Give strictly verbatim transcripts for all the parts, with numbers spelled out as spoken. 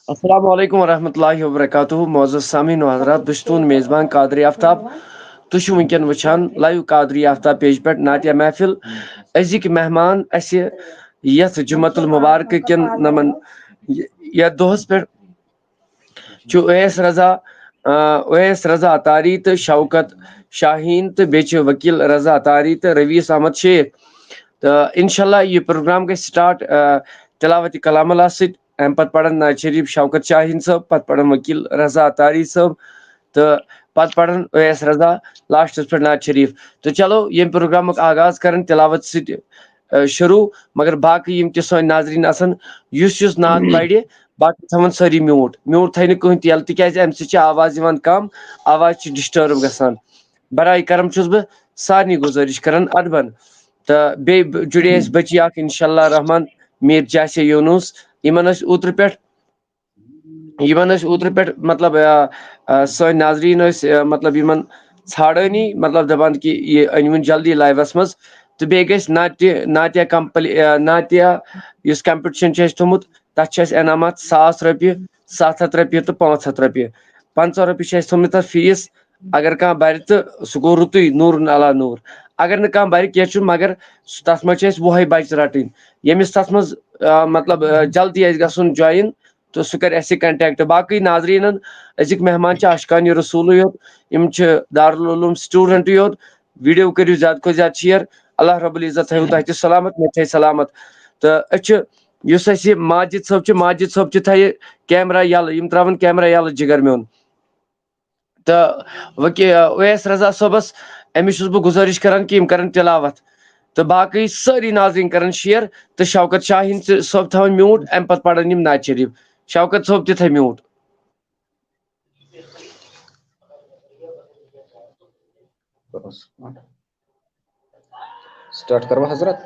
السلام علیکم ورحمۃ اللہ وبرکاتہ۔ معزز سامعین و حضرات، بہٕ چھُس تُہُنٛد میزبان قادری آفتاب۔ تُہۍ چھِو وٕنکیٚن وٕچھان لایو قادری آفتاب پیج پٮ۪ٹھ نعتیہ محفل۔ أزِکۍ مہمان اَسہِ یَتھ جمعۃ المبارکہ کٮ۪ن نَمَن، یَتھ دۄہَس پٮ۪ٹھ چھُ اویس رضا، آ، اویس رضا اطاری تہٕ شوکت شاہین تہٕ بیٚیہِ چھِ وکیل رضا اطاری تہٕ رویس احمد شیخ۔ تہٕ انشاءاللہ یہِ پروگرام گژھِ سٹارٹ، آ، تلاوت کلام اللہ سۭتۍ۔ اَمہِ پتہٕ پرن نعت شریف شوکت شاہین صٲب، پتہٕ پرن وکیل رضا اطاری صٲب، تہٕ پتہٕ پرن اویس رضا لاسٹس پٮ۪ٹھ نعت شریف۔ تہٕ چلو، ییٚمہِ پروگرامُک آغاز کرن تلاوت سۭتۍ، آ، شروع، مگر باقٕے یِم تہِ سٲنۍ ناظریٖن آسن، یُس یُس نعت پرِ، باقٕے تھاوان سٲری میوٗٹ، میوٗٹ تھایہِ نہٕ کٕہٕنۍ تہِ یَلہٕ، تِکیازِ اَمہِ سۭتۍ چھِ آواز یِوان کَم، آواز چھِ ڈسٹرب گژھان۔ برائے کرم چھُس بہٕ سارنٕے گُزٲرِش کران ادبن۔ تہٕ بیٚیہِ ب-، جُڑے اَسہِ بٔچی اکھ، انشاءاللہ رحمان، میٖر جاسے یونس۔ یِمن ٲسۍ اوترٕ پٮ۪ٹھ، یِمن ٲسۍ اوترٕ پٮ۪ٹھ، مطلب، آ، آ، سٲنۍ ناظریٖن ٲسۍ، آ، مطلب، یِمن ژھانڈٲنی، مطلب، دپان کہِ یہِ أنِوُن جلدی لایوس منٛز۔ تہٕ بیٚیہِ گژھِ ناتیہ، ناتیہ کمپلی-، آ، ناتیہ یُس کمپٹیشن چھُ اَسہِ تھوٚمُت، تَتھ چھِ اَسہِ انعامات ساس رۄپیہِ، ستھ ہَتھ رۄپیہِ تہٕ پانٛژھ ہَتھ رۄپیہِ۔ پنٛژاہ رۄپیہِ چھِ اَسہِ تھوٚمُت تَتھ فیٖس۔ اگر کانٛہہ بَرِ تہٕ سُہ گوٚو رُتُے، نوٗرُن علی نوٗر۔ اگر نہٕ کانٛہہ بَرِ، کینٛہہ چھُنہٕ، مگر سُہ، تَتھ منٛز چھِ اَسہِ وُہَے بَچہِ رَٹٕنۍ۔ ییٚمِس تَتھ منٛز، آ، مطلب، آ، جلدی آسہِ گژھُن جویِن، تہٕ سُہ کَرِ اَسہِ سۭتۍ کنٹیکٹ۔ باقٕے ناظریٖنَن، أزِکۍ مہمان چھِ عاشقانِ رسوٗلٕے یوت، یِم چھِ دارالعلوم سٹوڈنٹٕے یوت۔ ویڈیو کٔرِو زیادٕ کھۄتہٕ زیادٕ شیئر۔ اللہ رب العزت تھٲیِو تۄہہِ تہِ سلامت، مےٚ تہِ تھٲیِو سلامت۔ تہٕ أسۍ چھِ، یُس اَسہِ یہِ ماجد صٲب چھُ، ماجد صٲب تہِ تھایہِ کیمرہ یَلہٕ، یِم ترٛاوَن کیمرہ یَلہٕ، جِگر میون۔ تہٕ وۄنۍ کہِ اویس رضا صٲبَس، أمِس چھُس بہٕ گُزٲرِش کران کہِ یِم کرن تلاوت۔ تہٕ باقٕے سٲری ناظریٖن کرن شیئر۔ تہٕ شوکت شاہیٖن تہِ صٲب تھاوَن میوٗٹ، اَمہِ پتہٕ پرن یِم نعت شریف۔ شوکت صٲب تہِ تھٲے میوٗٹ۔ سٹارٹ کرو حضرت۔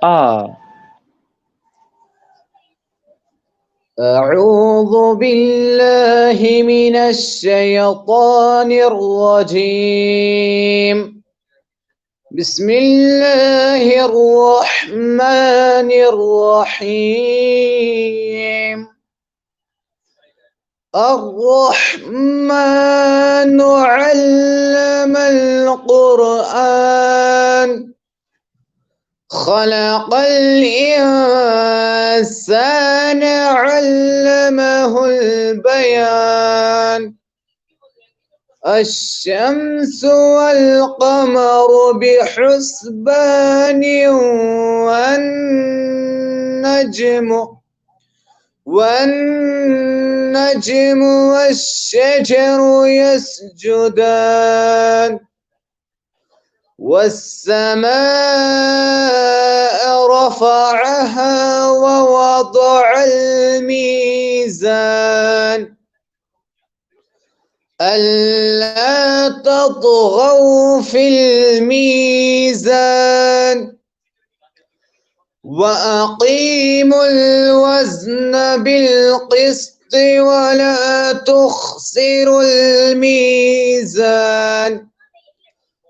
آ۔ أعوذ بالله من الشيطان الرجيم. بسم الله الرحمن الرحيم. الرحمن علم القرآن. خلق الإنسان علمه البيان. الشمس والقمر بحسبان. والنجم، والنجم والشجر يسجدان. والسماء رفعها ووضع الميزان. ألا تطغوا في الميزان. وأقيموا الوزن بالقسط ولا تخسروا الميزان.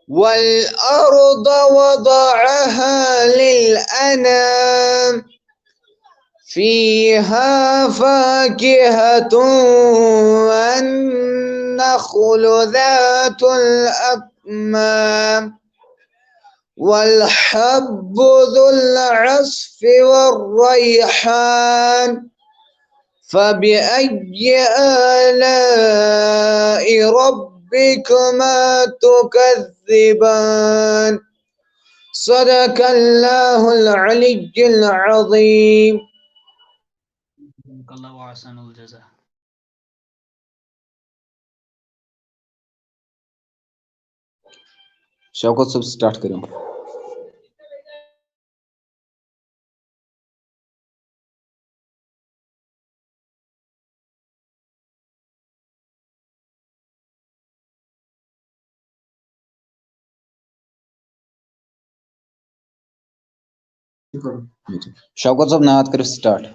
والأرض وضعها للأنام. فيها فاكهة والنخل ذات الأكمام. والحب ذو العصف والريحان. فبأي آلاء ربكما تكذبان؟ صدق الله العلي العظيم. الله وأحسن الجزاء. شوکت صٲب، سٹارٹ کٔرِو۔ شوکت صٲب، نعت کٔرِو سٹارٹ۔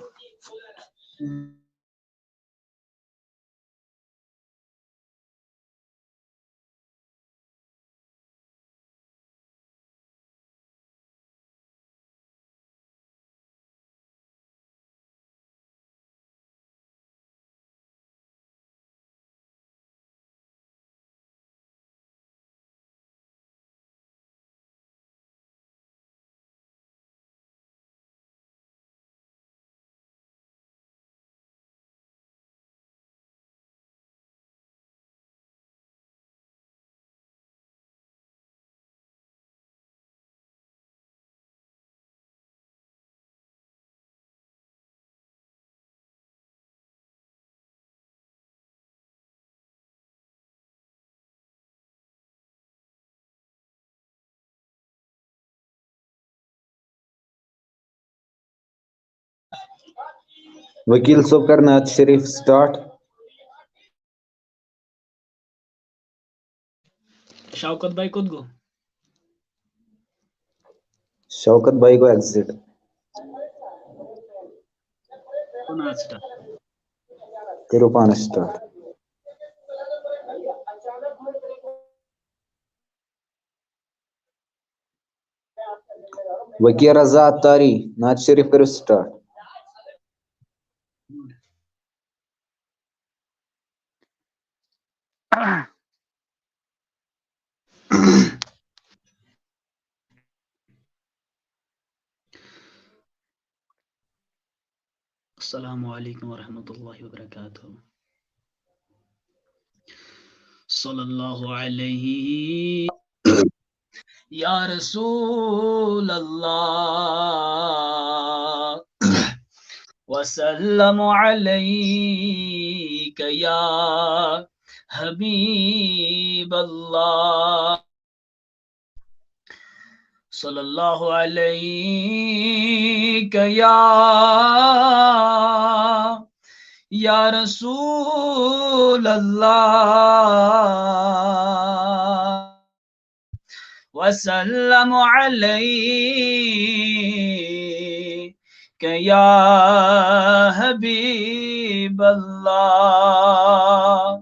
وکیل صٲب کر نعت شریف سٹارٹ۔ شوکت بھائی کوٚت گوٚو؟ شوکت بھائی گوٚو ایگزٹ۔ کوٚر نعت سٹارٹ۔ کٔرِو پانَس سٹارٹ۔ وکیل رضا عطاری، نعت شریف کٔرِو سٹارٹ۔ السلام عليكم ورحمة الله وبركاته. صلى الله عليه يا رسول الله، وسلم عليك يا حبيب الله. صلى الله عليك يا، يا رسول الله، وسلم عليك يا حبيب الله.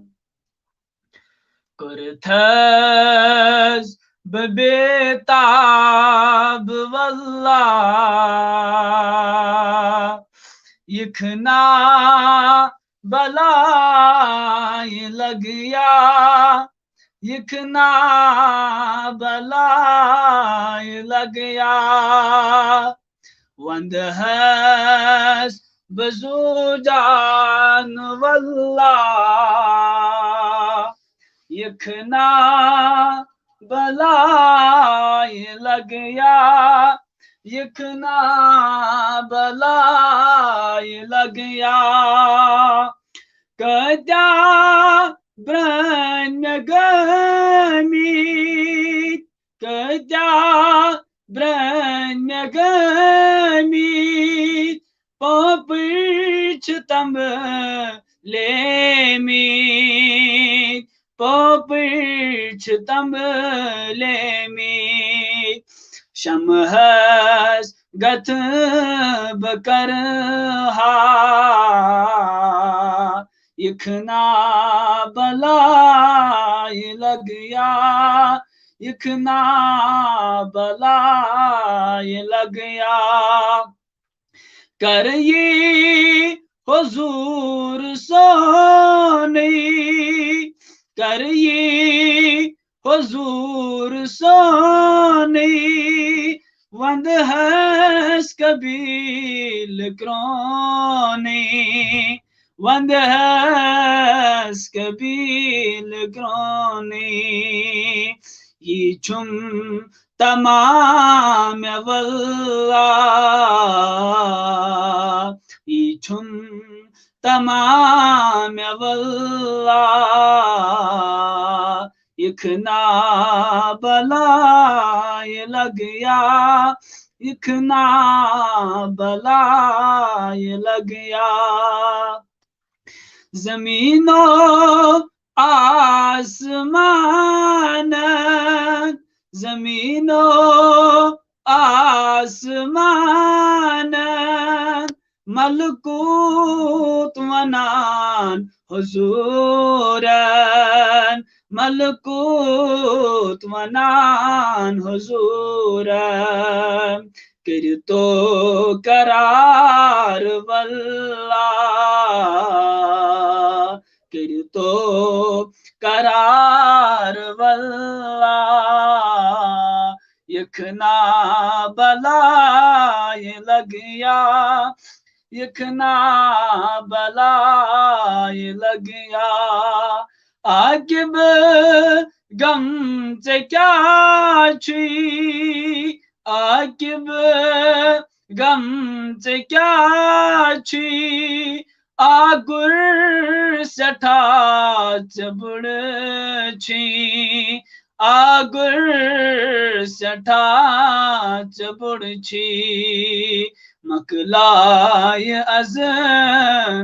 کوٚرتھس بہٕ بیتاب واللہ، یہِ کھنا بلایہِ لگیا، یہِ کھنا بلایہِ لگیا۔ وندہس بزو جان واللہ، یہِ کھنا بلایہِ لگیا، یہِ کھنا بلایہِ لگیا۔ کٲتیٛاہ برٛٲنۍ مےٚ گٔمٕتۍ، کٲتیٛاہ برٛٲنۍ مےٚ گٔمٕتۍ، پاپٕرۍ چھِ تمبلیمٕتۍ، پاپٕرۍ چھِ تمبلیمٕتۍ۔ شمہس گتھ بہٕ کرٕ ہا، یہِ کھنا بلایہِ لگیا، یہِ کھنا بلایہِ لگیا۔ کر یہِ حضور سونٕے، کر یہِ حضور سونٕے، وندہس قبیلہٕ کرونٕے، وندہس قبیلہٕ کرونٕے۔ یہِ چھُم تمام واللہ، یہِ چھُم تمام واللہ، یہِ کھنا بلایہِ لگیا، یہِ کھنا بلایہِ لگیا۔ زمین و آسمان، زمین و آسمان، ملکوت ونان حضورن، ملکوت ونان حضورن۔ کٔرِو تو قرار واللہ، کٔرِو تو قرار واللہ، یہِ کھنا بلایہِ لگیا، یہِ کھنا بلایہِ لگیا۔ عاقب غم ژےٚ کیٛاہ چھُے؟ عاقب غم ژےٚ کیٛاہ چھُے؟ آگُر سٮ۪ٹھاہ ژےٚ بُڑٕ چھُے، آگُر سٮ۪ٹھاہ ژےٚ بُڑٕ چھُے۔ مۄکلایہِ از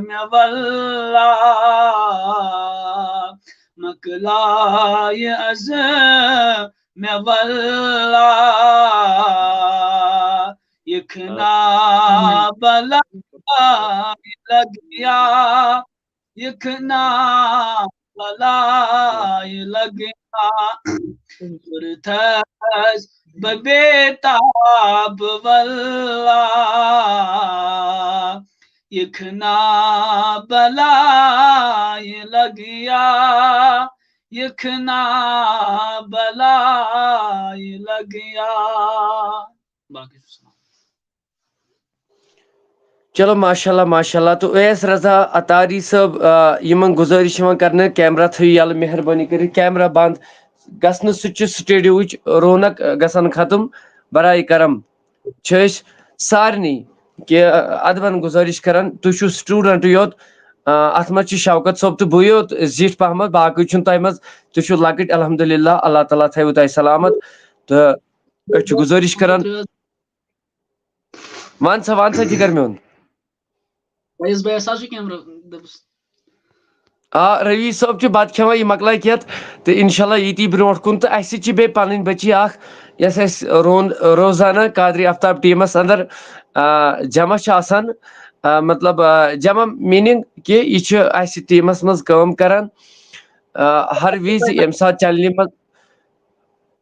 مےٚ واللہ، مۄکلایہِ از مےٚ واللہ، یہِ کھنا بلاے لگیا، یہِ کھنا بلاے لگیا، کوٚرتھس بہٕ بے تاب واللہ، یہِ کھنا بلاے لگیا، یہِ کھنا بلاے لگیا۔ باقٕے چھُ سلام۔ چلو، ماشاء اللہ، ماشاء اللہ۔ تہٕ اویس رضا عطاری صٲب، آ، یِمن گُزٲرِش چھِ یِوان کرنہٕ، کیمرا تھٲیِو یَلہٕ، مہربٲنی کٔرِتھ۔ کیمرا بنٛد گژھنہٕ سۭتۍ چھُ سٹوڈیوٕچ رونق، آ، گژھان ختم۔ برائے کرم چھِ أسۍ سارنٕے کہِ، آ، ادبن گُزٲرِش کران، تُہۍ چھِو سٹوڈنٹ یوت، آ، اتھ منٛز چھِ شوکت صٲب تہٕ بٕے یوت زِٹھۍ پہمتھ، باقٕے چھُنہٕ تۄہہِ منٛز، تُہۍ چھِو لۄکٕٹۍ، الحمدللہ، اللہ تعالیٰ تھٲیِو تۄہہِ سلامت۔ تہٕ أسۍ چھِ گُزٲرِش کران۔ وَن سا، وَن سا، جِگر میون۔ فیض بھایَس حظ چھُ کیمرہ، دوٚپُس۔ آ، روی صٲب چھُ بَتہٕ کھٮ۪وان، یہِ مۄکلایہِ کھٮ۪تھ، تہٕ اِنشاء اللہ ییٖتی برونٛٹھ کُن۔ تہٕ اَسہِ سۭتۍ چھِ بیٚیہِ پَنٕنۍ بٔچی اَکھ، یۄس اَسہِ رون-، روزانہ قادری آفتاب ٹیٖمَس اَندَر، آ، جمع چھِ آسان۔ آ، مطلب، آ، جمع meaning کہِ یہِ چھِ اَسہِ ٹیٖمَس منٛز کٲم کَران، آ، ہر وِزِ ییٚمہِ ساتہٕ چَنلہِ منٛز۔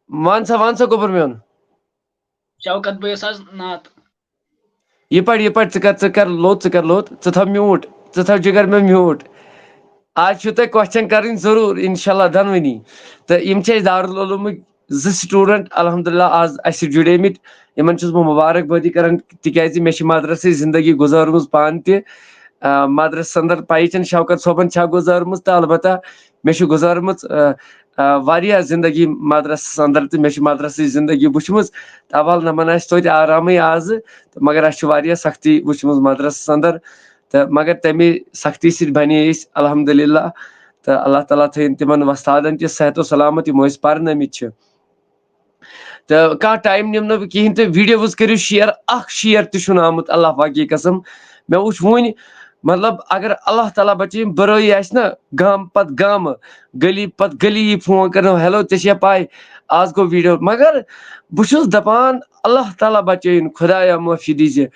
وَن سا، وَن سا، گوٚبُر میون۔ شوکت بٲیِس حظ نعت۔ یہِ پَر، یہِ پَر، ژٕ کَر، ژٕ کَر لوٚت، ژٕ کَر لوٚت، ژٕ تھاو mute، ژٕ تھاو جِگر مےٚ mute۔ آز چھُو تۄہہِ question کَرٕنۍ ضروٗر، اِنشاء اللہ، دۄنوٕنی۔ تہٕ یِم چھِ اَسہِ دارالعلومٕکۍ زٕ student، الحمدللہ، آز اَسہِ سۭتۍ جُڑیمٕتۍ۔ یِمَن چھُس بہٕ مُبارک بٲدی کَران، تِکیٛازِ مےٚ چھِ مدرسٕچ زِندگی گُزٲرمٕژ پانہٕ تہِ۔ آ، مدرسَس اَندَر پَیی چھَنہٕ شوکت صٲبَن چھا گُزٲرمٕژ، تہٕ البتہ مےٚ چھِ گُزٲرمٕژ، آ، آ، واریاہ زِندگی مدرسَس اَندَر، تہٕ مےٚ چھِ مدرسٕچ زِندگی وٕچھمٕژ۔ تہٕ اول نَمَن آسہِ توتہِ آرامٕے آزٕ، تہٕ مگر اَسہِ چھِ واریاہ سختی وٕچھمٕژ مدرسَس اَندَر، تہٕ مگر تَمے سختی سۭتۍ بَنے أسۍ، الحمدللہ۔ تہٕ اللہ تعالیٰ تھٲیِن تِمَن وۄستادَن تہِ صحت و سلامت، یِمو أسۍ پَرنٲومٕتۍ چھِ۔ تہٕ کانٛہہ time نِمہٕ نہٕ بہٕ کِہیٖنۍ، تہٕ videos کٔرِو share، اَکھ share تہِ چھُنہٕ آمُت، اللہ پاکی قسم۔ مےٚ وٕچھ وٕنۍ، مطلب، اگر اللہ تعالیٰ بچٲیِن، بُرٲیی آسہِ نہ، گامہٕ پتہٕ گامہٕ، گلی پتہٕ گلی یی phone کرنہٕ، "Hello، ژےٚ چھےٚ پاے، آز گوٚو video؟" مگر بہٕ چھُس دپان، اللہ تعالیٰ بچٲیِن، خدایا معٲفی دیٖزِ۔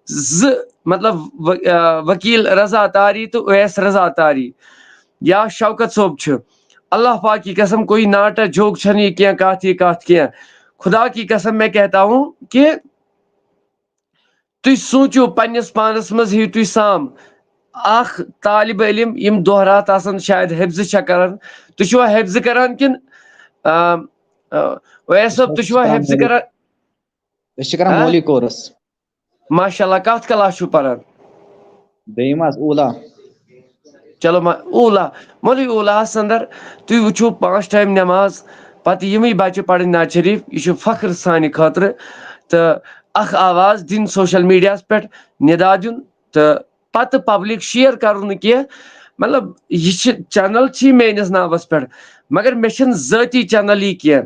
زٕ، مطلب، و-، آ، وکیل رضا تاری تہٕ اویس رضا تاری یا شوکت صٲب چھُ، اللہ پاک کی قسم، کوئی ناٹا جوک چھنہٕ یہِ کینٛہہ، کتھ یہِ کتھ کینٛہہ۔ خدا کی قسم، میں کہتا ہوں کہ تُہۍ سوٗنٛچِو، پننِس پانس منٛز ہیٚیِو تُہۍ سام۔ اکھ طالب علم یِم دۄہ راتھ آسان شاید حفظہٕ چھا کران، تُہۍ چھِوا حفظہٕ کران کِنہٕ، آ، آ، اویس صٲب، تُہۍ چھِوا حفظہٕ کران؟ أسۍ چھِ کران ہا؟ مولی کورس۔ ماشاء اللہ، کتھ class چھِو پران؟ دوٚیِم حظ اوٗلا۔ چلو، ما-، اوٗلا، مولوی اوٗلاہَس اندر تُہۍ وٕچھِو پانٛژھ time نٮ۪ماز، پتہٕ یِمٕے بچہِ پرٕنۍ نعت شریف، یہِ چھُ فخر سانہِ خٲطرٕ۔ تہٕ اکھ آواز دِنۍ social mediaہَس پٮ۪ٹھ، ندا دیُن، تہٕ پتہٕ public share کرُن نہٕ کینٛہہ۔ مطلب، یہِ چھِ channel چھِ میٲنِس ناوَس پٮ۪ٹھ، مگر مےٚ چھِنہٕ ذٲتی channel یہِ کینٛہہ۔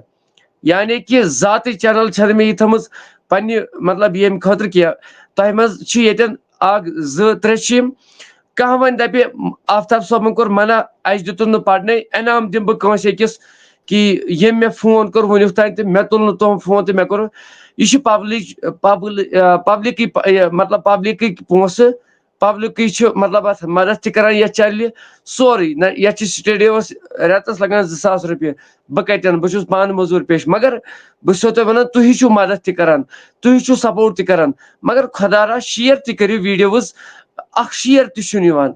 یعنی کہِ ذاتی channel چھَنہٕ مےٚ یہِ تھٲمٕژ پننہِ، مطلب، ییٚمہِ خٲطرٕ کینٛہہ۔ تۄہہِ منٛز چھِ ییٚتٮ۪ن اکھ، زٕ، ترٛےٚ چھِ یِم۔ کانٛہہ وۄنۍ دَپہِ، "آفتاب صٲبَن کوٚر منع، اَسہِ دیُتُن نہٕ پَرنَے، انعام دِمہٕ بہٕ کٲنٛسہِ أکِس کہِ ییٚمۍ مےٚ phone کوٚر وٕنیُک تام تہٕ مےٚ تُل نہٕ تُہُنٛد phone تہٕ مےٚ کوٚر۔" یہِ چھِ public، public، آ، publicٕے پ-، یہِ، مطلب، publicٕکۍ پونٛسہٕ، publicٕے چھُ، مطلب، اَتھ مدد تہِ کران یَتھ channelہِ سورُے۔ نہ، یَتھ چھِ studioس رٮ۪تَس لگان زٕ ساس رۄپیہِ۔ بہٕ کَتہِ اَنہٕ؟ بہٕ چھُس پانہٕ مٔزوٗرۍ پیش، مگر بہٕ چھُسو تۄہہِ وَنان، تُہی چھِو مدد تہِ کران، تُہی چھِو support تہِ کران، مگر خۄدا را share تہِ کٔرِو videos، اکھ share تہِ چھُنہٕ یِوان۔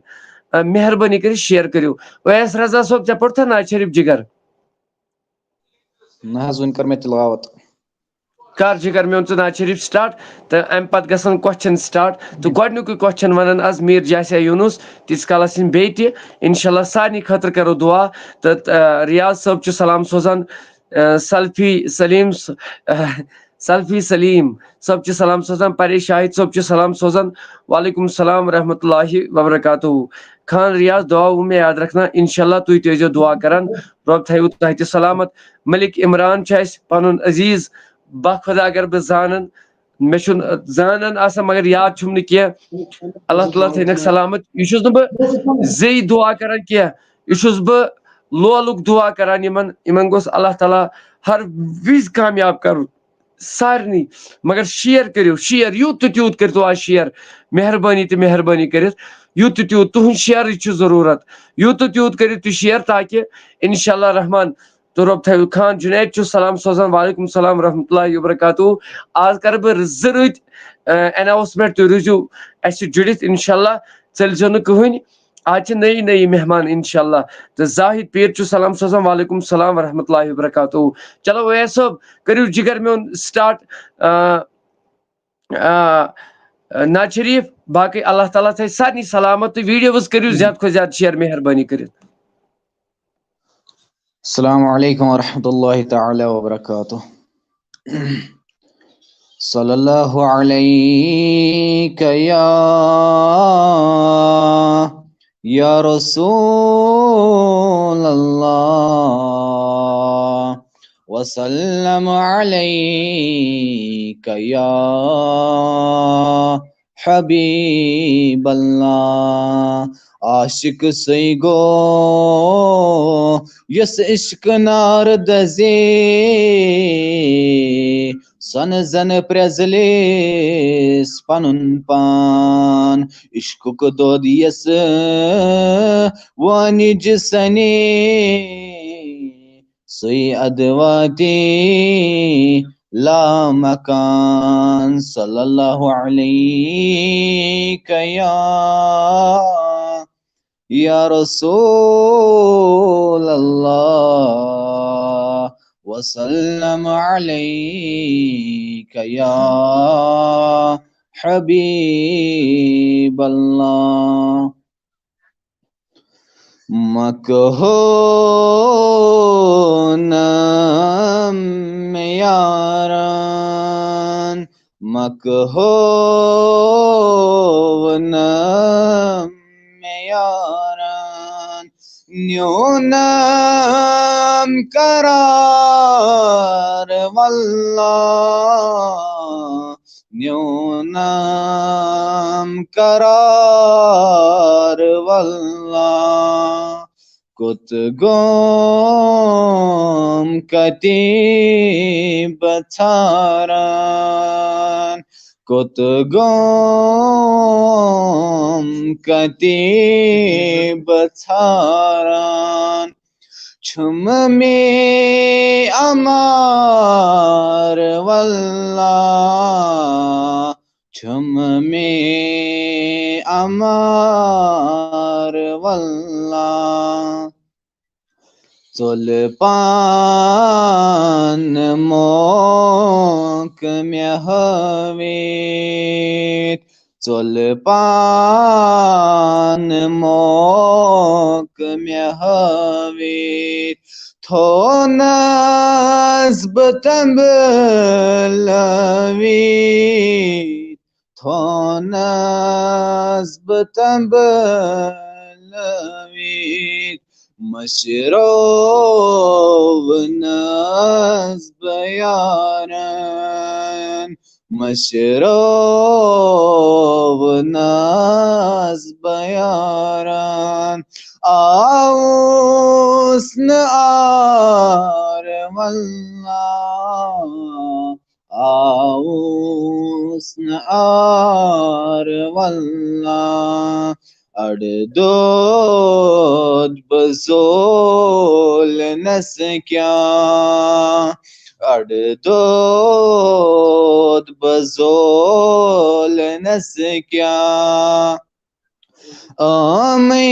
آ، مہربٲنی کٔرِتھ share کٔرِو۔ اویس رضا صٲب، ژےٚ پوٚرتھا نعت شریف جِگر؟ نہ حظ، وُنہِ کٔر مےٚ تلاوت۔ کر جِگر میون ژٕ نعت شریف start، تہٕ اَمہِ پتہٕ گژھن question start۔ تہٕ گۄڈٕنیُکُے question وَنان از میٖر جاسیا یوٗنُس، تیٖتِس کالس یِن بیٚیہِ تہِ۔ انشاءاللہ سارنٕے خٲطرٕ کرو دُعا۔ تہٕ، آ، ریاض صٲب چھُ سلام سوزان، آ، سلفی سلیٖم س-، آ، سلفی سلیٖم صٲب چھُ سلام سوزان، پریش شاہد صٲب چھُ سلام سوزان۔ وعلیکم السلام ورحمۃ اللہ وبرکاتہ۔ خان ریاض، دعا ووٚن مےٚ یاد رکھنا، انشاءاللہ تُہۍ تہِ ٲسۍزیو دعا کران، رۄب تھٲیِو تۄہہِ تہِ سلامت۔ ملک عمران چھُ اَسہِ پنُن عزیٖز، باخۄدا اگر بہٕ زانن، مےٚ چھُنہٕ زانان آسان، مگر یاد چھُم نہٕ کینٛہہ۔ اللہ تعالیٰ تھٲینَکھ سلامت۔ یہِ چھُس نہٕ بہٕ زیٚیہِ دُعا کران کینٛہہ، یہِ چھُس بہٕ لولُک دُعا کران یِمن، یِمن گوٚژھ اللہ تعالیٰ ہر وِزِ کامیاب کرُن سارنٕے۔ مگر share کٔرِو، share، یوٗت تہٕ تیوٗت کٔرۍتو آز share، مہربٲنی تہٕ مہربٲنی کٔرِتھ، یوٗت تہٕ تیوٗت تُہُنٛد share چھُ ضروٗرت، یوٗت تہٕ تیوٗت کٔرِو تُہۍ share، تاکہِ انشاءاللہ رحمان تہٕ رۄب تھٲوِو۔ خان جُنید چھُ سلام سوزان، وعلیکم السلام ورحمۃ اللہ وبرکاتہ۔ آز کرٕ بہٕ زٕ رٕتۍ، آ، announcement، تُہۍ روٗزِو اَسہِ سۭتۍ جُڑِتھ انشاءاللہ، ژٔلۍزیو نہٕ کٕہٕنۍ۔ آز چھِ نٔیی نٔیی مہمان انشاءاللہ۔ تہٕ زاہد پیٖر چھُ سلام سوزان، وعلیکم السلام ورحمۃ اللہ وبرکاتہ۔ چلو اویس صٲب، کٔرِو جگر میون start، آ، آ، نعت شریف۔ باقٕے اللہ تعالیٰ تھٲے سارنٕے سلامت تہٕ videos کٔرِو زیادٕ کھۄتہٕ زیادٕ share مہربٲنی کٔرِتھ۔ السلام عليكم ورحمة الله تعالى وبركاته. صلى الله عليك يا، يا رسول الله، وسلم عليك يا حبيب الله۔ عاشق سُے گوٚو یُس عشق نار دزے، سۄنہٕ زن پرٛزلیس پنُن پان۔ عشقُک دۄد یس وٲنِج سنے، سُے ادٕ واتی لامکان۔ صلى الله عليك يا، يا رسول الله، وسلم عليك يا حبيب الله. مکہونم یاران، مکہونم یاران، نیونم قرار واللہ، نیونم قرار واللہ۔ کوٚت گوم کتی بہ ژھاران، کوٚت گوم کتی بہ ژھاران۔ چھُم مے امار واللہ، چھُم مے امار واللہ۔ ژوٚل پان موقع مےٚ ہٲوِتھ، ژوٚل پان موقع مےٚ ہٲوِتھ، تھونس بہٕ تنبلٲوِتھ، تھونس بہٕ تنبلٲوِتھ۔ مٔشرٲونس بہٕ یارن، مٔشرٲونس بہٕ یارن۔ آوُس نہٕ عار واللہ، آوُس نہٕ عار واللہ۔ اڑٕ دود بہٕ زولنس کیٛاہ، اڑٕ دود بہٕ زولنس کیٛاہ۔ آمٕے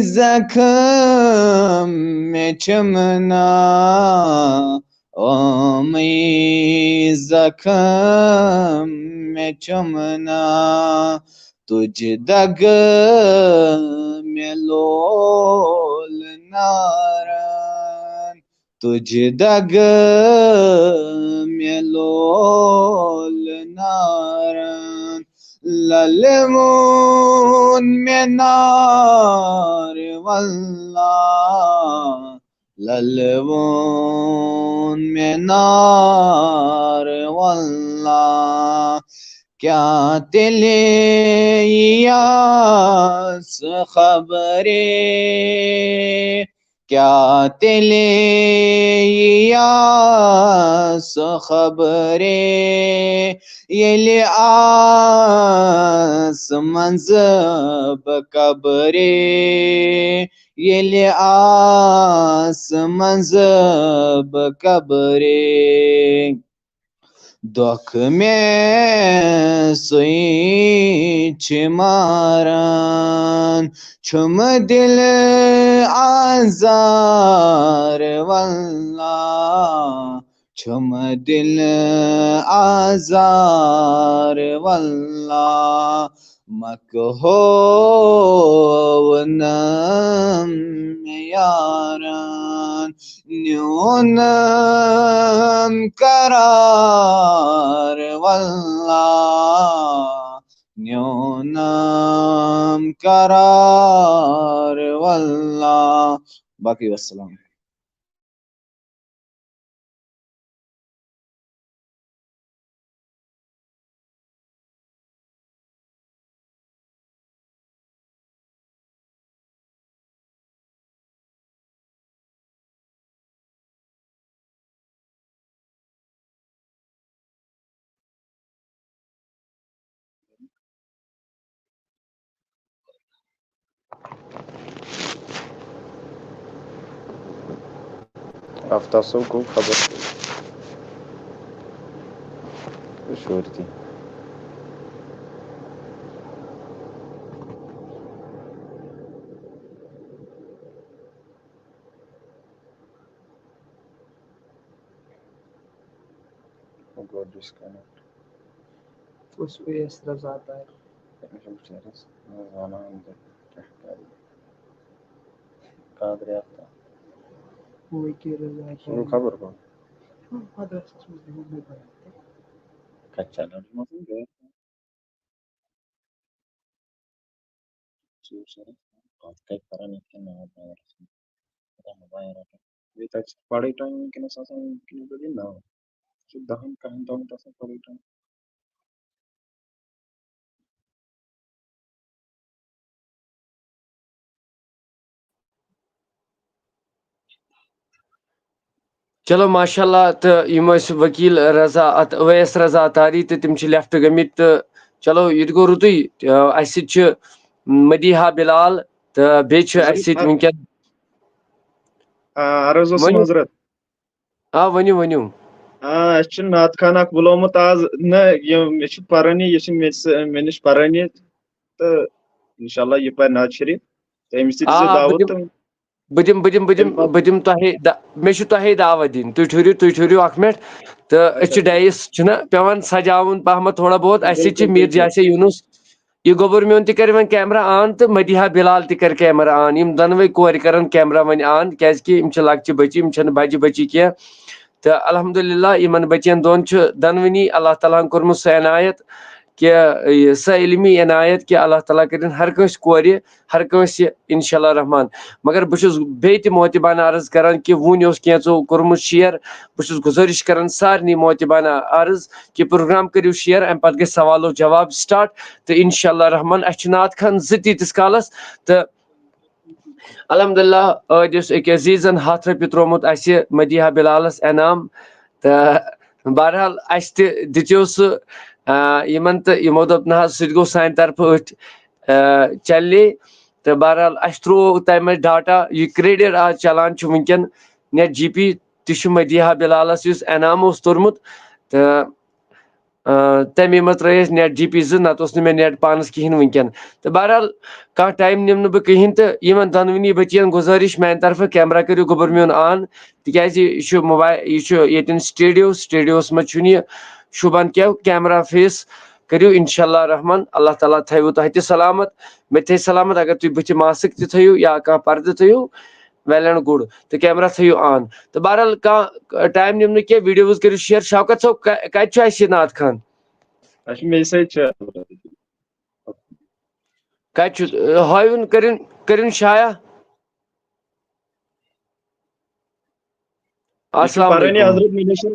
زخم مےٚ چھِم نا، آمٕے زخم مےٚ چھِم نا، تُجہِ دگہٕ مےٚ لول نارن۔ تُجہِ دگہٕ مےٚ لول نارن، للہٕ ووٚن مےٚ نار واللہ، للہٕ ووٚن مےٚ نار واللہ۔ واللہ۔ کیٛاہ تیٚلہِ یِیَس خبرے، کیٛاہ تیٚلہِ یِیَس خبرے، ییٚلہِ آس منٛز بہٕ قبرے، ییٚلہِ آس منٛز بہٕ قبرے۔ دۄکھ مےٚ سُے چھِ ماران، چھُم دِل آزار واللہ، چھُم دِل آزار واللہ۔ مکہٕ ہوونم یارن، نیونم قرار واللہ، نیونم قرار واللہ۔ باقی والسلام۔ آفتاب صٲب گوٚو خبر شوٗرتی۔ گوٚو ڈسکنیکٹ۔ کُس اویس رضا تارِ؟ أمِس چھُ بِچٲرِس، نہ زانان تہِ کیٛاہ کَرِ۔ قادرِ آفتاب۔ وکیل رضا سُہ گوٚو تارِ۔ خبر کَتھ۔ ہاں، مدرسَس منٛز دِوان موبایل تہِ۔ کَتہِ چَلان چھُ مطلب گٲڑۍ؟ ژوٗر سَرَس پَتہٕ کَتہِ پَران یِتھ کٔنۍ ناو پاورَس منٛز؟ خۄدا مُبارک۔ بیٚیہِ تَتہِ چھِ پَڑھٲے ٹایم وٕنکیٚنَس آسان، وٕنکیٚنَس گٔے نَو۔ سُہ دَہَن کَہَن تامَتھ آسان پَڑھٲے ٹایم۔ چلو، ماشاء اللہ۔ تہٕ یِم ٲسۍ وکیل رضا ات-، اویس رضا تاری، تہٕ تِم چھِ لیفٹ گٔمٕتۍ۔ تہٕ چلو، یہِ تہِ گوٚو رُتُے۔ آ، اَسہِ سۭتۍ چھِ مدیحہ بلال، تہٕ بیٚیہِ چھِ اَسہِ حضرت، سۭتۍ وٕنکیٚن۔ آ، عرض اوسُم ؤنِو۔ حضرت۔ آ، ؤنِو، ؤنِو۔ آ، اَسہِ چھُ نعت خان اکھ بُلومُت آز۔ نہ، یہِ، مےٚ چھُ پَران یہِ، یہِ چھُ مےٚ سۭ-، مےٚ نِش پَران یہِ۔ تہٕ اِنشاءاللہ یہِ پَرِ نعت شریٖف۔ تہٕ أمِس تہِ آ، دِژ آ، بہٕ دعوت دِمہٕ، تہٕ بہٕ دِمہٕ، بہٕ دِمہٕ، بہٕ دِمہٕ، تَمہِ پَتہٕ بہٕ دِمہٕ تۄہے دا-، مےٚ چھُ تۄہے دعوت دِنۍ۔ تُہۍ ٹھٔہرِو، تُہۍ ٹھٔہرِو اَکھ مِنٹ۔ تہٕ أسۍ چھِ اچھا۔ ڈایِس چھُنہ پٮ۪وان سجاوُن پَہمَتھ تھوڑا بہت۔ اَسہِ سۭتۍ چھِ بِلکُل، میٖر بِلکُل۔ جاسے یوٗنُس۔ یہِ گوٚبُر میون تہِ کَرِ وۄنۍ کیمرہ آن تہٕ مدیحہ بلال تہِ کَرِ کیمرہ آن۔ یِم دۄنوَے کورِ کَرَن کیمرہ وۄنۍ آن، کیٛازِکہِ یِم چھِ لۄکچہِ بٔچی، یِم چھَنہٕ بَجہِ بٔچی کینٛہہ۔ تہٕ الحمدللہ، یِمَن بٔچِیَن دۄن چھُ دۄنوٕنی اللہ تعالیٰ ہَن کوٚرمُت سُہ عنایت کہِ، یہِ، سۄ علمی عنایت کہِ اللہ تعالیٰ کٔرِن ہر کٲنٛسہِ کورِ، ہر کٲنٛسہِ اِنشاء اللہ رحمان۔ مگر بہٕ چھُس بیٚیہِ تہِ معتبانہ عرض کَران کہِ وُنہِ اوس کینٛژو کوٚرمُت شِیَر۔ بہٕ چھُس گُزٲرِش کَران سارنٕے معتبانہ عرض کہِ پروگرام کٔرِو شِیَر، اَمہِ پَتہٕ گژھِ سوال و جواب سٹارٹ۔ تہٕ اِنشاء اللہ رحمان، اَسہِ چھِ نعت خان زٕ تیٖتِس کالَس۔ تہٕ الحمدللہ، ٲدۍ اوس أکۍ عزیٖزن ہَتھ رۄپیہِ ترٛوومُت اَسہِ مدیحہ بلالس انعام۔ تہٕ بہرحال، اَسہِ تہِ دِژیو سُہ، آ، یِمن، تہٕ یِمو دوٚپ، "نہ حظ، سُہ تہِ گوٚو سانہِ طرفہٕ أتھۍ، آ، چلنے۔" تہٕ بہرحال، اَسہِ ترٛوو تَمہِ منٛز ڈاٹا۔ یہِ کریڈٹ آز چلان چھُ وٕنکیٚن نیٹ جی پی، تہِ چھُ مدیحہ بلالس، یُس انعام اوس توٚرمُت۔ تہٕ آ، تَمے منٛز ترٲے اَسہِ نیٹ جی پی زٕ، نَتہٕ اوس نہٕ مےٚ نیٹ پانَس کِہیٖنۍ وٕنکیٚن۔ تہٕ بہرحال، کانٛہہ ٹایم نِمہٕ نہٕ بہٕ کِہیٖنۍ، تہٕ یِمن دۄنوٕنی بٔچِیَن گُزٲرِش، میانہِ طرفہٕ کیمرہ کٔرِو گوٚبُر میون آن، تِکیازِ یہِ چھُ موبایل، یہِ چھُ ییٚتٮ۪ن سٹیڈیو، سٹیڈیوَس منٛز چھُنہٕ یہِ شوٗبان کینٛہہ۔ کیمرہ فیس کٔرِو، انشاءاللہ رحمان، اللہ تعالیٰ تھٲیِو تۄہہِ تہِ سلامت، مےٚ تہِ تھٲیِو سلامت۔ اگر تُہۍ بٕتھِ ماسک تہِ تھٲیِو یا کانٛہہ پردٕ تھٲیِو، well and good۔ تہٕ کیمرہ تھٲیِو آن۔ تہٕ بہرحال، کانٛہہ ٹایم نِمہٕ نہٕ کینٛہہ، ویڈیوز کٔرِو شیئر۔ شوکت صٲب، ک-، کَتہِ چھُ اَسہِ یہِ نعت خان؟ اَسہِ چھُ مےٚ سۭتۍ چھُ۔ کَتہِ چھُ؟ ہٲوِن، کٔرِن، کٔرِن شایع۔ یہِ چھُ السلام پَرٲنی علیکم۔ حضرت مےٚ نِش۔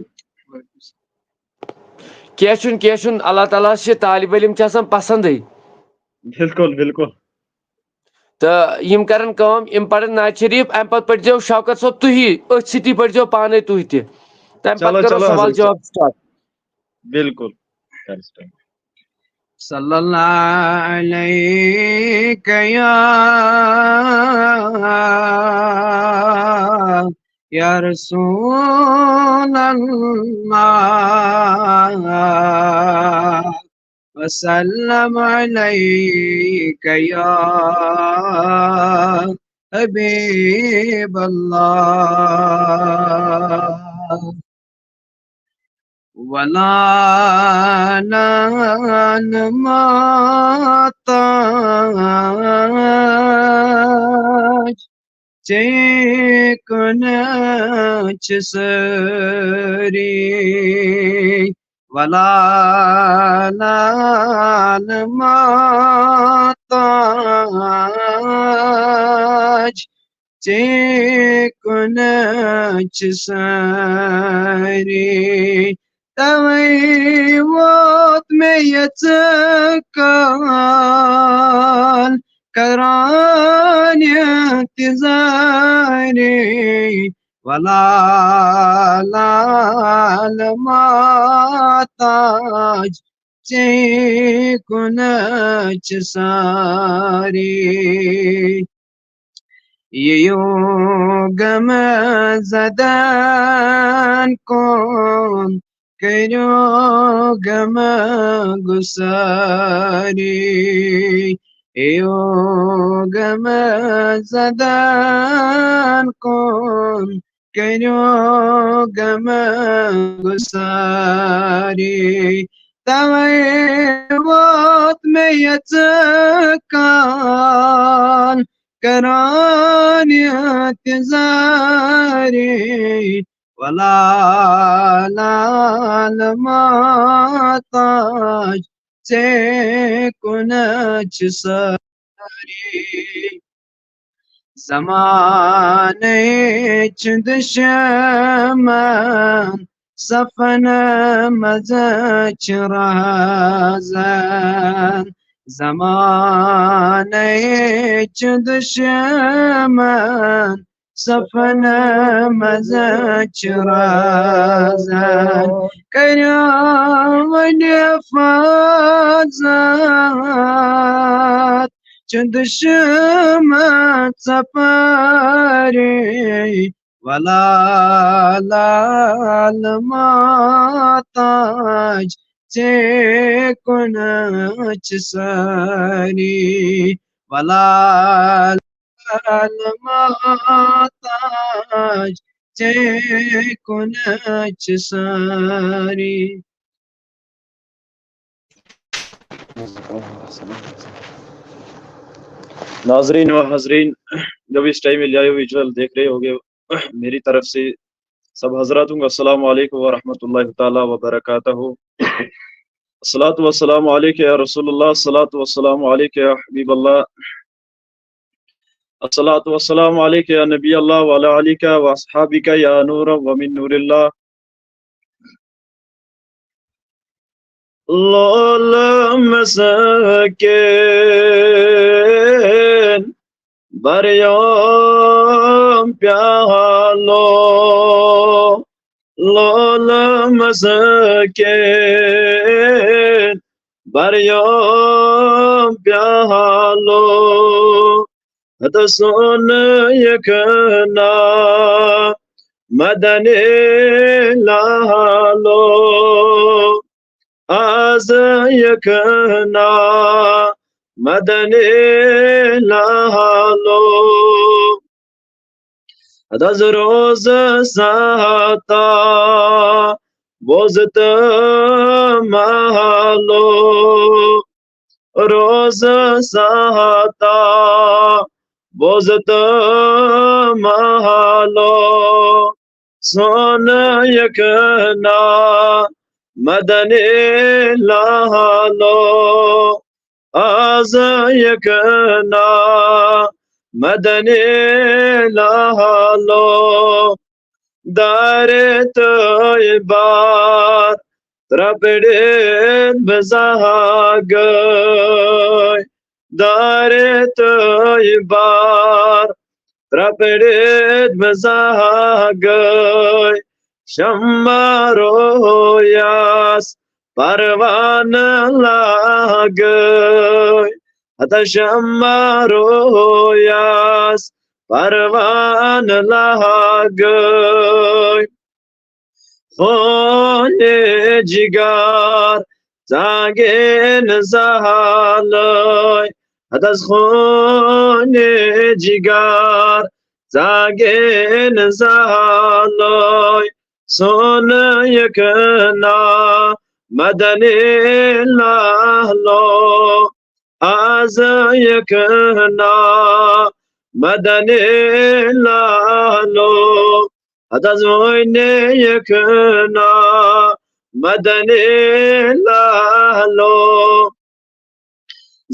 کینٛہہ چھُنہٕ، کینٛہہ چھُنہٕ، اللہ تعالیٰ ہَس چھِ طالب علم چھِ آسان پسنٛدٕے۔ بِلکُل، بِلکُل۔ تہٕ یِم کرن کٲم، یِم پرن نعت شریف، امہِ پتہٕ پٔرۍزیو شوکت صٲب تُہی، أتھۍ سۭتی پٔرۍزیو پانے تُہۍ تہِ۔ تمہِ پتہٕ چلو، کرو چلو، سوال حضرت جواب صٲب۔ start۔ بِلکُل۔ صلى الله عليك يا يا رسول الله وسلم عليك يا حبيب الله ولا نال محتاج چيڪن چسري ولا نال محتاج چيڪن چسري توي ووت ميت ڪان ڪران انتظاري ولا لال محتاج چيڪن چسري يو غم زدن ڪون ڪريو غم گساري يو غم زدن ڪون ڪريو غم گساري توي ووت ميت ڪان ڪران انتظاري ولا لال محتاج چيڪن چسري زماني چ دشمن صفن مز چ رازن زماني چ دشمن صفن مز چ رازن ڪريو وڃ حفاظت چ دشمن ٿپاري ولا لال محتاج چيڪن چسري ولا لال محتاج چيڪن چسري ناظرین و حاضرین، جو اس ٹائم الیاو ویژول دیکھ رہے ہوگے، میری طرف سے سب حضراتوں کو السلام علیکم ورحمۃ اللہ تعالیٰ وبرکاتہ۔ الصلاۃ والسلام علیک یا رسول اللہ، الصلاۃ والسلام علیک یا حبیب اللہ، الصلاۃ والسلام علیک یا نبی اللہ وعلی آلک و اصحابک یا نور و من نور اللہ۔ لول مسکین بریوم پیالو، لول مسکین بریوم پیالو، ہتہ سون یکنا مدنی لالو۔ آز یکنا مدنی لالو۔ دز روز ساعتا بوزت محالو۔ روز ساعتا بوزت محالو۔ سون یکنا مدنی لالو۔ آز یکنا مدنی لالو۔ دار طیبات ترٛپڑِتھ بہٕ زاہا گٔے، دارِ تہٕ بار۔ ترٛپڑِتھ بہٕ زاہا گٔے، شمع رویس پروانہٕ لاگے۔ ہتا شمع رویس پروانہٕ لاگے۔ خونِ جگر ژاگے نہٕ زالے۔ ہتس خونِ جگر ژاگے نہٕ زالے۔ سون یکنا مدنی لالو، از یکنا مدنی لالو۔ ہتس وۄنۍ یکنا مدنی لالو۔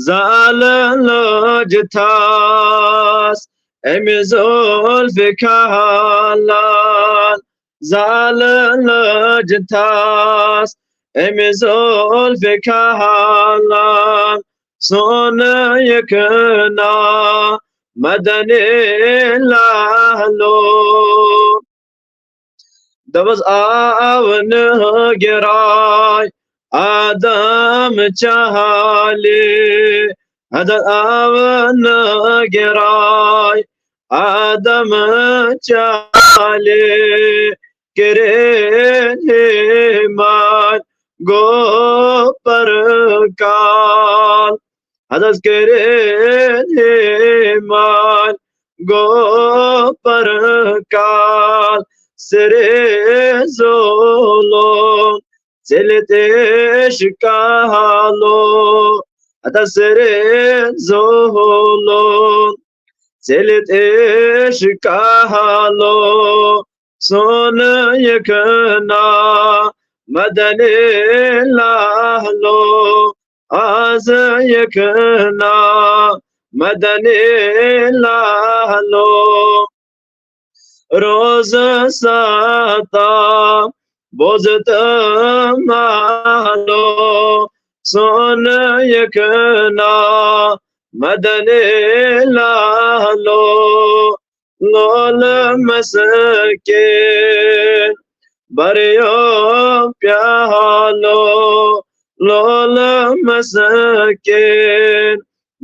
زالہٕ لٲج تھس امہِ زُلفہِ کھالان۔ زالہٕ لٲج تھس امہِ زُلفہِ کھالان۔ سون یکنا مدنی لالو۔ دوٚپُس آو نہٕ گِراے آدم چہالے۔ ہدس آو نہٕ گِراے آدم چہالے۔ کرے مال گو پر کال۔ ہدس کرے مال گو پر کال۔ سرے زولون ژٔلِتھ عشقہٕ حالو۔ ہدس سرے زولون ژٔلِتھ عشقہٕ حالو۔ سون یکنا مدنی لالو۔ از یکنا مدنی لالو۔ روز ساتا بوزت مالو۔ سون یکنا مدنی لالو۔ لول مسکین بریو پیالو۔ لول مسکین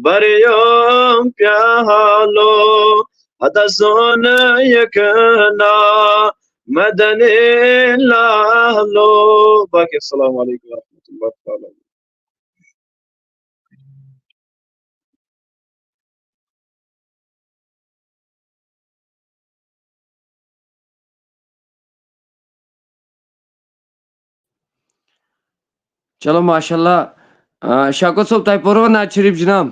بریو پیالو۔ ہتا سون یکنا مدنی لالو۔ باقی السلام علیکم ورحمۃ اللہ تعالیٰ۔ چلو ماشاء اللہ۔ آ، شوکت صٲب، تۄہہِ پوٚروا نعت شریف جناب؟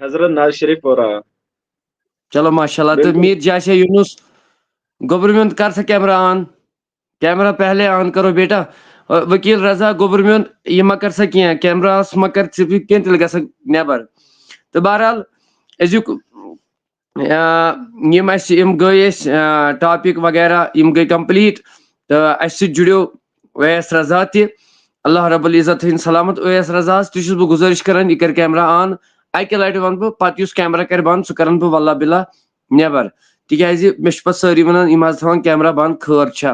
حضرت نعت شریف پورا۔ چلو ماشاء اللہ۔ تہٕ بالکل۔ میٖر جاسے یونس گوٚبرٕ میون، کر سا کیمرہ آن؟ کیمرہ پہلے آن کرو بیٹا۔ آ، وکیل رضا گوٚبرٕ میون، یہِ ما کر سا کینٛہہ، کیمرہس ما کر ژٕ کینٛہہ، تیٚلہِ گژھکھ نٮ۪بر۔ تہٕ بہرحال، أزیُک آ، یِم اَسہِ، یِم گٔے اَسہِ، آ، ٹاپک وغیرہ، یِم گٔے کمپلیٖٹ۔ تہٕ اَسہِ سۭتۍ جُڑیو اویس رضا تہِ۔ اللہ رب العزت تھٲیِن سلامت اویس رضاہَس۔ تہِ چھُس بہٕ گُزٲرِش کران، یہِ کَرِ کیمرہ آن۔ اَکہِ لَٹہِ وَنہٕ بہٕ، پَتہٕ یُس کیمرہ کَرِ بنٛد، سُہ کَرَن بہٕ واللہ باللہ نٮ۪بر۔ تِکیٛازِ مےٚ چھِ پَتہٕ سٲری وَنان، یِم حظ تھاوان کیمرہ بنٛد، خٲر چھا؟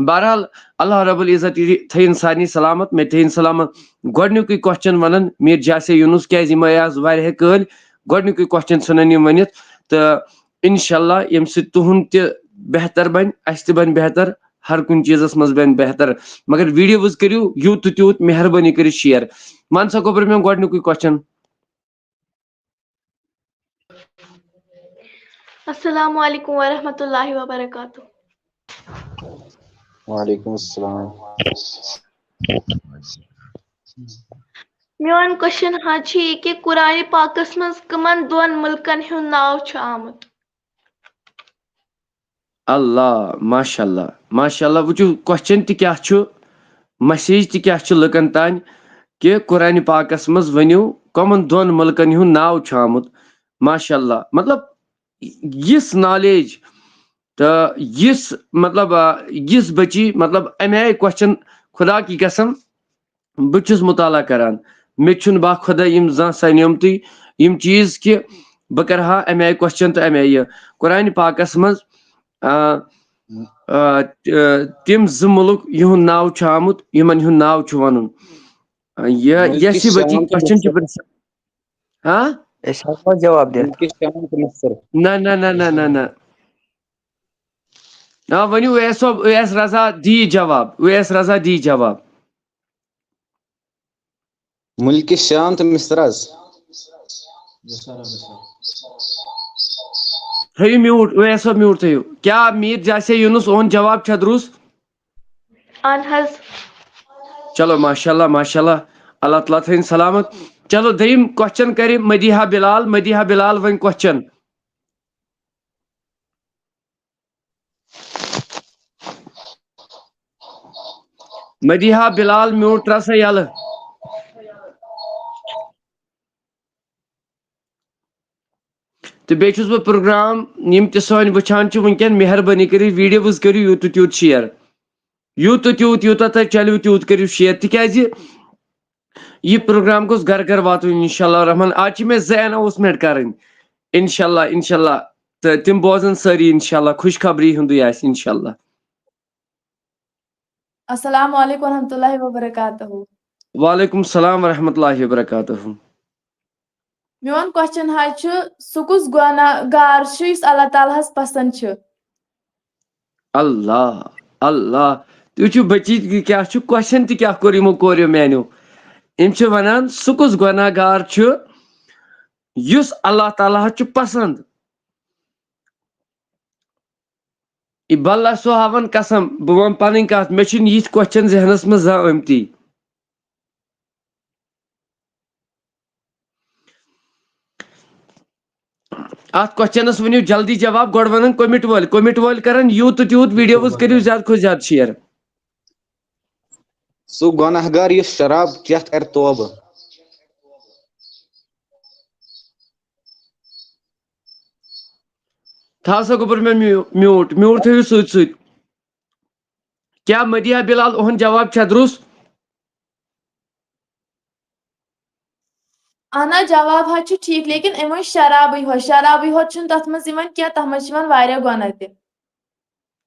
بہرحال، اللہ رب العزت یہِ تھٲیِن سارنٕے سلامت، مےٚ تھٲیِن سلامت۔ گۄڈٕنیُکُے question وَنان میٖر جاسے یوٗنُس، کیٛازِ یِم آے آز واریاہ کٲلۍ، گۄڈٕنیُکُے question ژھٕنن یِم ؤنِتھ۔ تہٕ انشاءاللہ، ییٚمہِ سۭتۍ تُہُنٛد تہِ بہتر بَنہِ، اَسہِ تہِ بَنہِ بہتر، ہر کُنہِ چیٖزَس منٛز بَنہِ بہتر۔ مگر videos کٔرِو یوٗت تہٕ تیوٗت مہربٲنی کٔرِتھ share۔ وَن سا گوٚبُر میون گۄڈٕنیُکُے question۔ السلام علیکم ورحمۃ اللہ وبرکاتہ۔ وعلیکم السلام۔ میون question حظ چھُ یہِ کہِ قرآنِ پاکس منٛز کٕمن دۄن مُلکن ہُنٛد ناو چھُ آمُت؟ اللہ، ماشاء اللہ، ماشاء اللہ۔ وٕچھِو، question تہِ کیٛاہ چھُ، message تہِ کیٛاہ چھُ لُکن تانۍ کہِ قرآنِ پاکس منٛز ؤنِو، کَمَن دۄن مُلکن ہُنٛد ناو چھُ آمُت؟ ماشاء اللہ، مطلب، یِژھ knowledge تہٕ یِژھ، مطلب، آ، یِژھ بٔچی، مطلب، اَمہِ آیہِ question خدا کی قسم، بہٕ چھُس مطالعہ کران، مےٚ چھُنہٕ با خۄدا یِم زانٛہہ سنیومتُے یِم چیٖز کہِ بہٕ کرٕ ہا اَمہِ آیہِ question تہٕ اَمہِ آیہِ یہِ۔ قرآنِ پاکس منٛز، آ، آ، آ، تِم زٕ مُلُک یِہُنٛد ناو چھُ آمُت، یِمن ہُنٛد ناو چھُ وَنُن۔ آ، یہِ، مُلکہِ یَس یہِ بٔچی شام تہٕ question چھِ مِصر۔ پرٛژھ-، ہاں؟ أسۍ ہٮ۪کوا جواب دِتھ؟ مُلکہِ شام تہٕ مِصر۔ نہ، نہ، نہ، نہ، نہ، نہ۔ آ، ؤنِو، اویس صٲب، اویس رضا دی جواب، اویس رضا دی جواب۔ مُلکہِ شام تہٕ مِصر حظ۔ تھٲیِو mute، اویس صٲب mute تھٲیِو۔ کیٛاہ میٖر جاسے یوٗنُس، اُہُنٛد جواب چھا درُست؟ اہن حظ۔ چلو، ماشاءاللہ، ماشاءاللہ، اللہ تعالیٰ تھٲیِن سلامت۔ چلو، دوٚیِم question کرِ مدیحہ بلال، مدیحہ بلال وۄنۍ question۔ مدیحہ بلال mute ترٛاو سا یَلہٕ۔ تہٕ بیٚیہِ چھُس بہٕ program، یِم تہِ سٲنۍ وٕچھان چھِ وٕنکیٚن، مہربٲنی کٔرِتھ videos کٔرِو یوٗت تہٕ تیوٗت share، یوٗت تہٕ تیوٗت، یوٗتاہ تۄہہِ چلیو تیوٗت کٔرِو share، تِکیٛازِ یہِ program گوٚژھ گرٕ گرٕ واتُن انشاءاللہ الرحمن۔ آز چھِ مےٚ زٕ announcement کرٕنۍ، انشاءاللہ، انشاءاللہ، تہٕ تِم بوزن سٲری انشاءاللہ، خوشخبری ہُنٛدُے آسہِ انشاءاللہ۔ السلام علیکم ورحمۃ اللہ وبرکاتہ۔ وعلیکم السلام ورحمۃ اللہ وبرکاتہ۔ میون question حظ چھُ، سُہ کُس گۄناہ گار چھُ یُس اللہ تعالیٰ ہس پسند چھُ؟ اللہ، اللہ، تُہۍ چھِو بٔچی، یہِ کیٛاہ چھُ question تہِ کیٛاہ کوٚر یِمو کوریو میٛانیو؟ یِم چھِ وَنان، سُہ کُس گۄناہ گار چھُ یُس اللہ تعالیٰ ہس چھُ پسند؟ یہِ باللہ سُہ ہاوَن قسم، بہٕ وَنہٕ پَنٕنۍ کَتھ، مےٚ چھِنہٕ یِتھۍ question ذہنَس منٛز زانٛہہ آمتی۔ اَتھ questionَس ؤنِو جلدی جواب، گۄڈٕ وَنَن comment وٲلۍ، comment وٲلۍ کَرَن یوٗت تہٕ تیوٗت، videos کٔرِو زیادٕ کھۄتہٕ زیادٕ share۔ سُہ گۄناہ گار یُس شراب چٮ۪تھ کَرِ توبہٕ۔ تھاو سا گوٚبُر مےٚ میوٗ-، mute، mute تھٲیِو سۭتۍ سۭتۍ۔ کیٛاہ مدیحہ بلال، اُہُنٛد جواب چھا درُست؟ اہن حظ، جواب حظ چھُ ٹھیٖک، لیکن أمۍ ؤنۍ شرابٕے ہوت، شرابٕے ہوت چھُنہٕ تَتھ منٛز یِوان کینٛہہ، تَتھ منٛز چھِ یِوان واریاہ گۄناہ تہِ۔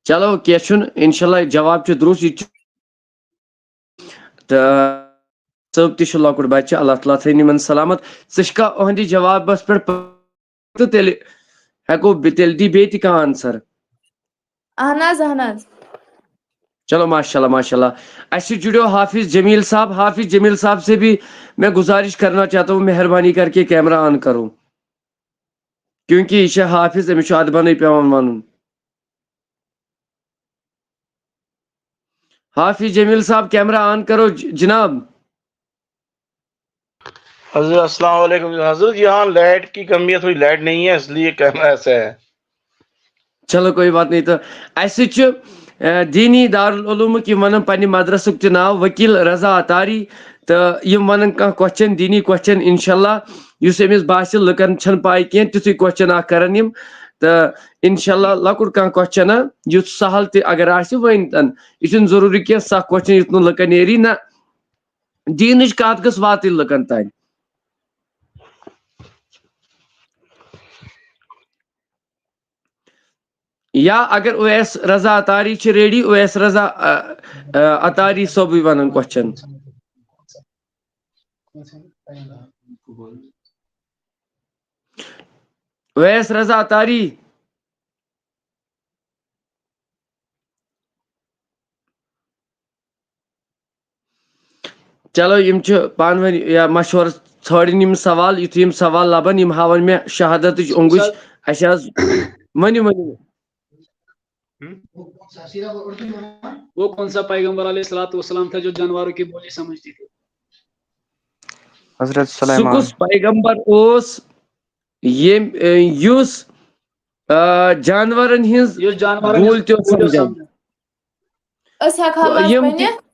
چلو، کینٛہہ چھُنہٕ، انشاءاللہ جواب چھُ درُست، یہِ تہِ چھُ۔ تہٕ صٲب تہِ چھُ لۄکُٹ بچہٕ، اللہ تعالیٰ تھٲیِن یِمن سلامت۔ ژٕ چھکھا اُہنٛدِ جوابس پٮ۪ٹھ پ-، تہٕ تیٚلہِ ہٮ۪کو بہٕ، تیٚلہِ دی بیٚیہِ تہِ کانٛہہ answer۔ اہن حظ، اہن حظ۔ چلو، ماشاءاللہ، ماشاءاللہ۔ اَسہِ سۭتۍ جُڑیو حافظ جمیل صاحب۔ حافظ جمیل صاحب سے بھی میں گزارش کرنا چاہتا ہوں، مہربانی کر کے camera on کرو۔ کیونکہ یہِ چھُ حافظ، أمِس چھُ ادبنٕے پٮ۪وان وَنُن۔ حافظ جمیل صاحب، camera on کرو ج-، جناب۔ حضرت، السلام علیکم۔ حضرت، یہاں لائٹ کی کمی ہے، تھوڑی لائٹ نہیں ہے، اس لیے کیمرہ ایسا ہے۔ چلو، کوئی بات نہیں۔ تہٕ اَسہِ سۭتۍ چھُ، اے، دیٖنی دارالعلومُک یِم وَنان پننہِ مدرسُک تہِ ناو، وکیل رضا عطاری، تہٕ یِم وَنان کانٛہہ question، دیٖنی question، انشاءاللہ، یُس أمِس باسہِ لُکن چھَنہٕ پاے کینٛہہ، تیُتھُے question اکھ کرن یِم۔ تہٕ انشاءاللہ لۄکُٹ کانٛہہ question، یُتھ سہل تہِ اگر آسہِ ؤنۍ تن، یہِ چھُنہٕ ضروٗری کینٛہہ سخ question یُتھ نہٕ لُکن نیری نہ، دیٖنٕچ کتھ گٔژھ واتٕنۍ لُکن تانۍ۔ یا اگر اویس رضا عطاری چھِ ready، اویس رضا، آ، آ، عطاری صٲبٕے وَنان question۔ اویس رضا عطاری۔ چلو، یِم چھِ پانہٕ ؤنۍ یا مشورٕ ژھٲنٛڈِن یِم سوال، یُتھُے یِم سوال لبن، یِم ہاون مےٚ شہادتٕچ اوٚنٛگٕج۔ اَسہِ حظ، ؤنِو، ؤنِو۔ ہم؟ وہ کون سا پیغمبر علیہ الصلوۃ والسلام تھا جو جانوروں کی بولی سمجھتی تھی؟ حضرت سُہ سلیمان۔ کُس پیغمبر اوس ییٚمۍ، اے، یُس، آ، جانورن ہٕنٛز یُس جانورن بوٗلۍ ہٕنٛز تہِ اوس بوٗلۍ اوس سمجھان؟ سمجھان۔ أسۍ ہٮ۪کہٕ ہا یِم تہِ، وَنِتھ؟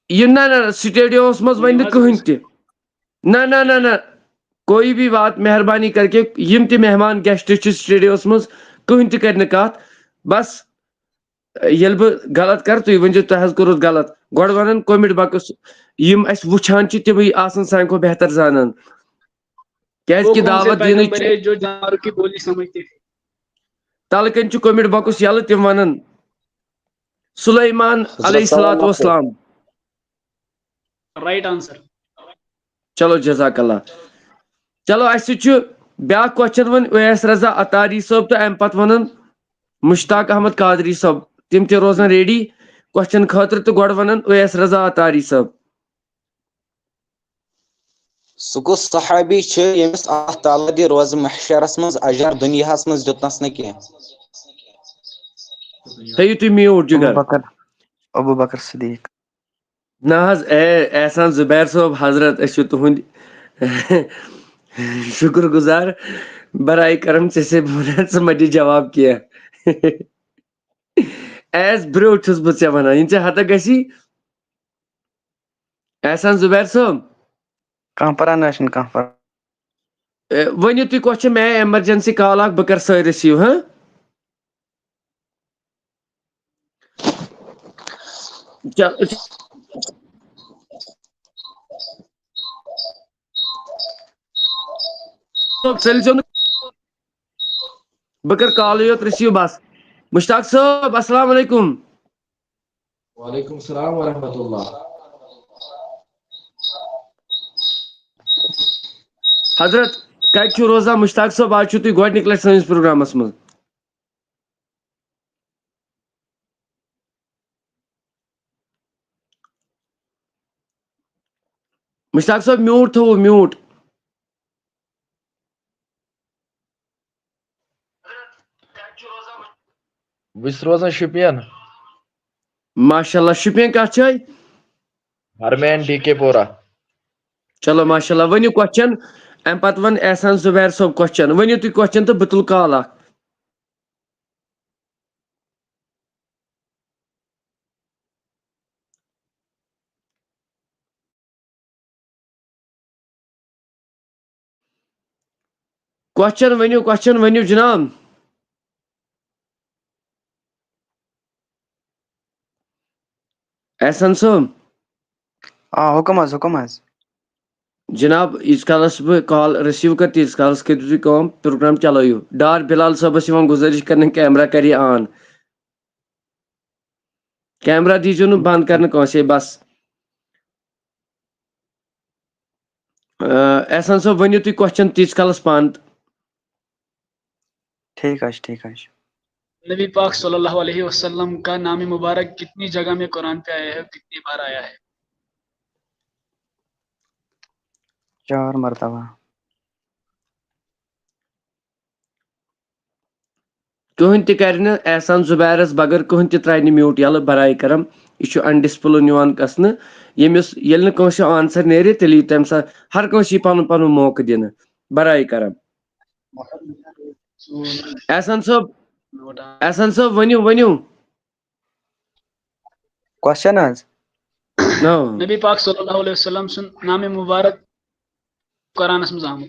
یہِ نہ، نہ، نہ، سٹیڈیمس منٛز وَنہِ نہٕ کٕہٕنۍ تہِ۔ نہ، نہ، نہ، نہ، کوئی بھی بات، مہربانی کر کے، یِم تہِ مہمان guest چھِ سٹیڈیمس منٛز، کٕہٕنۍ تہِ کرِ نہٕ کتھ۔ بس، ییٚلہِ بہٕ غلط کرٕ، تُہۍ ؤنۍ زیو تۄہہِ حظ کوٚروٕ غلط۔ گۄڈٕ ونن کومنٹ باکس، یِم اسہِ وٕچھان چھِ تِمٕے آسن سانہِ کھۄتہٕ بہتر زانان۔ کیازِ کہِ دعوت دِنٕچ چھِ۔ تلہٕ کنۍ چھُ کومنٹ باکس یَلہٕ، تِم وَنَن۔ سلیمان علیہ الصلوۃ والسلام۔ Right answer. چلو، جزاک اللہ۔ چلو، اَسہِ سۭتۍ چھُ بیٛاکھ کوسچن وۄنۍ اویس رضا اتاری صٲب، تہٕ اَمہِ پتہٕ وَنَن مشتاق احمد قادری صٲب۔ تِم تہِ روزَن ریڈی کوسچن خٲطرٕ، تہٕ گۄڈٕ وَنَن اویس رضا اتاری صٲب۔ سُہ کُس صحابی چھُ ییٚمِس اللہ تعالیٰ دِ روزٕ محشرس منٛز اجر، دُنیاہس منٛز دیُتنس نہٕ کینٛہہ؟ تھٲیِو تُہۍ میوٗٹ، ابو جِگر۔ بکر، ابو بکر صدیق۔ نہ حظ، اے احسان زبیر صٲب حضرت، أسۍ چھِ تُہٕنٛدۍ شُکر گُزار۔ برائے کرم، ژےٚ سے بہٕ وَنان، ژٕ مہ دِ جواب کینٛہہ۔ ایز برٛو چھُس بہٕ ژےٚ وَنان، یِم ژےٚ ہتہ گژھی۔ احسان زبیر صٲب۔ کانٛہہ پرواے نہ حظ چھُنہٕ، کانٛہہ پرواے۔ اے، ؤنِو تُہۍ کۄس چھےٚ، مےٚ ایمرجنسی کال اکھ، بہٕ کرٕ سۄے رِسیٖو، ہاں؟ چلو۔ صٲب، ژٔلۍ زیو نہٕ۔ بہٕ کرٕ کالٕے یوت رِسیٖو بس۔ مشتاق صٲب، السلام علیکم۔ وعلیکم السلام ورحمۃ اللہ۔ حضرت، کتہِ چھُو روزان مشتاق صٲب؟ آز چھُو تُہۍ گۄڈٕنِکۍ لٹہِ سٲنِس پروگرامس منٛز۔ مشتاق صٲب، میوٗٹ تھٲوِو، میوٗٹ۔ بہٕ چھُس روزان شُپین۔ ماشاء اللہ، شُپین کتھ جایہِ؟ ہرمین ڈی کے پورہ۔ چلو، ماشاء اللہ، ؤنِو کوسچن۔ امہِ پتہٕ ون احسان زبیر صٲب کوسچن۔ ؤنِو تُہۍ کوسچن تہٕ بہٕ تُلہٕ کال اکھ۔ کوسچن ؤنِو، کوسچن ؤنِو جناب۔ احسان صٲب۔ آ، حُکُم حظ، حُکُم حظ۔ جناب، ییٖتِس کالس بہٕ کال رِسیٖو کرٕ، تیٖتِس کالس کٔرِو تُہۍ کٲم، پروگرام چلٲیِو۔ ڈار بلال صٲبس یِوان گُزٲرِش کرنہٕ، کیمرہ کرِ آن۔ کیمرہ دیٖزیو نہٕ بنٛد کرنہٕ کٲنٛسے، بس۔ آ، احسان صٲب، ؤنِو تُہۍ کوسچن تیٖتِس کالس پانہٕ تہٕ۔ ٹھیٖک حظ چھُ، ٹھیٖک حظ چھُ۔ نبی پاک صلی اللہ علیہ وسلم کا نام مبارک کتنی جگہ میں قرآن پہ آیا ہے اور کتنی بار آیا ہے؟ چار مرتبہ۔ کٕہٕنۍ تہِ کرِ نہٕ احسان زُبیرس بغٲر، کٕہٕنۍ تہِ ترٛاوِ نہٕ میوٗٹ یَلہٕ، برائے کرم۔ یہِ چھُ اَن ڈِسپلِن یِوان گژھنہٕ۔ ییٚمِس، ییٚلہِ نہٕ کٲنٛسہِ آنسر نیرِ، تیٚلہِ یی تَمہِ ساتہٕ ہر کٲنٛسہِ یی پَنُن پَنُن موقعہٕ دِنہٕ۔ برائے کرم۔ احسان صٲب، احسان صٲب، ؤنِو، ؤنِو۔ کوسچن حظ؟ نو۔ نبی پاک صلی اللہ علیہ وسلم سُنٛد نام مبارک قرآنس منٛز آمُت۔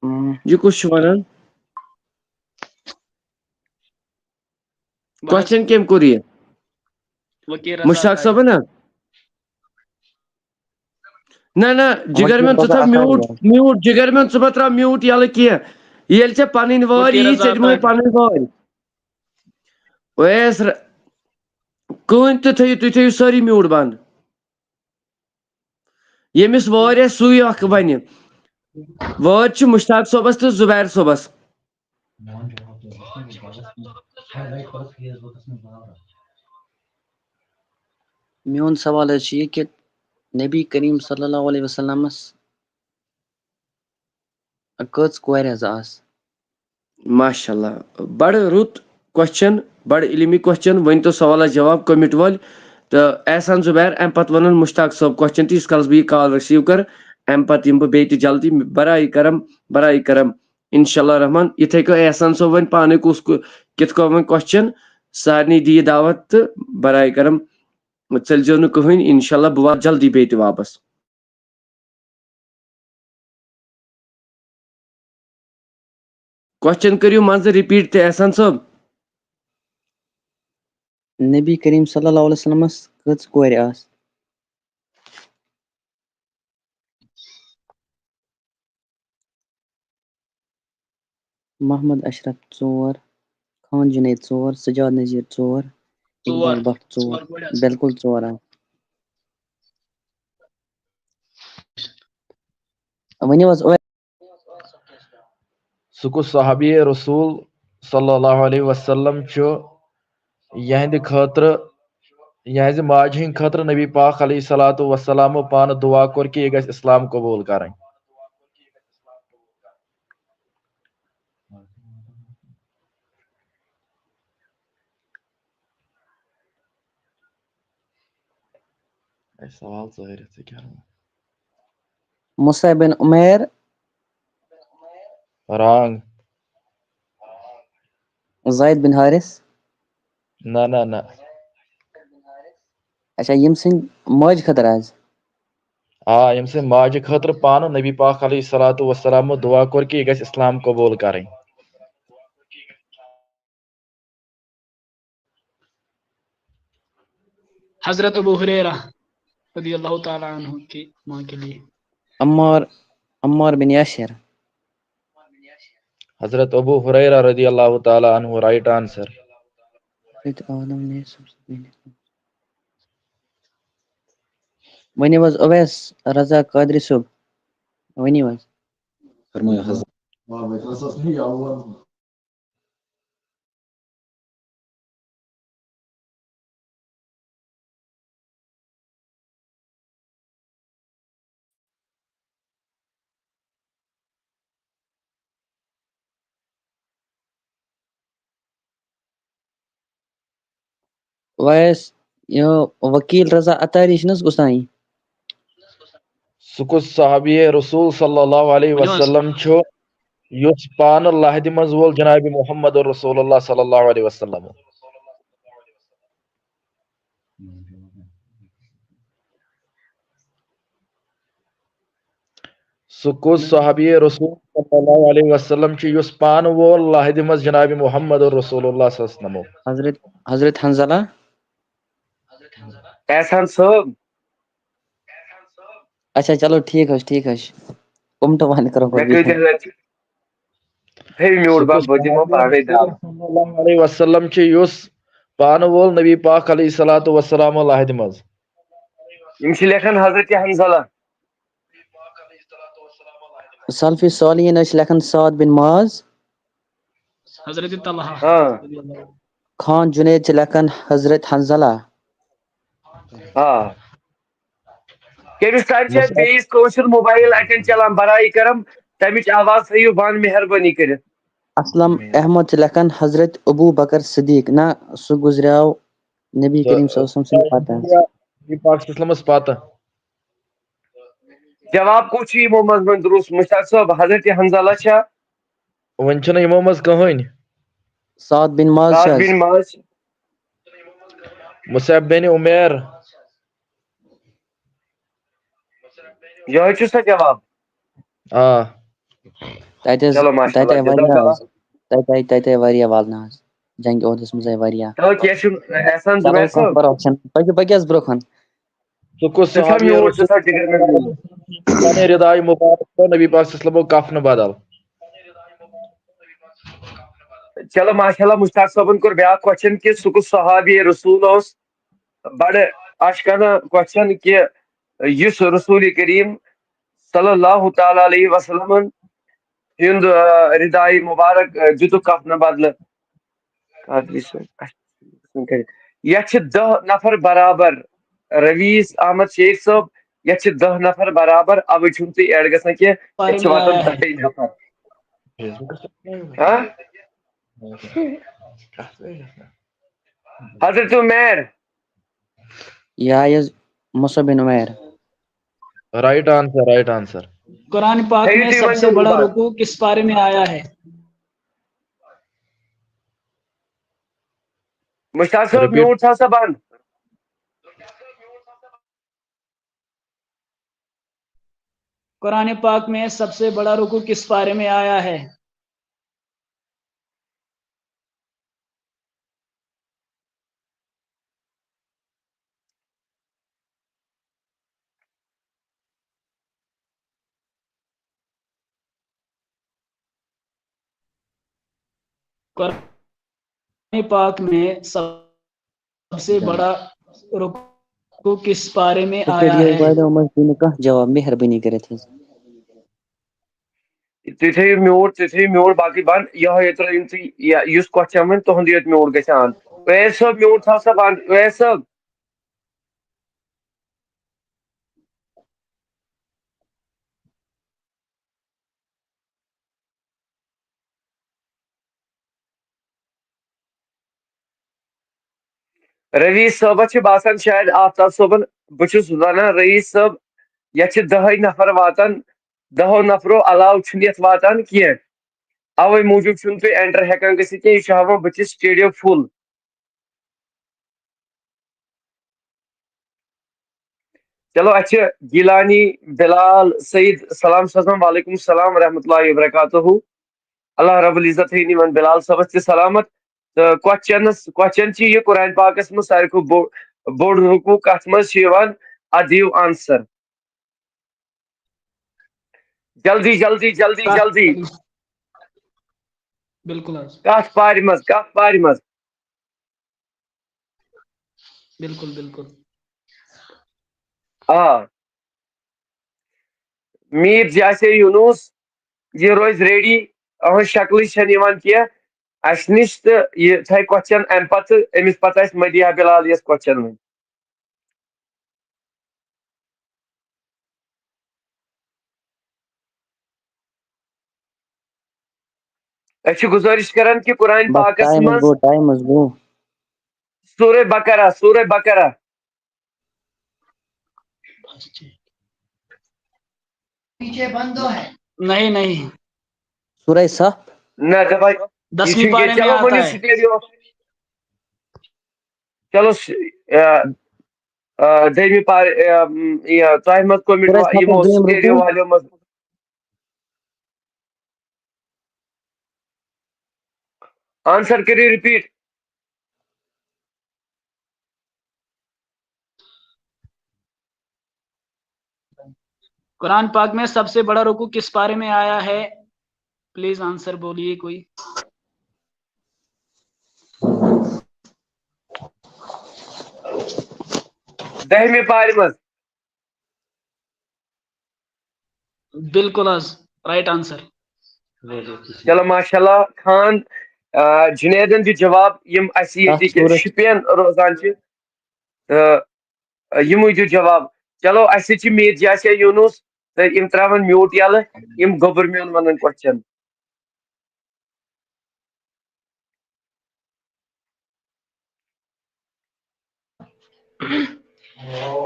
اۭں۔ یہِ کُس چھُ وَنان؟ بہٕ حظ کوسچن کٔمۍ کوٚر یہِ؟ وکیل رضا مشتاق تاج۔ صٲبن ہا؟ نہ، نہ، جگر وکیل میون، ژٕ رضا تھاو اطہر میوٗٹ، یار۔ میوٗٹ، جگر میون، ژٕ مہ ترٛاو میوٗٹ یَلہٕ کینٛہہ۔ ییٚلہِ ژےٚ پَنٕنۍ وٲرۍ وکیل یی، رضا ژےٚ دِمو اطہر۔ پَنٕنۍ وٲرۍ۔ اویس ر-، کٕہٕنۍ تہِ تھٲیِو، تُہۍ تھٲیِو سٲری میوٗٹ بنٛد۔ ییٚمِس وٲرۍ آسہِ، سُے اکھ وَنہِ۔ وٲرۍ چھِ مشتاق صٲبس تہٕ زُبیر صٲبس۔ میون سوال حظ چھُ یہِ کہِ نبی کریم صلی اللہ علیہ وسلمس کٔژ کورِ حظ آسہٕ؟ ماشاء اللہ، بڑٕ رُت کوسچن، بڑٕ علمی کوسچن۔ ؤنۍ تو سوالس جواب کومنٹ وٲلۍ۔ تہٕ احسان زُبیر، امہِ پتہٕ ونن مشتاق صٲب کوسچن تہٕ ییٖتِس کالس بہٕ یہِ کال رِسیٖو کرٕ، امہِ پتہٕ یِمہٕ بہٕ بیٚیہِ تہِ جلدی۔ برائے کرم، برائے کرم۔ انشاء اللہ الرحمن، یِتھے کٔنۍ احسان صٲب وۄنۍ پانے کُس کُ-، کِتھ کٔنۍ وۄنۍ کوسچن، سارنٕے دِیہِ دعوت تہٕ برائے کرم، ژٔلۍزیو نہٕ کٕہٕنۍ، انشاء اللہ بہٕ واتہٕ جلدی بیٚیہِ تہِ واپس۔ کوسچن کٔرِو منٛزٕ رِپیٖٹ تہِ احسان صٲب۔ نبی کریم صلی اللہ علیہ وسلمس کٔژ کورِ آسہٕ؟ محمد اشرف ژور، خان جنید ژور، سجاد نذیر ژور، اقبال ژور۔ بٹ ژور۔ ژور کورِ آسہٕ۔ بِلکُل ژور آسہٕ۔ ؤنِو حظ، اوے۔ سُہ کُس صحابی رسول صلی اللہ علیہ وسلم چھُ یِہنٛدِ خٲطرٕ، یِہنٛزِ ماجہِ ہٕنٛدِ خٲطرٕ نبی پاک علیہ الصلوۃ والسلام پانہٕ دعا کوٚر کہِ یہِ گژھِ اسلام قبول کرٕنۍ؟ اَسہِ سوال ژٲرِتھ ژٕ کیٛاہ وَنان؟ مصعب بن عمیر۔ Wrong۔ زید بن حارث۔ نہ، نہ، نہ۔ اچھا، یِم سٕنٛدِ ماجہِ خٲطرٕ حظ؟ آ، یِم سٕنٛدِ ماجہِ خٲطرٕ پانہٕ نبی پاک علیہ الصلوۃ والسلام دعا کوٚر کہِ یہِ گژھِ اسلام قبول کرٕنۍ۔ حضرت ابو ہریرہ رضی اللہ تعالیٰ عنہ کی ماں کے لیے۔ عمار، عمار بن یاسر۔ حضرت ابو ہریرہ رضی اللہ تعالیٰ عنہ، right answer۔ ؤنِو حظ اویس رضا قادری صٲب، ؤنِو حظ۔ فرمٲیِو حضرت۔ ویس، یہِ وکیل رضا عطاری چھُنہٕ حظ گُسائی؟ سُہ کُس صحابی رسول صلی اللہ علیہ ؤنِو حظ۔ وسلم چھُ یُس پانہٕ لحدِ منٛز وول جناب محمد رسول اللہ صلی اللہ علیہ وسلم؟ سُہ کُس صحابی رسول صلی اللہ علیہ وسلم چھُ یُس پانہٕ وول لحدِ منٛز جناب محمد رسول اللہ صلی اللہ علیہ وسلم؟ حضرت، حضرت حنزلہ۔ احسان صٲب۔ اچھا، چلو، ٹھیٖک حظ چھُ، ٹھیٖک حظ چھُ۔ کُمٹہٕ وانہِ کرو مےٚ گۄڈٕ کۭتیٛاہ لَٹہِ؟ تھٲیِو میوٗٹ سُہ بَب، کُس بہٕ دِمو پانَے دَب۔ صلی اللہ علیہ وسلم چھُ یُس پانہٕ وول نبی پاک علیہ الصلوۃ والسلام لحدِ منٛز؟ یِم چھِ لیکھان حضرت حنزلہ۔ سلفی صالحین حظ چھِ لیکھان سعد بن معاذ۔ حضرت طلحہ۔ ہاں۔ خان جنید چھِ لیکھان حضرت حنزلہ۔ آ۔ کٔمِس تام چھِ مُسا- بیٚیِس کٲنٛسہِ ہُنٛد موبایل اَتٮ۪ن چلان، برائے کرم، تَمِچ آواز تھٲیِو بنٛد، مہربٲنی کٔرِتھ۔ اسلم احمد چھِ لیکھان حضرت ابو بکر صدیق۔ نہ، سُہ گُزریو نبی تہٕ کریم صلی اللہ علیہ وسلم سٕنٛدِ پتہٕ۔ نبی پاک صلی اللہ علیہ وسلمس پتہٕ۔ جواب کوٚت چھُ یِمو منٛز وۄنۍ درست؟ مشتاق صٲب، حضرت حنزلہ چھا؟ وۄنۍ چھُنہٕ یِمو منٛز کٕہٕنۍ۔ سعد بن معاذ سعد چھا؟ بن معاذ۔ مصعب بن عمیر۔ یِہوٚے چھُ سا جواب؟ آ۔ تَتہِ حظ، چلو، ماشاء تَتہِ اللہ، آیہِ جزاک واریاہ اللہ۔ حظ۔ تَتہِ آیہِ، تَتہِ آیہِ واریاہ والنہٕ حظ۔ جنگِ احدس منٛز آیہِ واریاہ۔ چلو، کینٛہہ چھُنہٕ، احسان چھُ کانٛہہ پرواے چھُنہٕ۔ پٔکِو، پٔکِو حظ برٛونٛہہ کُن۔ سُہ کُس ژٕ چھا صحابی میوٗٹ، ژٕ چھا جِگر مےٚ میوٗٹ؟ پننہِ رداے مبارک تہٕ نبی پاک صلی اللہ علیہ وسلمُک کفنہٕ بدل۔ چلو، ماشاء اللہ، مشتاق صٲبن کوٚر بیٛاکھ question کہِ سُہ کُس صحابی رسول اوس؟ بڑٕ اشکنہ question کہِ یُس رسول کریم صلی اللہ تعالیٰ علیہ وسلمن ہُنٛد، آ، رداے مبارک، آ، دِتُکھ کفنہٕ بدلہٕ۔ قادری صٲب، اچھا، یتھ چھِ دہ نفر برابر، رویس احمد شیخ صٲب، یتھ چھِ دہ نفر برابر، اوے چھِو تُہۍ add گژھان کینٛہہ، یتھ چھِ واتان دہے نفر۔ ہاں؟ حضرت عمیر۔ یا یز مصعب بن Umair. Right answer, right answer۔ قرآن پاک میں سب سے بڑا رکوع کس پارے میں آیا ہے؟ مشتاق صٲب، Repeat۔ میوٗٹ تھاو سا بنٛد۔ قرآن پاک میں سب سے بڑا رکوع کس پارے میں آیا ہے؟ قرآن پاک میں سب سے بڑا رکوع کس پارے میں آیا کٔرِو ہے؟ والیو منٛز دِنہٕ کانٛہہ جواب، مہربٲنی کٔرِتھ حظ۔ تُہۍ تھٲیِو میوٗٹ، تُہۍ تھٲیِو میوٗٹ باقٕے بنٛد۔ یِہوٚے یوت ترٛٲیِو تُہۍ، یہِ، یُس question وۄنۍ تُہُنٛد یوت میوٗٹ گژھِ on۔ اویس صٲب، میوٗٹ تھاو سا بنٛد۔ اویس صٲب۔ رئیس صٲبس چھِ باسان شاید آفتاب صٲبن، بہٕ چھُس ونان رئیس صٲب، یتھ چھِ دَہے نفر واتان، دَہو نفرو علاوٕ چھُنہٕ یتھ واتان کینٛہہ، اوے موٗجوٗب چھُنہٕ تُہۍ enter ہٮ۪کان گٔژھِتھ کینٛہہ، یہِ چھُ ہاوان بہٕ چھُس stadium full۔ چلو، اَسہِ چھِ گیٖلانی بلال سعید سلام سوزان، وعلیکم السلام ورحمۃ اللہ وبرکاتہ۔ اللہ رب العزت تھٲیِن یِمن بلال صٲبس تہِ سلامت۔ تہٕ questionس، question چھِ یہِ، قرآن پاکس منٛز ساروی کھۄتہٕ بوٚڑ، بوٚڑ رکوع کتھ منٛز چھُ یِوان؟ اتھ دِیِو answer۔ جلدی، جلدی، جلدی، جلدی۔ بِلکُل حظ۔ کتھ پارِ منٛز، کتھ پارِ منٛز؟ بِلکُل، بِلکُل۔ آ۔ میٖر جاسے یوٗنُس، یہِ روزِ ready، أہٕنٛز شکلٕے چھَنہٕ یِوان کینٛہہ۔ اَسہِ نِش تہٕ یہِ تھایہِ question اَمہِ پتہٕ، أمِس پتہٕ آسہِ مدیحہ بلال یَس question وۄنۍ۔ أسۍ چھِ گُزٲرِش کران کہِ قرآن بس پاکس ٹایم حظ منٛز گوٚو، ٹایم حظ گوٚو۔ سورہ بقرہ، سورہ بقرہ۔ نہیں، نہیں۔ سورہ صف۔ نہ، دپان، یہِ دسویں چھُنہٕ پارے کینٛہہ۔ میں چلو، آتا ؤنِو ہے۔ stadium۔ چلو، س-، آ، آ، دوٚیمہِ پارِ، آ، م، یہِ، تۄہہِ منٛز comment سورہ وا-، یِمو صفس دوٚیِم stadium رُکوٗع۔ والیو منٛز۔ Answer کٔرِو repeat۔ قرآن پاک میں سب سے بڑا رکوع کس پارے میں آیا ہے؟ پلیز آنسر بولیے کوئی۔ دٔہمہِ پارِ منٛز۔ بِلکُل حظ، رائٹ آنسر۔ چلو، ماشاء اللہ خان، آ، جُنیدن دیُت جواب، یِم اَسہِ ییٚتِکۍ سورہ۔ شُپین روزان چھِ، تہٕ یِموٕے دیُت جواب۔ چلو، اَسہِ سۭتۍ چھِ میٖر جاسیا یوٗنُس، تہٕ یِم ترٛاوَن mute یَلہٕ، یِم گوٚبُر میون وَنَن question۔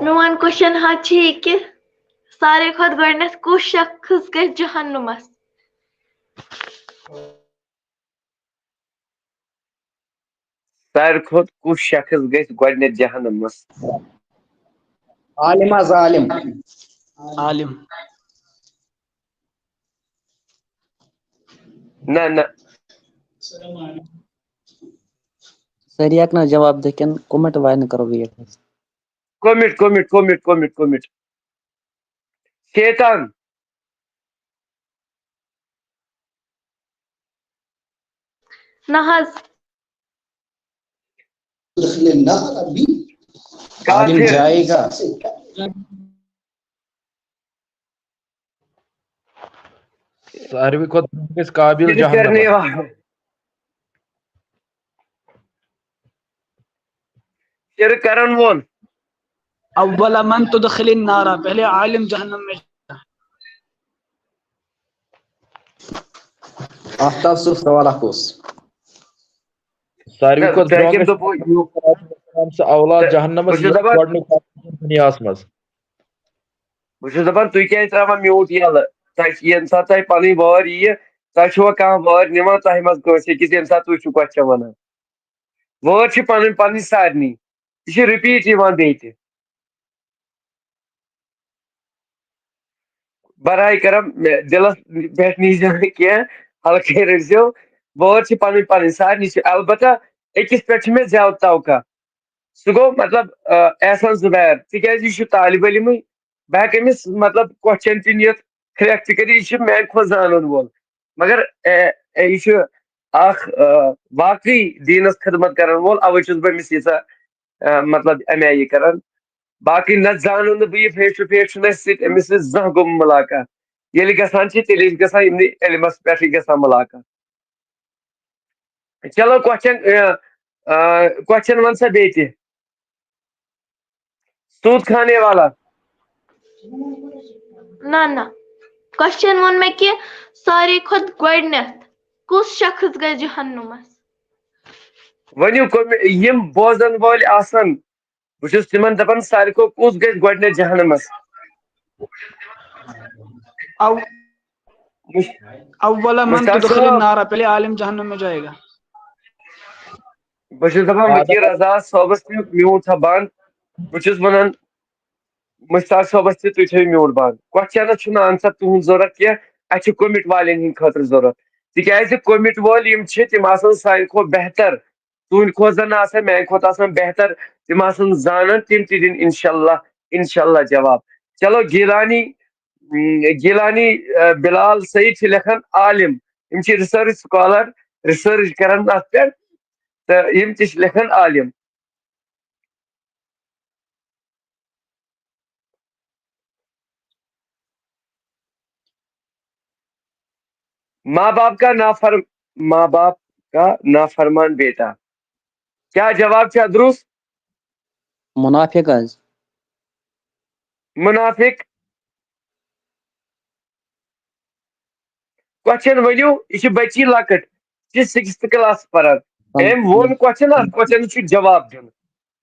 میون question حظ چھُ یہِ کہِ ساروی کھۄتہٕ گۄڈٕنیتھ کُس شخص گژھِ جہنمس؟ ساروی کھۄتہٕ کُس شخص گژھِ گۄڈٕنیتھ جہنمس؟ عالم حظ، عالم۔ عالم۔ نہ، نہ۔ سٲری ہٮ۪کنا جواب دِتھ کِنہٕ comment والٮ۪ن کرو wait حظ؟ Comment، comment، comment، comment، comment۔ شیطان۔ نہ حظ۔ دخل النار ابھی۔ کافر۔ عالم جائے گا۔ ساروی کھۄتہٕ برونٛہہ گژھِ قابل شرک جہنم۔ کرنے والا۔ شرک کرن وول۔ اول من تدخل النار، پہلے عالم جہنم میں۔ آفتاب صٲب، سوال اکھ اوس۔ ساروی نہ، کھۄتہٕ تۄہہِ برونٛہہ کٔمۍ گژھِ دوٚپوٕ یہِ؟ سُہ اولاد تۄہہِ، جہنمس بہٕ چھُس یُس دَپان، گۄڈٕنیُک دُنیاہس منٛز۔ بہٕ چھُس دَپان، تُہۍ کیٛازِ ترٛاوان mute یَلہٕ؟ تۄہہِ، ییٚمہِ ساتہٕ تۄہہِ پَنٕنۍ وٲرۍ یِیہِ، تۄہہِ چھُوا کانٛہہ وٲرۍ نِوان تۄہہِ منٛز کٲنٛسہِ أکِس، ییٚمہِ ساتہٕ تُہۍ چھِو question وَنان؟ وٲرۍ چھِ پَنٕنۍ پَنٕنۍ سارنٕے۔ یہِ چھِ repeat یِوان بیٚیہِ تہِ۔ برائے کرم، مےٚ دِلس پٮ۪ٹھ نیٖزیو نہٕ کینٛہہ، ہلکے رٔٹزیو۔ وٲرۍ چھِ پنٕنۍ پنٕنۍ، سارنٕے چھِ۔ البتہ أکِس پٮ۪ٹھ چھِ مےٚ زیادٕ توقع۔ سُہ گوٚو، مطلب، آ، احسان زُبیر، تِکیازِ یہِ چھُ طالب علمٕے۔ بہٕ ہٮ۪کہٕ أمِس، مطلب، question تہِ نِتھ، کھرٛٮ۪کھ تہِ کٔرِتھ، یہِ چھُ میانہِ کھۄتہٕ زانن وول۔ مگر، اے، اے، یہِ چھُ اکھ آ، واقعی دیٖنس خدمت کرن وول، اوے چھُس بہٕ أمِس ییٖژاہ آ، مطلب امہِ آیہِ یہِ کران۔ باقٕے نہ زانو نہٕ بہٕ یہِ فیس ٹو فیس، چھُنہٕ اَسہِ سۭتۍ أمِس سۭتۍ زانٛہہ گوٚمُت مُلاقات۔ ییٚلہِ گژھان چھِ، تیٚلہِ چھِ گژھان یِمنٕے علمس پٮ۪ٹھٕے گژھان مُلاقات۔ چلو، کوسچن کوسچن ون سا بیٚیہِ تہِ۔ سوٗد کھانے والا۔ نہ نہ، کوسچن ووٚن مےٚ کہِ ساروی کھۄتہٕ گۄڈٕنیتھ کُس شخص گژھِ جہنمس؟ ؤنِو، کٔمۍ یِم بوزن وٲلۍ آسن، بہٕ چھُس تِمن دپان، ساروی کھۄتہٕ کُس گژھِ گۄڈٕنیتھ جہنمس؟ اول من تدخل النار، پہلے عالم جہنم میں جائے گا۔ بہٕ چھُس دَپان، وکیل رضا صٲبَس تہِ میوٗٹ تھاو بنٛد۔ بہٕ چھُس وَنان مُشتاق صٲبَس تہِ، تُہۍ تھٲیِو میوٗٹ بنٛد۔ کوسچنَس چھُنہٕ آنسر تُہُنٛد ضوٚرَتھ کینٛہہ، اَسہِ چھُ کومِٹ والٮ۪ن ہِنٛدۍ خٲطرٕ ضوٚرَتھ۔ تِکیٛازِ کومِٹ وٲلۍ یِم چھِ، تِم آسَن سانہِ کھۄتہٕ بہتر، تُہٕنٛدِ کھۄتہٕ زَن آسَن، میٛانہِ کھۄتہٕ آسَن بہتر، تِم آسَن زانان، تِم تہِ دِن اِنشاء اللہ، اِنشاء اللہ جواب۔ چلو، گیٖلانی، اۭں، گیٖلانی، اہ، بِلال سعید چھِ لیکھان عالِم۔ یِم چھِ ریسرچ سکالر، ریسرچ کران اتھ پٮ۪ٹھ، تہٕ یِم تہِ چھِ لیکھان عالم۔ ماں باپ کا نافر ماں باپ کا نافرمان بیٹا۔ کیا جواب چھا درست؟ منافق حظ۔ منافق۔ کوسچن ؤنِو، یہِ چھِ بچی لۄکٕٹ، یہِ چھِ سِکِستھ کلاس پران۔ أمۍ ووٚن کوسچن، اتھ کوسچنس چھُ جواب دیُن۔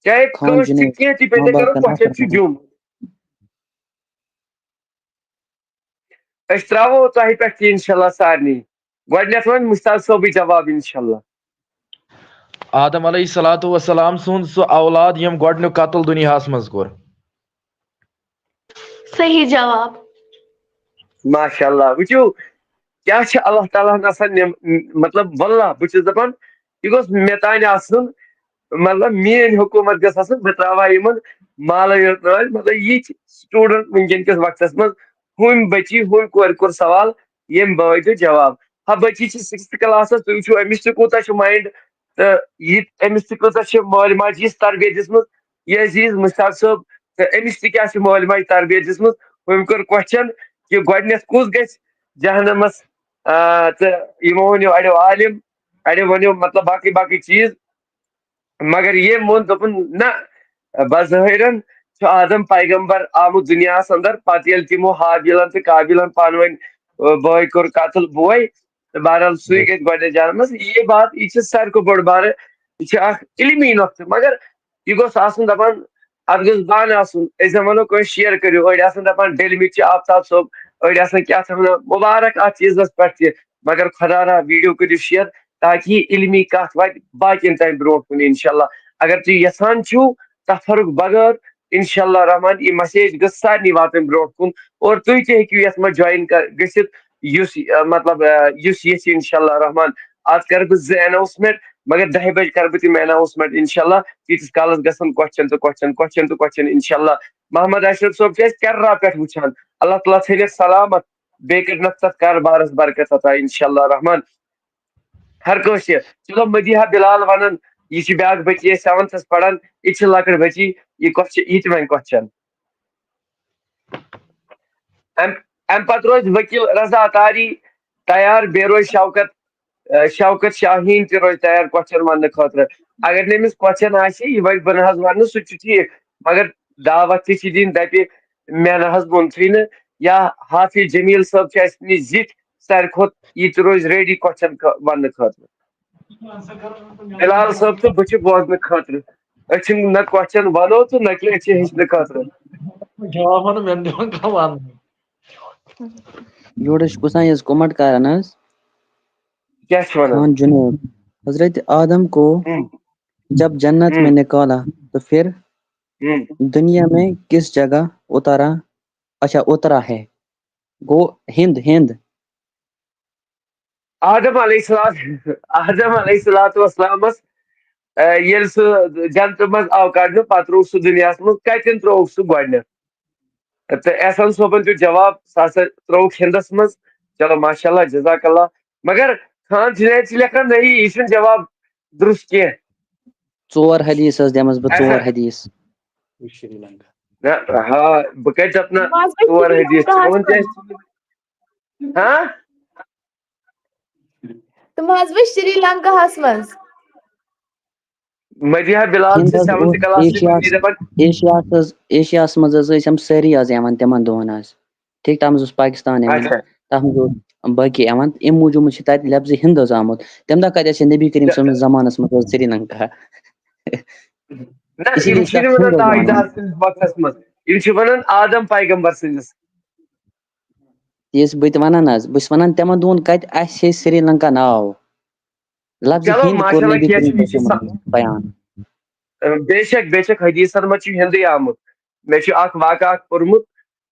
چاہے خان کٲنٛسہِ چھُ جنید، کینٛہہ تہِ پیٚیہِ، ماں تۄہہِ باپ کرُن، کا کوسچن چھُ نافرمان۔ دیُن۔ أسۍ ترٛاوو تۄہہِ پٮ۪ٹھ تہِ انشاءاللہ سارنٕے۔ گۄڈٕنٮ۪تھ وۄنۍ مُشتاق صٲبٕے جواب انشاءاللہ۔ آدم علیہ الصلوۃ والسلام سُنٛد سُہ اولاد ییٚمۍ گۄڈٕنیُک قتل دُنیاہَس منٛز کوٚر۔ صحیح جواب۔ ماشاءاللہ۔ وٕچھِو، کیٛاہ چھِ اللہ تعالیٰ ہن آسان نعم-، مطلب، واللہ، بہٕ چھُس دَپان، یہِ گوٚژھ مےٚ تانۍ آسُن، مطلب، میٛٲنۍ حکوٗمت گٔژھ آسٕنۍ، بہٕ ترٛاوہا یِمن مالٕے یوت نٲلۍ۔ مطلب، یہِ چھِ student وٕنکیٚن کِس وقتس منٛز، ہُمۍ بٔچی، ہُمۍ کورِ کوٚر سوال، ییٚمۍ بٲے دیُت جواب۔ ہا، بٔچی چھِ سِکِستھ کلاسس، تُہۍ وٕچھِو، أمِس تہِ کوٗتاہ چھُ mind، تہٕ یہِ، أمِس تہِ کۭژاہ چھِ مٲلۍ ماجہِ یِژھ تربیت دِژمٕژ، یہِ عزیٖز مُشتاق صٲب، تہٕ أمِس تہِ کیٛاہ چھِ مٲلۍ ماجہِ تربیت دِژمٕژ۔ ہُمۍ کوٚر question کہِ گۄڈٕنٮ۪تھ کُس گژھِ جہنمس، آ، تہٕ یِمو ؤنِو، اَڑیو عالم، اَڑیو ؤنِو، مطلب، باقٕے باقٕے چیٖز۔ مگر ییٚمۍ ووٚن، دوٚپُن، نہ، بظٲہِرن چھُ آدم پیغمبر آمُت دُنیاہس اندر، پتہٕ ییٚلہِ تِمو ہابیلن تہٕ قابیلن پانہٕ ؤنۍ، آ، بٲے کوٚر قتل بوے، تہٕ بہرحال سُے گژھِ گۄڈٕنیتھ جہنمس۔ یہِ بات، یہِ چھِ ساروی کھۄتہٕ بٔڑ بارٕ، یہِ چھِ اکھ علمی نۄقطہٕ، مگر یہِ گوٚژھ آسُن دپان، اتھ گوٚژھ بہانہٕ آسُن۔ أسۍ زن ونو کٲنٛسہِ share کٔرِو، أڑۍ آسان دپان ڈٔلۍ مٕتۍ چھِ آفتاب صٲب، أڑۍ آسان کیٛاہ تھام ونان، مُبارک اتھ چیٖزس پٮ۪ٹھ تہِ، مگر خۄدا را video کٔرِو share، تاکہِ یہِ علمی کتھ واتہِ باقین تام برونٛٹھ کُن انشاءاللہ۔ اگر تُہۍ یژھان چھِو تفرق بغٲر، انشاءاللہ رحمان، یہِ message گٔژھ سارنٕے واتٕنۍ برونٛٹھ کُن، اور تُہۍ تہِ ہیٚکِو یتھ منٛز join کر-، گٔژھِتھ، یُس، آ، مطلب، آ، یُس یژھِ انشاءاللہ رحمان۔ از کرٕ بہٕ زٕ announcement، مگر دَہہِ بجہِ کرٕ بہٕ تِم announcement انشاءاللہ۔ تیٖتِس کالس گژھن question تہٕ question، question تہٕ question انشاءاللہ۔ محمد اشرف صٲب چھِ اَسہِ کیرلا پٮ۪ٹھ وٕچھان۔ اللہ تعالیٰ تھٲینَس سلامت، بیٚیہِ کٔرِنَس تَتھ کاربارس برکت عطا انشاءاللہ رحمان۔ ہر کٲنٛسہِ، چلو، مدیحہ بلال وَنان، یہِ چھِ بیٛاکھ بٔچی اَسہِ seventh پران، یہِ تہِ چھِ لۄکٕٹ بٔچی، یہِ question، یہِ تہِ وَنہِ question۔ اَمہِ اَمہِ پتہٕ روزِ وکیل رضا اطاری تیار، بیٚیہِ روزِ شوکت، اہ، شوکت شاہیٖن تہِ روزِ تیار question وننہٕ خٲطرٕ۔ اگر نہٕ أمِس question آسہِ، یہِ وَنہِ بہٕ نہ حظ وَنہٕ، سُہ تہِ چھُ ٹھیٖک، مگر دعوت تہِ چھِ دِنۍ، دَپہِ مےٚ نہ حظ ووٚنتھٕے نہٕ، یا حافظ جمیٖل صٲب چھِ اَسہِ نِش زِٹھۍ، ساروی کھۄتہٕ یہِ تہِ روزِ ready question خٲ-، وننہٕ خٲطرٕ۔ بلال صٲب تہٕ بہٕ چھِ بوزنہٕ خٲطرٕ۔ أسۍ چھِنہٕ نہ question وَنو تہٕ نہ کینٛہہ، أسۍ چھِ ہیٚچھنہٕ خٲطرٕ۔ جواب وَنہٕ مےٚ نہٕ دِوان کانٛہہ وَننہٕ۔ یورٕ چھُ کُس تام یہِ comment کران حظ۔ کیٛاہ چھِ وَنان؟ خان جنید، حضرت آدم کو ہم، جب جنت ہم، میں نکالا تو پھر ہم۔ دنیا میں کس جگہ اتارا، اچھا، اترا ہے؟ گوٚو ہند، ہند۔ آدم علیہ السلام، آدم علیہ الصلوۃ والسلامس، اہ، ییٚلہِ سُہ جنتہٕ منٛز آو کڑنہٕ، پتہٕ روٗد سُہ دُنیاہس منٛز، کتٮ۪ن ترٛووُکھ سُہ گۄڈٕنٮ۪تھ؟ تہٕ احسان صٲبن دیُت جواب، سُہ ہسا ترٛووُکھ ہندس منٛز۔ چلو، ماشاء اللہ، جزاک اللہ۔ مگر خان جنید چھِ لیکھان نہیں، یہِ چھُنہٕ جواب درست کینٛہہ۔ ژور حدیث حظ دِمس بہٕ، ژور حدیث۔ نہ، ہا، بہٕ کتہِ دپہٕ نہ تِم حظ وٕچھ ژور سری حدیث چھِ لنکاہس وۄنۍ تہِ منٛز۔ تِم حظ وٕچھ سری لنکاہس منٛز۔ مدیحہ بلال یِم چھِ حظ سیونتھ اوس کلاس ایشیاہس ایشیاہس منٛز ایشیاہس منٛز حظ ٲسۍ یِم سٲری حظ یِوان تِمن دۄہن حظ۔ ٹھیٖک، تتھ منٛز اوس پاکستان یِوان، اچھا۔ تتھ منٛز اوس باقٕے یِوان، امہِ موٗجوٗب چھِ تتہِ لفظ ہند حظ آمُت۔ تمہِ دۄہ کتہِ ٲسۍ نبی کریم صٲب سٕنٛدِس زمانس منٛز حظ سری لنکا؟ نہ، اسی یِم لیے چھِنہٕ چھِ ونان تِم تاج وَنان۔ دار سٕنٛدِس وقتس منٛز، یِم چھِ ونان آدم پیغمبر سٕنٛدِس۔ یُس بہٕ تہِ ونان حظ، بہٕ چھُس ونان تِمن دۄہن کتہِ اَسہِ ہے سری لنکا ناو۔ لفظ چلو، ہند کوٚر ماشاءاللہ، نبی کینٛہہ کریم چھُنہٕ، یہِ چھُ صٲب بیان۔ بے شک، بے شک، حدیثن منٛز چھُ ہندُے آمُت۔ مےٚ چھُ اکھ واقعہٕ اکھ پوٚرمُت،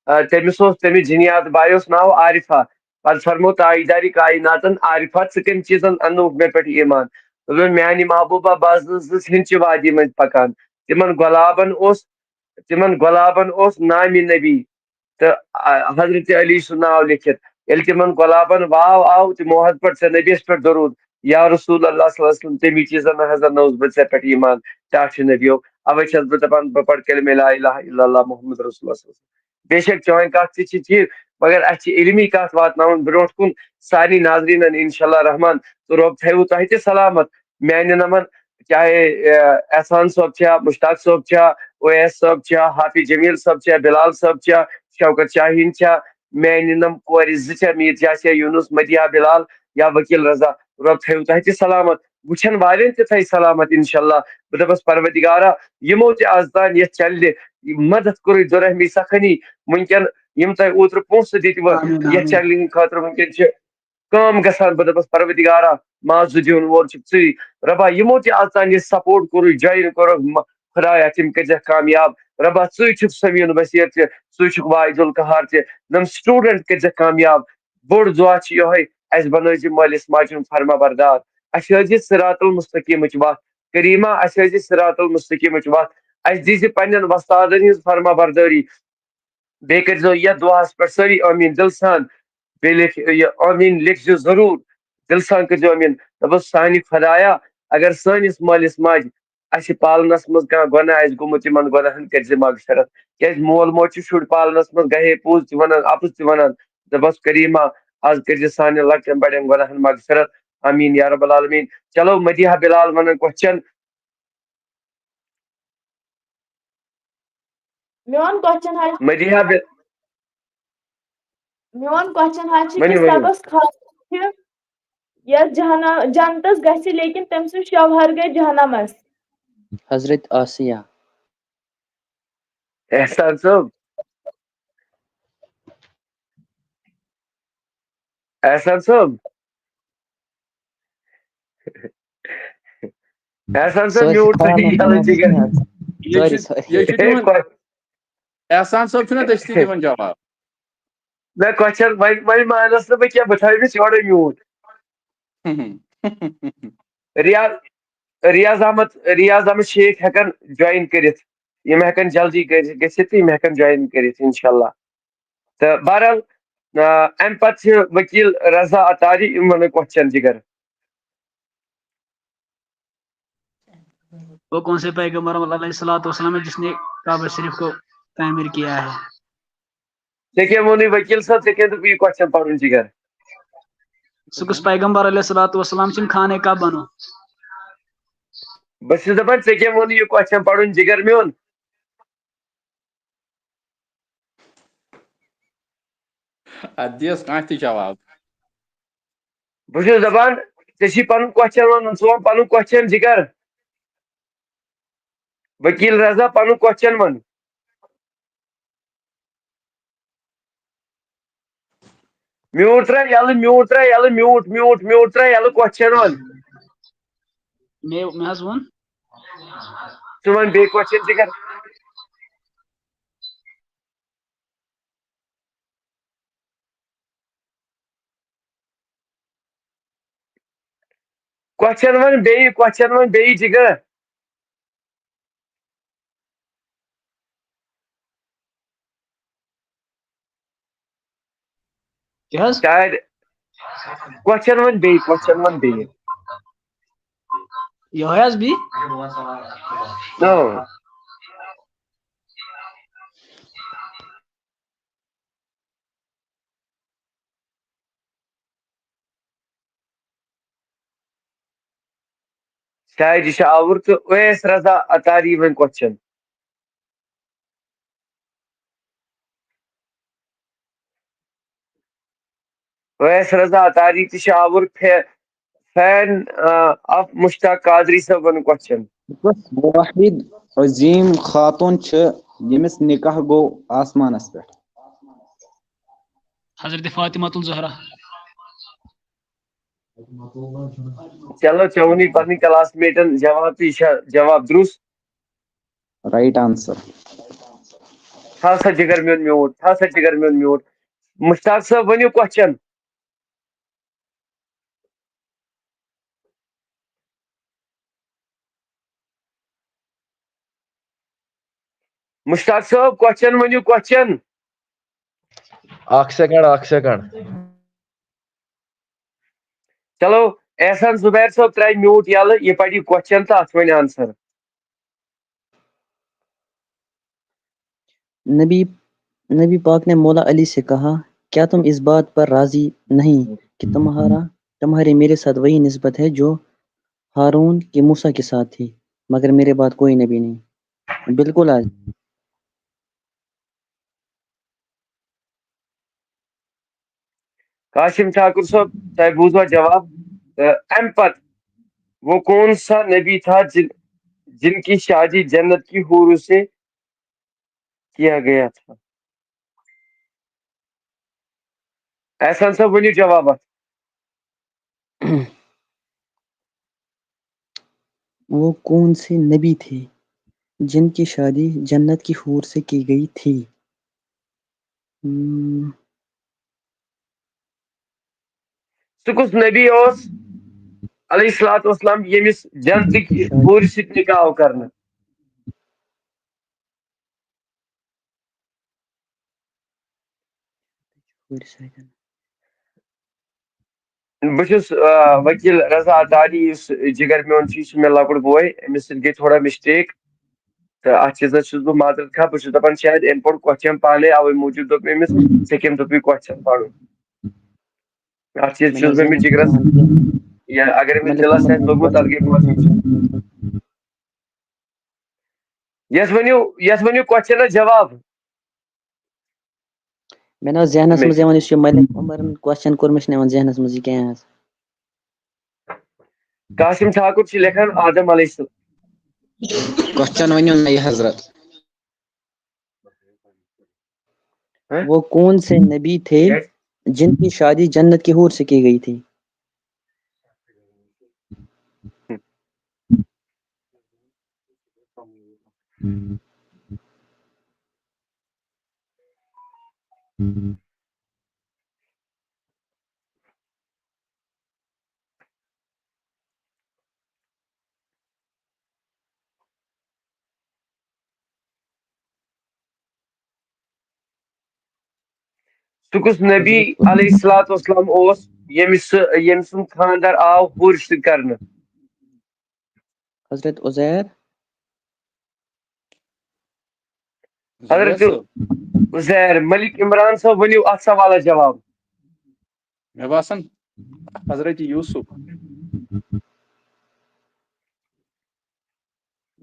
آ، تٔمِس اوس، تٔمِس جِنیات باے اوس ناو عارفہ۔ پتہٕ فرموو تاجدارِ کائناتن، عارفہ، ژٕ کٔمۍ چیٖزن اننووُکھ مےٚ پٮ۪ٹھ ایمان؟ دوٚپُن، میانہِ محبوبہ، بہٕ حظ ٲسٕس ہِنٛدچہِ وادی منٛز پکان، تِمن گۄلابن اوس، تِمن گۄلابن اوس نامِ نبی تہٕ، آ، حضرت علی سُنٛد ناو لیکھِتھ۔ ییٚلہِ تِمن گۄلابن واو آو، تِمو حظ پٔر ژےٚ نبیَس پٮ۪ٹھ درود، یا رسول اللہ صلی اللہ علیہ وسلم، تَمی چیٖزن حظ اننووُس بہٕ ژےٚ پٮ۪ٹھ ایمان، ٹاٹھہِ نبیو۔ اوے چھَس بہٕ دپان، بہٕ پرٕ کلمہ لا الہ الا اللہ محمد رسول اللہ صلی اللہ علیہ وسلم۔ بے شک چٲنۍ کتھ تہِ چھِ ٹھیٖک، مگر اسہِ چھِ علمی کتھ واتناوٕنۍ برونٛٹھ کُن سارنٕے ناظریٖنن، انشاءاللہ رحمان۔ تہٕ رۄب تھٲیِو تۄہہِ تہِ سلامت، میانٮ۪ن یِمن، چاہے، آ، احسان صٲب چھا، مشتاق صٲب چھا، اویس صٲب چھا، حافظ جمیل صٲب چھا، بلال صٲب چھا، شوکت شاہین چھا، میانٮ۪ن یِم کورِ زٕ چھا، میٖر جاسیا یونس، مدیحہ بلال یا وکیل رضا، رۄب تھٲیِو تۄہہِ تہِ سلامت۔ وٕچھن والٮ۪ن تہِ تھایہِ سلامت، انشاءاللہ۔ بہٕ دپس، پروردگارا، یِمو تہِ از تام یتھ چنلہِ مدد کوٚرُے، دُرحمی سخنی، وٕنکیٚن یِم تۄہہِ اوترٕ پونٛسہٕ دِتۍ وٕ، آمین، یتھ آمین۔ چنلہِ ہٕنٛدِ خٲطرٕ وٕنکیٚن چھِ کٲم گژھان۔ بہٕ دپس، پروردگارا، معاذ دیُن وول چھُکھ ژٕے۔ رۄبا، یِمو تہِ از تام یہِ سپورٹ کوٚرُے، جوین کوٚرُکھ، م-، خدایا، تِم کٔرزٮ۪کھ کامیاب۔ رۄبا، ژٕے چھُکھ سمیٖع البصیر تہِ، ژٕے چھُکھ واحد القہار تہِ۔ نم سٹوڈنٹ کٔرزٮ۪کھ کامیاب۔ بوٚڑ دُعا چھُ یِہوٚے، اَسہِ بنٲوزِ مٲلِس ماجہِ ہُنٛد فرما بردار، اَسہِ ہٲوزِ صراط المستقیمٕچ وَتھ۔ کریٖما، اَسہِ ہٲوزِ صراط المستقیمٕچ وَتھ، اَسہِ دیٖزِ پننٮ۪ن وۄستادن ہٕنٛز فرما بردٲری۔ بیٚیہِ کٔرۍزیو یَتھ دُعاہَس پٮ۪ٹھ سٲری آمیٖن دِلہٕ سان، بیٚیہِ لیکھ یہِ آمیٖن لیکھزیو ضروٗر، دِلہٕ سان کٔرۍزیو آمیٖن۔ دَپُس، سانہِ خۄدایا، اگر سٲنِس مٲلِس ماجہِ اَسہِ پالنَس منٛز کانٛہہ گۄناہ آسہِ گوٚمُت، یِمَن گۄناہَن کٔرۍ زِ مغفرت۔ کیٛازِ مول موج چھُ شُرۍ پالنَس منٛز گاہے پوٚز تہِ وَنان، اَپُز تہِ وَنان۔ دَپَس، کریٖما، آز کٔرۍ زِ سانٮ۪ن لۄکٹٮ۪ن بَڑٮ۪ن گۄناہَن مغفرت۔ آمیٖن یا رب العالمیٖن۔ چلو، مدیحہ بلال وَنان question۔ میون question حظ مدیحہ بل- میون question حظ چھُ ؤنِو، کہِ ؤنِو۔ سۄ گٔژھ خاص چھِ یۄس جہنم، جنتس گژھِ، لیکن تٔمۍ سُنٛد شوہر گٔے جہنمس۔ حضرت آسیہ۔ احسان صٲب، احسان صٲب، احسان صٲب، سُہ حظ چھُ میوٗٹ تھٲیِو خیالَس یَلہٕ منٛز جِگر۔ کینٛہہ۔ یہِ Sorry، چھُ، sorry۔ یہِ چھُ ہے، تِمن، کو- احسان صٲب چھُنہ دٔستی دِوان جواب۔ نہ، question، وۄنۍ، وۄنۍ مانس نہٕ بہٕ کینٛہہ، بہٕ تھاوٕ أمِس یورے میوٗٹ۔ ریاض، ریاض احمد، ریاض احمد شیخ ہٮ۪کن join کٔرِتھ، یِم ہٮ۪کن جلدی گٔژھِتھ، گٔژھِتھ تہٕ یِم ہٮ۪کن join کٔرِتھ، انشاءاللہ۔ تہٕ بہرحال، آ، اَمہِ پتہٕ چھِ ؤکیٖل رضا اطاری، یِم وَنن question، جِگر۔ وہ کون سے پیغمبر علیہ الصلوۃ والسلام ہے جس نے کعبہ شریف کو تعمیر کیا ہے؟ ژےٚ کیٛاہ ووٚنُے ؤکیٖل صٲب، ژےٚ کیٛاہ دوٚپُے یہِ question پَرُن، جِگر؟ سُہ کُس پیغمبر علیہ الصلوۃ والسلام چھُنہٕ خانہ کعبہ بنو؟ بہٕ چھُس دَپان، ژےٚ کیٛاہ ووٚنُے یہِ question پَرُن، جِگر میون؟ اتھ دِیس کانٛہہ تہِ جواب۔ بہٕ چھُس دَپان، ژےٚ چھی پَنُن question وَنُن، ژٕ وَن پَنُن question، جِگر۔ ؤکیٖل رضا، پَنُن question وَن۔ میوٗٹ ترٛاو یَلہٕ، میوٗٹ ترٛاو یَلہٕ، میوٗٹ، میوٗٹ، میوٗٹ ترٛاو یَلہٕ، question وَن۔ مےٚ، مےٚ حظ ووٚن۔ ژٕ وَن بیٚیہِ question، جِگر۔ Question وَن بیٚیہِ، question وَن بیٚیہِ، جِگر۔ کیٛاہ حظ؟ شاید، Question وۄنۍ بیٚیہِ، question وۄنۍ بیٚیہِ۔ یہوے حظ بی۔ No۔ شاید یہِ چھُ آوُر تہٕ اویس رضا اطاری وۄنۍ question۔ اویس رضا اطاری تہِ چھُ آوُر، فے-، fan آف مشتاق قادری صٲبُن question۔ واحد عظیم خاتون چھِ، ییٚمِس نکاح گوٚو آسمانس پٮ۪ٹھ۔ حضرت فاطمہ الزہرا۔ چلو، ژےٚ ووٚنُے پنٕنۍ classmate ن جواب، تہٕ یہِ چھا جواب درست؟ Right answer۔ تھاو سا جگر میون mute، تھاو سا جگر میون mute۔ مشتاق صٲب، ؤنِو question۔ مشتاق صٲب، question ؤنِو، question۔ اکھ second، اکھ second۔ چلو، احسان زبیر صٲب ترٛایہِ mute یَلہٕ، یہِ پَرِ یہِ question تہٕ اَتھ وَنہِ answer۔ نبی نبی پاک نے مولا علی سے کہا، کیا تم اس بات پر راضی نہیں کہ تمہارا تمہاری میرے ساتھ وہی نسبت ہے جو ہارون کی موسیٰ کے ساتھ تھی، مگر میرے بعد کوئی نبی نہیں؟ بالکل آج۔ قاسم ٹھاکر صٲب، تۄہہِ بوٗزوا جواب؟ تہٕ اَمہِ پتہٕ وہ کون سا نبی تھا جن جن کی شادی جنت کی حوروں سے کیا گیا تھا؟ احسان صٲب، ؤنِو جواب اَتھ۔ وہ کون سے نبی تھے جن کی شادی جنت کی حور سے کی گئی تھی؟ ہم، سُہ کُس نبی اوس علیہ الصلوۃ والسلام ییٚمِس جنتٕکۍ حورِ سۭتۍ نکاح آو کرنہٕ؟ حورِ سۭتۍ۔ بہٕ چھُس آ، وکیل رضا اطاری، یُس جگر میون چھُ، یہِ چھُ مےٚ لۄکُٹ بوے، أمِس سۭتۍ گٔے تھوڑا mistake۔ تہٕ اَتھ چیٖزَس چھُس بہٕ معذرت خواہ، بہٕ چھُس دَپان شاید أمۍ پوٚر question پانے، اَوَے موٗجوٗب دوٚپ مےٚ أمِس، ژےٚ کٔمۍ دوٚپُے question پَرُن؟ اَتھ چیٖز چھُس بہٕ أمِس جگرَس، یا اگر أمِس دِلَس آسہِ لوٚگمُت، تَتھ گٔے بوزٕنۍ۔ یَتھ ؤنِو، یَتھ ؤنِو questionَس جواب۔ مےٚ نہ ذہنس مےٚ منٛز یِوان، یُس یہِ ملک عمرن question کوٚر، مےٚ چھُنہٕ یِوان ذہنس منٛز یہِ کینٛہہ حظ۔ قاسم ٹھاکر چھُ لیکھان آدم علیہ السلام۔ Question ؤنِو نہ یہِ حضرت۔ وہ کون سے نبی تھے جن کی شادی جنت کی حور سے کی گئی تھی؟ سُہ کُس نبی علیہ الصلوۃ والسلام اوس، ییٚمِس سُہ، ییٚمۍ سُنٛد خانٛدر آو حورِ سۭتۍ کرنہٕ؟ حضرت عزیر۔ حضرت عزیر، ملک عمران صٲب، ؤنِو اَتھ سوالَس جواب۔ مےٚ باسان حضرت یوسف۔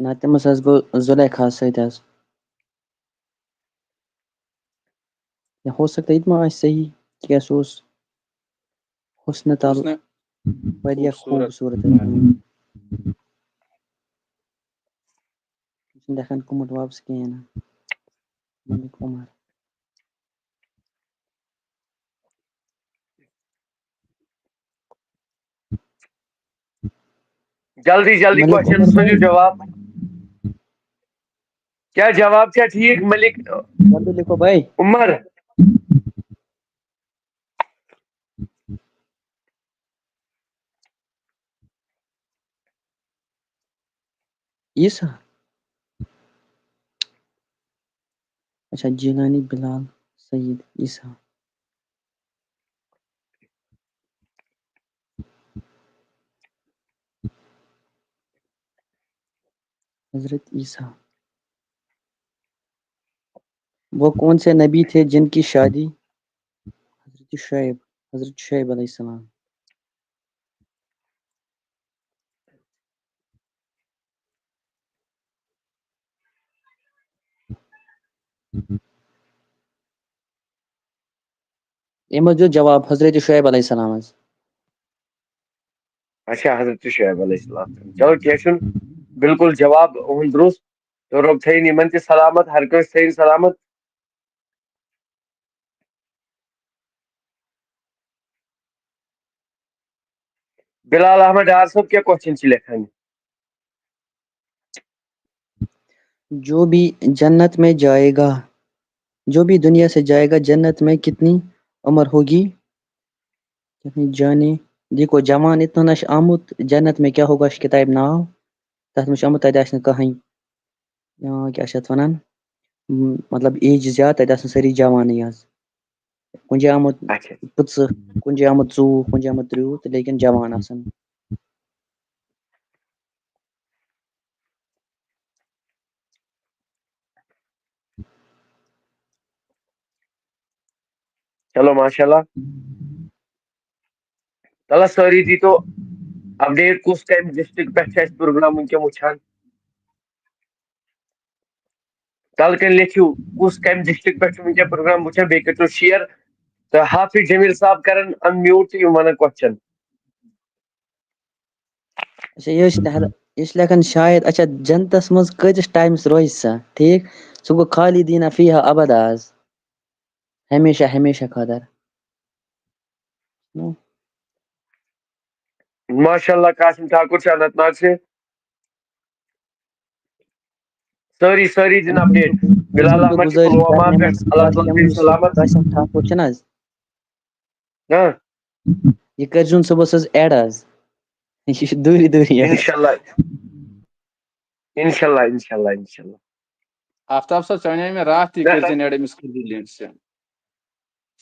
نہ، تٔمِس حظ گوٚو زُلیخاہَس سۭتۍ حظ۔ یا ہو سکتا ہے یہِ تہِ ما آسہِ صحیح، تِکیٛازِ سُہ اوس حُسنہٕ تَل حُسنہٕ واریاہ خوٗبصوٗرت۔ خوٗبصوٗرت حظ۔ یہِ چھُنہٕ لیکھان گوٚمُت واپس کِہیٖنۍ نہٕ۔ ملک عمر۔ جلدی جلدی ملک question عمر سوٗزِو بھائی۔ جواب۔ کیا جواب چھا ٹھیک ملک؟ جلدی لکھو بھائی۔ عمر۔ عیسیٰ۔ اچھا، جیلانی بلال سید عیسیٰ۔ حضرت عیسیٰ، وہ کون سے نبی تھے جن کی شادی حضرت شعیب، حضرت شعیب علیہ السلام؟ أمۍ حظ دیُت جواب حضرت شعیب علیہ السلام حظ۔ اچھا، حضرت شعیب علیہ السلام۔ چلو، کینٛہہ چھُنہٕ، بالکل جواب اُہُنٛد درست۔ تہٕ رۄب تھٲیِن یِمن تہِ سلامت، ہر کٲنٛسہِ تھٲیِن سلامت۔ بلال احمد ڈار صٲب، کیٛاہ question چھِ لیکھان؟ جو بھی جنت میں جائے گا، جو بھی دنیا سے جائے گا، جنت میں کتنی عمر ہوگی؟ کتنی جانے، دیکھو، جوان اتنا نہ چھُ آمُت، جنت میں کیا ہوگا چھُ کِتابہِ ناو، تَتھ منٛز چھُ آمُت، تَتہِ آسہِ نہٕ کٕہٕنۍ، آ، کیٛاہ چھِ اَتھ وَنان، م، مطلب age زیادٕ، تَتہِ آسَن سٲری جوانٕے حظ۔ کُنہِ جایہِ آمُت اچھا، پٕنٛژٕہ، کُنہِ جایہِ آمُت ژوٚوُہ، کُنہِ جایہِ آمُت ترٛوٚوُہ، تہٕ لیکِن جوان آسَن۔ چلو، ماشاء اللہ۔ تَلہٕ سٲری دیٖتو update، کُس کَمہِ district پٮ۪ٹھ چھِ اَسہِ program وٕنکٮ۪ن وٕچھان؟ تَلہٕ کَنۍ لیکھِو، کُس کَمہِ district پٮ۪ٹھ چھُ وٕنکٮ۪ن program وٕچھان، بیٚیہِ کٔرۍتو share۔ تہٕ حافظ جمیٖل صٲب کَرَن unmute تہٕ یِم وَنَن question۔ اچھا، یہِ ٲسۍ لہر-، یہِ چھِ لیکھان شاید، اچھا، جنتس منٛز کۭتِس ٹایمس روزِ سۄ؟ ٹھیٖک، سُہ گوٚو خالدین فیہا ابدا حظ، ہمیشہ، ہمیشہ خٲطر۔ ماشاء اللہ، قاسم ٹھاکر چھُ اننت ناگ سے۔ سٲری، سٲری دِن update۔ بلال احمد چھُ پلوامہ پٮ۪ٹھ، اللہ تعالیٰ تھٲیِن سلامت۔ قاسم ٹھاکر چھُنہٕ حظ؟ ہاں۔ یہِ کٔرۍزِہون صُبحس حظ add حظ۔ یہِ چھُ دوٗری دوٗری حظ۔ انشاءاللہ۔ انشاءاللہ، انشاءاللہ، انشاءاللہ۔ آفتاب صٲب، ژٕ وَنے مےٚ راتھ تہِ کٔرۍ زِ add، أمِس کٔرۍ زِ link send۔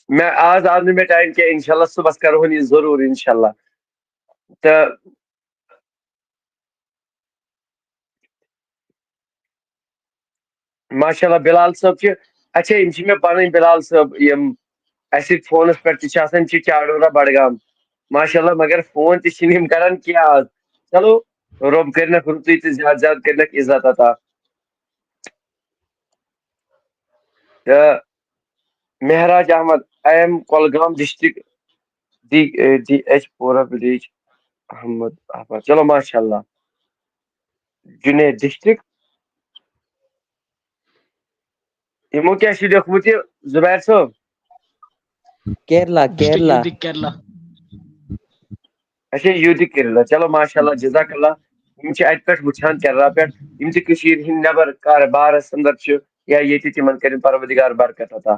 مےٚ آز آو نہٕ مےٚ time کینٛہہ، انشاءاللہ صُبحس کرہون یہِ ضروٗر، انشاءاللہ۔ تہٕ ماشاءاللہ بلال صٲب چھِ، اچھا، یِم چھِ مےٚ پَنٕنۍ بلال صٲب، یِم اَسہِ فونَس پٮ۪ٹھ تہِ چھِ آسان، یِم چھِ چاڈورہ بڈگام۔ ماشاءاللہ، مگر فون تہِ چھِنہٕ یِم کران کینٛہہ آز۔ چلو، رۄب کٔرِنَکھ رُتُے تہٕ زیادٕ زیادٕ کٔرِنَکھ عزت عطا۔ تہٕ مہراج Ahmad, I am Kulgam district، D D H پورہ village، احمد احمد۔ چلو، ماشاءاللہ۔ جنید district۔ یِمو کیٛاہ چھُ لیوٚکھمُت یہِ، زُبیر صٲب؟ کیرلا، کیرلا۔ کیرلا۔ اچھا، یوٗ ٹی کیرلا۔ چلو، ماشاءاللہ، جزاک اللہ۔ یِم چھِ اَتہِ پٮ۪ٹھ وٕچھان، کیرلا پٮ۪ٹھ۔ یِم تہِ کٔشیٖرِ ہِنٛدۍ نٮ۪بر کارٕ بارس اندر چھِ یا ییٚتہِ، تِمن کٔرِن پروردگار برکت عطا۔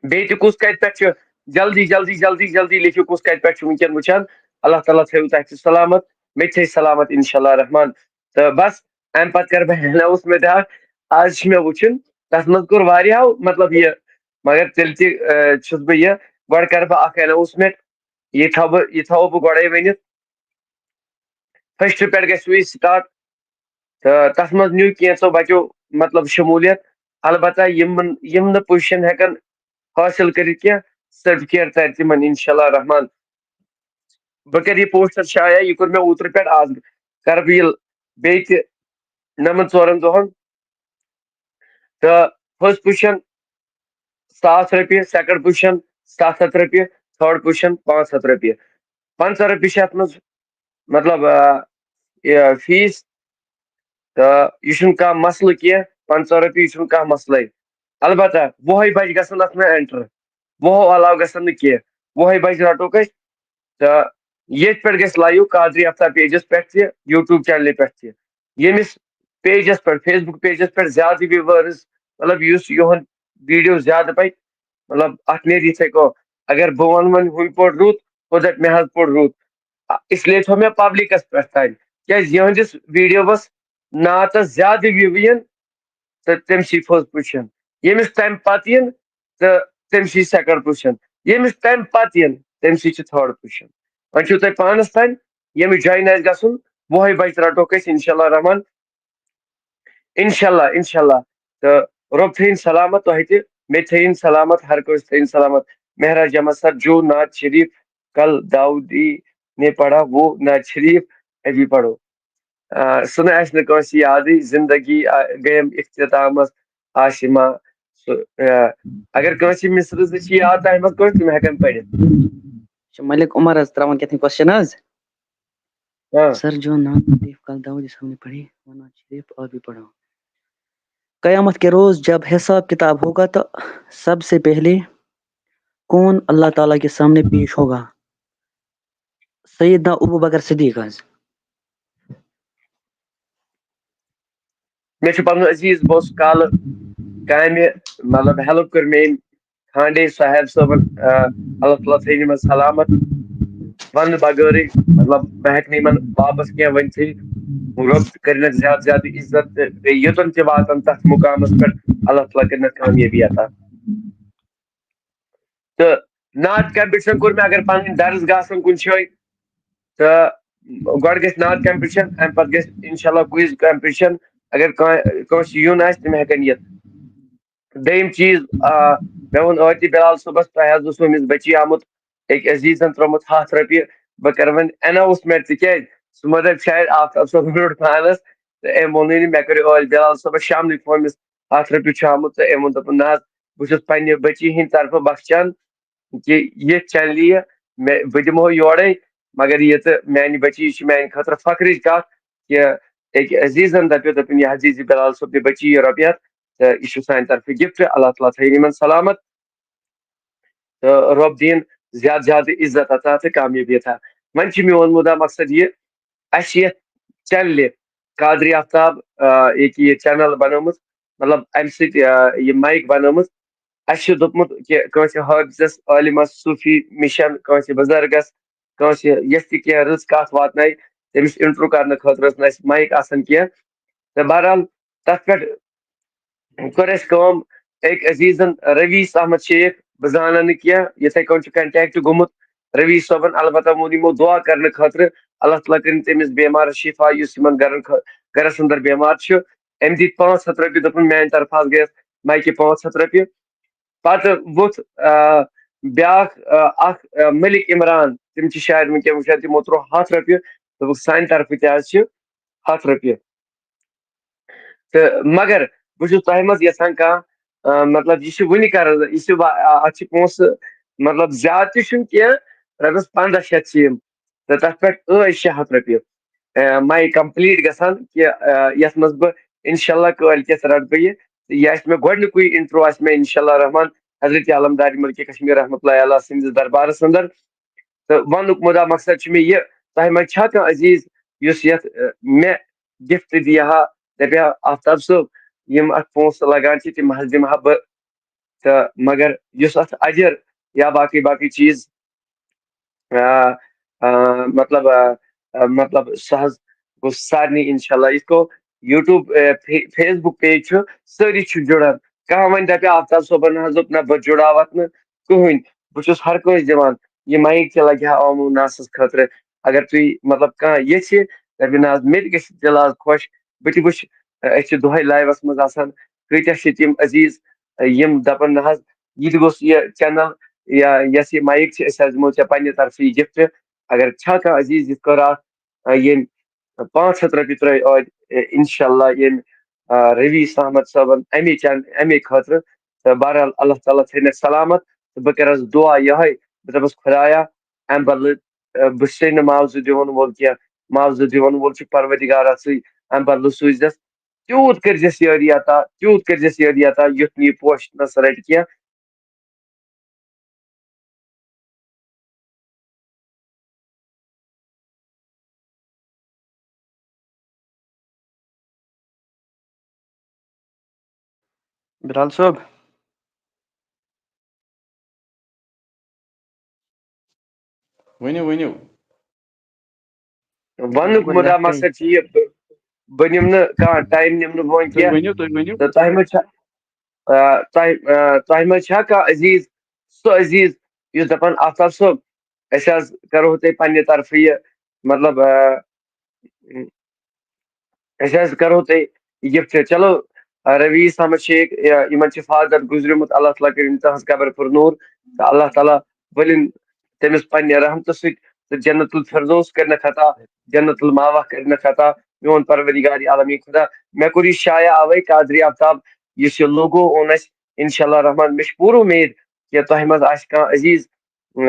بیٚیہِ تہِ کُس کَتہِ پٮ۪ٹھ چھُ؟ جلدی، جلدی، جلدی، جلدی لیکھِو، کُس کَتہِ پٮ۪ٹھ چھُ وٕنکٮ۪ن وٕچھان۔ اللہ تعالیٰ تھٲیِو تۄہہِ تہِ سلامت، مےٚ تہِ تھٲیِو سلامت، انشاءاللہ الرحمن۔ تہٕ بس، اَمہِ پتہٕ کَرٕ بہٕ announcement اکھ۔ آز چھُ مےٚ وٕچھُن، تَتھ منٛز کوٚر واریاہو، مطلب، یہِ، مگر تیٚلہِ تہِ، آ، چھُس بہٕ یہِ، گۄڈٕ کَرٕ بہٕ اکھ announcement۔ یہِ تھاوٕ بہٕ، یہِ تھاوٕ بہٕ گۄڈَے ؤنِتھ۔ first پٮ۪ٹھ گژھِ یہِ start۔ تہٕ تَتھ منٛز نیوٗ کینٛژھو بَچو، مطلب، شموٗلیت۔ البتہ یِمن، یِم نہٕ position ہٮ۪کن حٲصِل کٔرِتھ کینٛہہ، certificate تَرِ تِمن، انشاءاللہ الرحمن۔ بہٕ کَرٕ یہِ poster شایع، یہِ کوٚر مےٚ اوترٕ پٮ۪ٹھ، آز کَرٕ بہٕ یہِ بیٚیہِ تہِ نَمَن ژورَن دۄہَن۔ تہٕ first position ساس رۄپیہِ، second position ستھ ہَتھ رۄپیہِ، third position پانٛژھ ہَتھ رۄپیہِ۔ پنٛژاہ رۄپیہِ چھِ اَتھ منٛز، مطلب، آ، یہِ fees۔ تہٕ یہِ چھُنہٕ کانٛہہ مسلہٕ کینٛہہ، پنٛژاہ رۄپیہِ، یہِ چھُنہٕ کانٛہہ مسلَے۔ البتہ وُہَے بَچہِ گژھن اَتھ منٛز enter، وُہَو علاوٕ گژھن نہٕ کینٛہہ۔ وُہَے بَچہِ رَٹوکھ أسۍ۔ تہٕ ییٚتہِ پٮ۪ٹھ گژھِ live قادری آفتاب pageس پٮ۪ٹھ تہِ، YouTube channelہِ پٮ۪ٹھ تہِ۔ ییٚمِس pageس پٮ۪ٹھ، Facebook pageس پٮ۪ٹھ زیادٕ viewers، مطلب، یُس یِہُنٛد video زیادٕ پَکہِ، مطلب، اَتھ نیرِ یِتھَے کٔنۍ۔ اگر بہٕ وَنہٕ وۄنۍ ہُمہِ پٲٹھۍ رُت، گوٚو دَپہِ مےٚ حظ پوٚر رُت۔ اِسلیے تھوٚو مےٚ publicس پٮ۪ٹھ تانۍ، کیٛازِ یِہٕنٛدِس videoوَس ناتَس زیادٕ view یِن، تہٕ تٔمۍ سٕے first position۔ ییٚمِس تَمہِ پَتہٕ یِن، تہٕ تٔمۍ سٕے second position۔ ییٚمِس تَمہِ پَتہٕ یِن، تٔمۍ سٕے چھِ third position۔ وۄنۍ چھُو تۄہہِ پانَس تام، ییٚمِس join آسہِ گژھُن، وُہے بجہِ رٹوکھ أسۍ، انشاء اللہ رحمان۔ انشاء اللہ، انشاء اللہ۔ تہٕ رۄب تھٲیِن سلامت تۄہہِ تہِ، مےٚ تہِ تھٲیِن سلامت، ہر کٲنٛسہِ تھٲیِن سلامت۔ مہراج احمد سر، جو نعت شریف کل داؤدی نے پڑھا، وہ نعت شریف ابھی پڑھو۔ آ، سُہ نہٕ آسہِ نہٕ کٲنٛسہِ یادٕے، زندگی، آ، گٔیم اختتامس آسہِ ما سُہ، آ، اگر کٲنٛسہِ مصرٕ زٕ چھِ یاد تۄہہِ منٛز کٲنٛسہِ، تِم ہٮ۪کن پٔرِتھ۔ چھُ ملک عمر حظ ترٛاوان کیٛاہ تام question حظ۔ آ۔ سر جو نعت شریف کل داؤد صاحب نے پڑھی، وہ نعت شریف آپ بھی پڑھو۔ قیامت کے روز جب حساب کتاب ہوگا تو سب سے پہلے کون اللہ تعالیٰ کے سامنے پیش ہوگا؟ سیدنا ابو بکر صدیق حظ۔ مےٚ چھُ پنُن عزیز، بہٕ اوسُس کالہٕ کامہِ، مطلب، help کٔر مےٚ أمۍ کھانڈے صاحب صٲبن، آ، اللہ تعالیٰ تھٲیِن یِمن سلامت۔ ونہٕ بغٲرٕے، مطلب، بہٕ ہٮ۪کہٕ نہٕ یِمن واپس کینٛہہ ؤنِتھٕے۔ رۄب کٔرِنَکھ زیادٕ زیادٕ عزت تہٕ بیٚیہِ یوٚتن تہِ واتن تتھ مقامس پٮ۪ٹھ اللہ تعالیٰ کٔرِنَکھ کامیٲبی عطا۔ تہٕ نعت competition کوٚر مےٚ، اگر پنٕنۍ درس گاہن کُن چھٲے تہٕ گۄڈٕ گژھِ نعت competition، امہِ پتہٕ گژھِ انشاءاللہ quiz competition۔ اگر کانٛہہ، کٲنٛسہِ یُن آسہِ، تِم ہٮ۪کن یِتھ۔ دوٚیِم چیٖز، آ، مےٚ ووٚن ٲدۍ بلال صٲبس، تۄہہِ حظ اوسوٕ أمِس بٔچی آمُت أکۍ عزیزن ترٛوومُت ہتھ رۄپیہِ۔ بہٕ کرٕ وۄنۍ announcement، تِکیازِ سُہ ما دپہِ شاید آفتاب صٲبن روٚٹ پانس۔ تہٕ أمۍ ووٚنُے نہٕ، مےٚ کٔرِو ٲدۍ بلال صٲبس شامنٕے فون، أمِس ہتھ رۄپیہِ چھُ آمُت، تہٕ أمۍ ووٚن، دوٚپُن، نہ حظ، بہٕ چھُس پننہِ بٔچی ہٕنٛدِ طرفہٕ بخشان کہِ یہِ چینلہِ یہِ مےٚ، بہٕ دِمہو یورے، مگر یہِ تہٕ میانہِ بٔچی، یہِ چھِ میانہِ خٲطرٕ فخرٕچ کتھ کہِ أکۍ عزیزن دپیو، دوٚپُن، یہِ حظ یہِ زِ بلال صٲب تہِ بٔچی یہِ رۄپیہِ ہتھ، تہٕ یہِ چھُ سانہِ طرفہٕ gift۔ اللہ تعالیٰ تھٲیِن یِمن سلامت تہٕ رۄب دِیِن زیادٕ زیادٕ عزت عطا تہٕ کامیٲبی عطا۔ وۄنۍ چھُ میون مُدا مقصد یہِ، اسہِ چھِ یتھ چینلہِ قادری آفتاب، آ، ییٚکیٛاہ یہِ channel بنٲومٕژ، مطلب، امہِ سۭتۍ، آ، یہِ mic بنٲومٕژ۔ اسہِ چھُ دوٚپمُت کہِ کٲنٛسہِ حٲفظس، عٲلمس، صوٗفی مِشن، کٲنٛسہِ بُزرگس، کٲنٛسہِ یۄس تہِ کینٛہہ رٕژ کتھ واتنایہِ، تٔمِس intro کرنہٕ خٲطرٕ ٲس نہٕ اسہِ mic آسان کینٛہہ۔ تہٕ بہرحال، تتھ پٮ۪ٹھ کٔر اسہِ کٲم، أکۍ عزیزن رویس احمد شیخ، بہٕ زانان نہٕ کینٛہہ، یِتھے کٔنۍ چھُ contact گوٚمُت رویس صٲبن، البتہ ووٚن یِمو دُعا کرنہٕ خٲطرٕ، اللہ تعالیٰ کٔرِن تٔمِس بٮ۪مارس شفا، یُس یِمن گرن خٲ-، گرس اندر بٮ۪مار چھُ۔ أمۍ دِتۍ پانٛژھ ہتھ رۄپیہِ، دوٚپُن، میانہِ طرفہٕ حظ گٔیس mic پانٛژھ ہتھ رۄپیہِ۔ پتہٕ ووٚتھ، آ، بیٛاکھ، آ، اکھ، آ، ملک عمران، تِم چھِ شاید وٕنکیٚن وٕچھان، تِمو ترٛوو ہتھ رۄپیہِ، دوٚپُکھ، سانہِ طرفہٕ تہِ حظ چھِ ہتھ رۄپیہِ۔ تہٕ مگر بہٕ چھُس تۄہہِ منٛز یژھان کانٛہہ، آ، مطلب، یہِ چھِ وٕنہِ کران، یہِ چھِ وا-، آ، اتھ چھِ پونٛسہٕ، مطلب، زیادٕ تہِ چھُنہٕ کینٛہہ، رۄپیس پنٛداہ شیٚتھ چھِ یِم، تہٕ تتھ پٮ۪ٹھ ٲے شےٚ ہتھ رۄپیہِ۔ آ، mic complete گژھان کہِ، آ، یتھ منٛز بہٕ انشاءاللہ کٲلۍ کٮ۪تھ رٹہٕ بہٕ یہِ۔ تہٕ یہِ آسہِ مےٚ گۄڈنیُکُے intro آسہِ مےٚ انشاءاللہ رحمان حضرت علمدار ملک کشمیر رحمتہ اللہ علیہ سٕنٛدِس دربارس اندر۔ تہٕ وننُک مُدا مقصد چھُ مےٚ یہِ، تۄہہِ منٛز چھا کانٛہہ عزیز یُس یتھ، آ، مےٚ gift دِیہِ ہا، دپہِ ہا، آفتاب صٲب، یِم اتھ پونٛسہٕ لگان چھِ، تِم حظ دِمہٕ ہا بہٕ۔ تہٕ مگر یُس اتھ اجر یا باقٕے باقٕے چیٖز، آ، آ، مطلب، آ، آ، مطلب، سُہ حظ گوٚژھ سارنٕے انشاءاللہ۔ یِتھ کٔنۍ YouTube، آ، فے-، Facebook page چھُ، سٲری چھِ جُڑان۔ کانٛہہ وۄنۍ دپہِ، آفتاب صٲبن حظ دوٚپ، نہ، بہٕ جُڑاوتھ نہٕ کٕہٕنۍ، بہٕ چھُس ہر کٲنٛسہِ دِوان۔ یہِ mic تہِ لگہِ ہا عوام الناسس خٲطرٕ۔ اگر تُہۍ، مطلب، کانٛہہ یژھِ، دپہِ، نہ حظ، مےٚ تہِ گژھِ دِل آز خۄش، بہٕ تہِ وٕچھِ، أسۍ چھِ دۄہے liveس منٛز آسان، کۭتیاہ چھِ تِم عزیز، یِم دپان، نہ حظ، یہِ تہِ گوٚژھ یہِ channel یا یۄس یہِ mic چھِ، أسۍ حظ دِمو ژےٚ پننہِ طرفہٕ یہِ gift۔ اگر چھا کانٛہہ عزیز یِتھ کٔنۍ راتھ، آ، ییٚمۍ پانٛژھ ہتھ رۄپیہِ ترٲے ٲدۍ، اے، انشاءاللہ ییٚمۍ، آ، رویس احمد صٲبن اَمے چن-، اَمے خٲطرٕ۔ تہٕ بہرحال، اللہ تعالیٰ تھٲینَکھ سلامت۔ تہٕ بہٕ کرس دُعا یِہوٚے، بہٕ دپس، خۄدایا، اَمہِ بدلہٕ، آ، بہٕ چھُسے نہٕ معاوضہٕ دِوان وول کینٛہہ، معاوضہٕ دِوان وول چھُ پروردگار، ژٕے، اَمہِ بدلہٕ سوٗززٮ۪س تیوٗت کٔرزٮ۪س یٲری عطا، تیوٗت کٔرزٮ۪س یٲری عطا، یُتھ نہٕ یہِ پوشنس رٹہِ کینٛہہ۔ بلال صٲب۔ ؤنِو، ؤنِو۔ ونُک مُدا مقصد چھُ یہِ، بہٕ، بہٕ نِمہٕ نہٕ کانٛہہ time، نِمہٕ نہٕ بہٕ وۄنۍ تُہۍ کینٛہہ۔ ؤنِو، تُہۍ ؤنِو۔ تہٕ تۄہہِ منٛز چھا، آ، تۄہہِ، آ، تۄہہِ منٛز چھا کانٛہہ عزیز، سُہ عزیز یُس دپان، آفتاب صٲب، أسۍ حظ کرو تۄہہِ پننہِ طرفہٕ یہِ، مطلب، آ، أسۍ حظ کرو تۄہہِ یہِ گفٹ۔ چلو، رویس احمد شیخ، یا یِمن چھُ فادر گُزریومُت، اللہ تعالیٰ کٔرِن تہنٛز قبر پر نور۔ تہٕ اللہ تعالیٰ ؤلِن تٔمِس پننہِ رحمتہٕ سۭتۍ تہٕ جنت الفردوس کٔرِنَکھ عطا، جنت المأوہ کٔرِنَکھ عطا۔ میون پروردگار عالمین خدا، مےٚ کوٚر یہِ شایع اوے قادری آفتاب، یُس یہِ لوگو اوٚن اَسہِ، انشاءاللہ الرحمن، مےٚ چھِ پوٗرٕ اُمید کہِ تۄہہِ منٛز آسہِ کانٛہہ عزیز،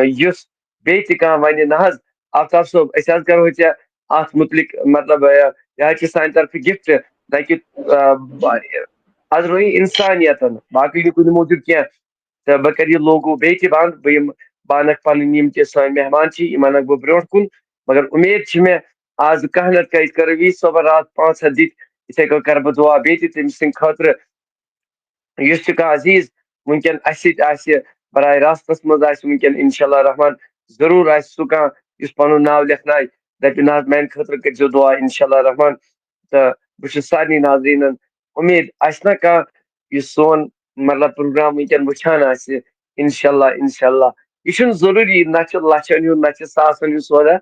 یُس بیٚیہِ تہِ کانٛہہ وَنہِ، نہ حظ آفتاب صٲب، أسۍ حظ کرو ژےٚ اَتھ مُتعلِق، مطلب، یہِ حظ چھِ سانہِ طرفہٕ گفٹ، نہ کہِ آز روٗدۍ اِنسانیتن، باقٕے نہٕ کُنہِ موٗجوٗب کینٛہہ۔ تہٕ بہٕ کرٕ یہِ لوگو بیٚیہِ تہِ بنٛد، بہٕ یِمہٕ، بہٕ اَنَکھ پنٕنۍ یِم تہِ سٲنۍ مہمان چھِ، یِم اَنَکھ بہٕ برونٛٹھ کُن۔ مگر اُمید چھِ مےٚ آز کانٛہہ نتہٕ کانٛہہ، یِتھ کٔنۍ رویس صٲبن راتھ پانٛژھ ہتھ دِتۍ، یِتھَے کٔنۍ کرٕ بہٕ دُعا بیٚیہِ تہِ تٔمۍ سٕنٛدِ خٲطرٕ، یُس تہِ کانٛہہ عزیز وٕنکیٚن اَسہِ سۭتۍ آسہِ، براہ راستس منٛز آسہِ وٕنکیٚن، انشاءاللہ الرحمن، ضروٗر آسہِ سُہ کانٛہہ یُس پنُن ناو لیکھنایہِ، دپہِ، نہ حظ، میانہِ خٲطرٕ کٔرۍزیو دُعا، انشاءاللہ الرحمن۔ تہٕ بہٕ چھُس سارنٕے ناظریٖنن، اُمید آسہِ نہ کانٛہہ یُس سون، مطلب، پروگرام وٕنکیٚن وٕچھان آسہِ، انشاءاللہ، انشاءاللہ۔ یہِ چھُنہٕ ضروٗری، نہ چھُ لچھن ہُنٛد، نہ چھُ ساسن ہُنٛد سودا۔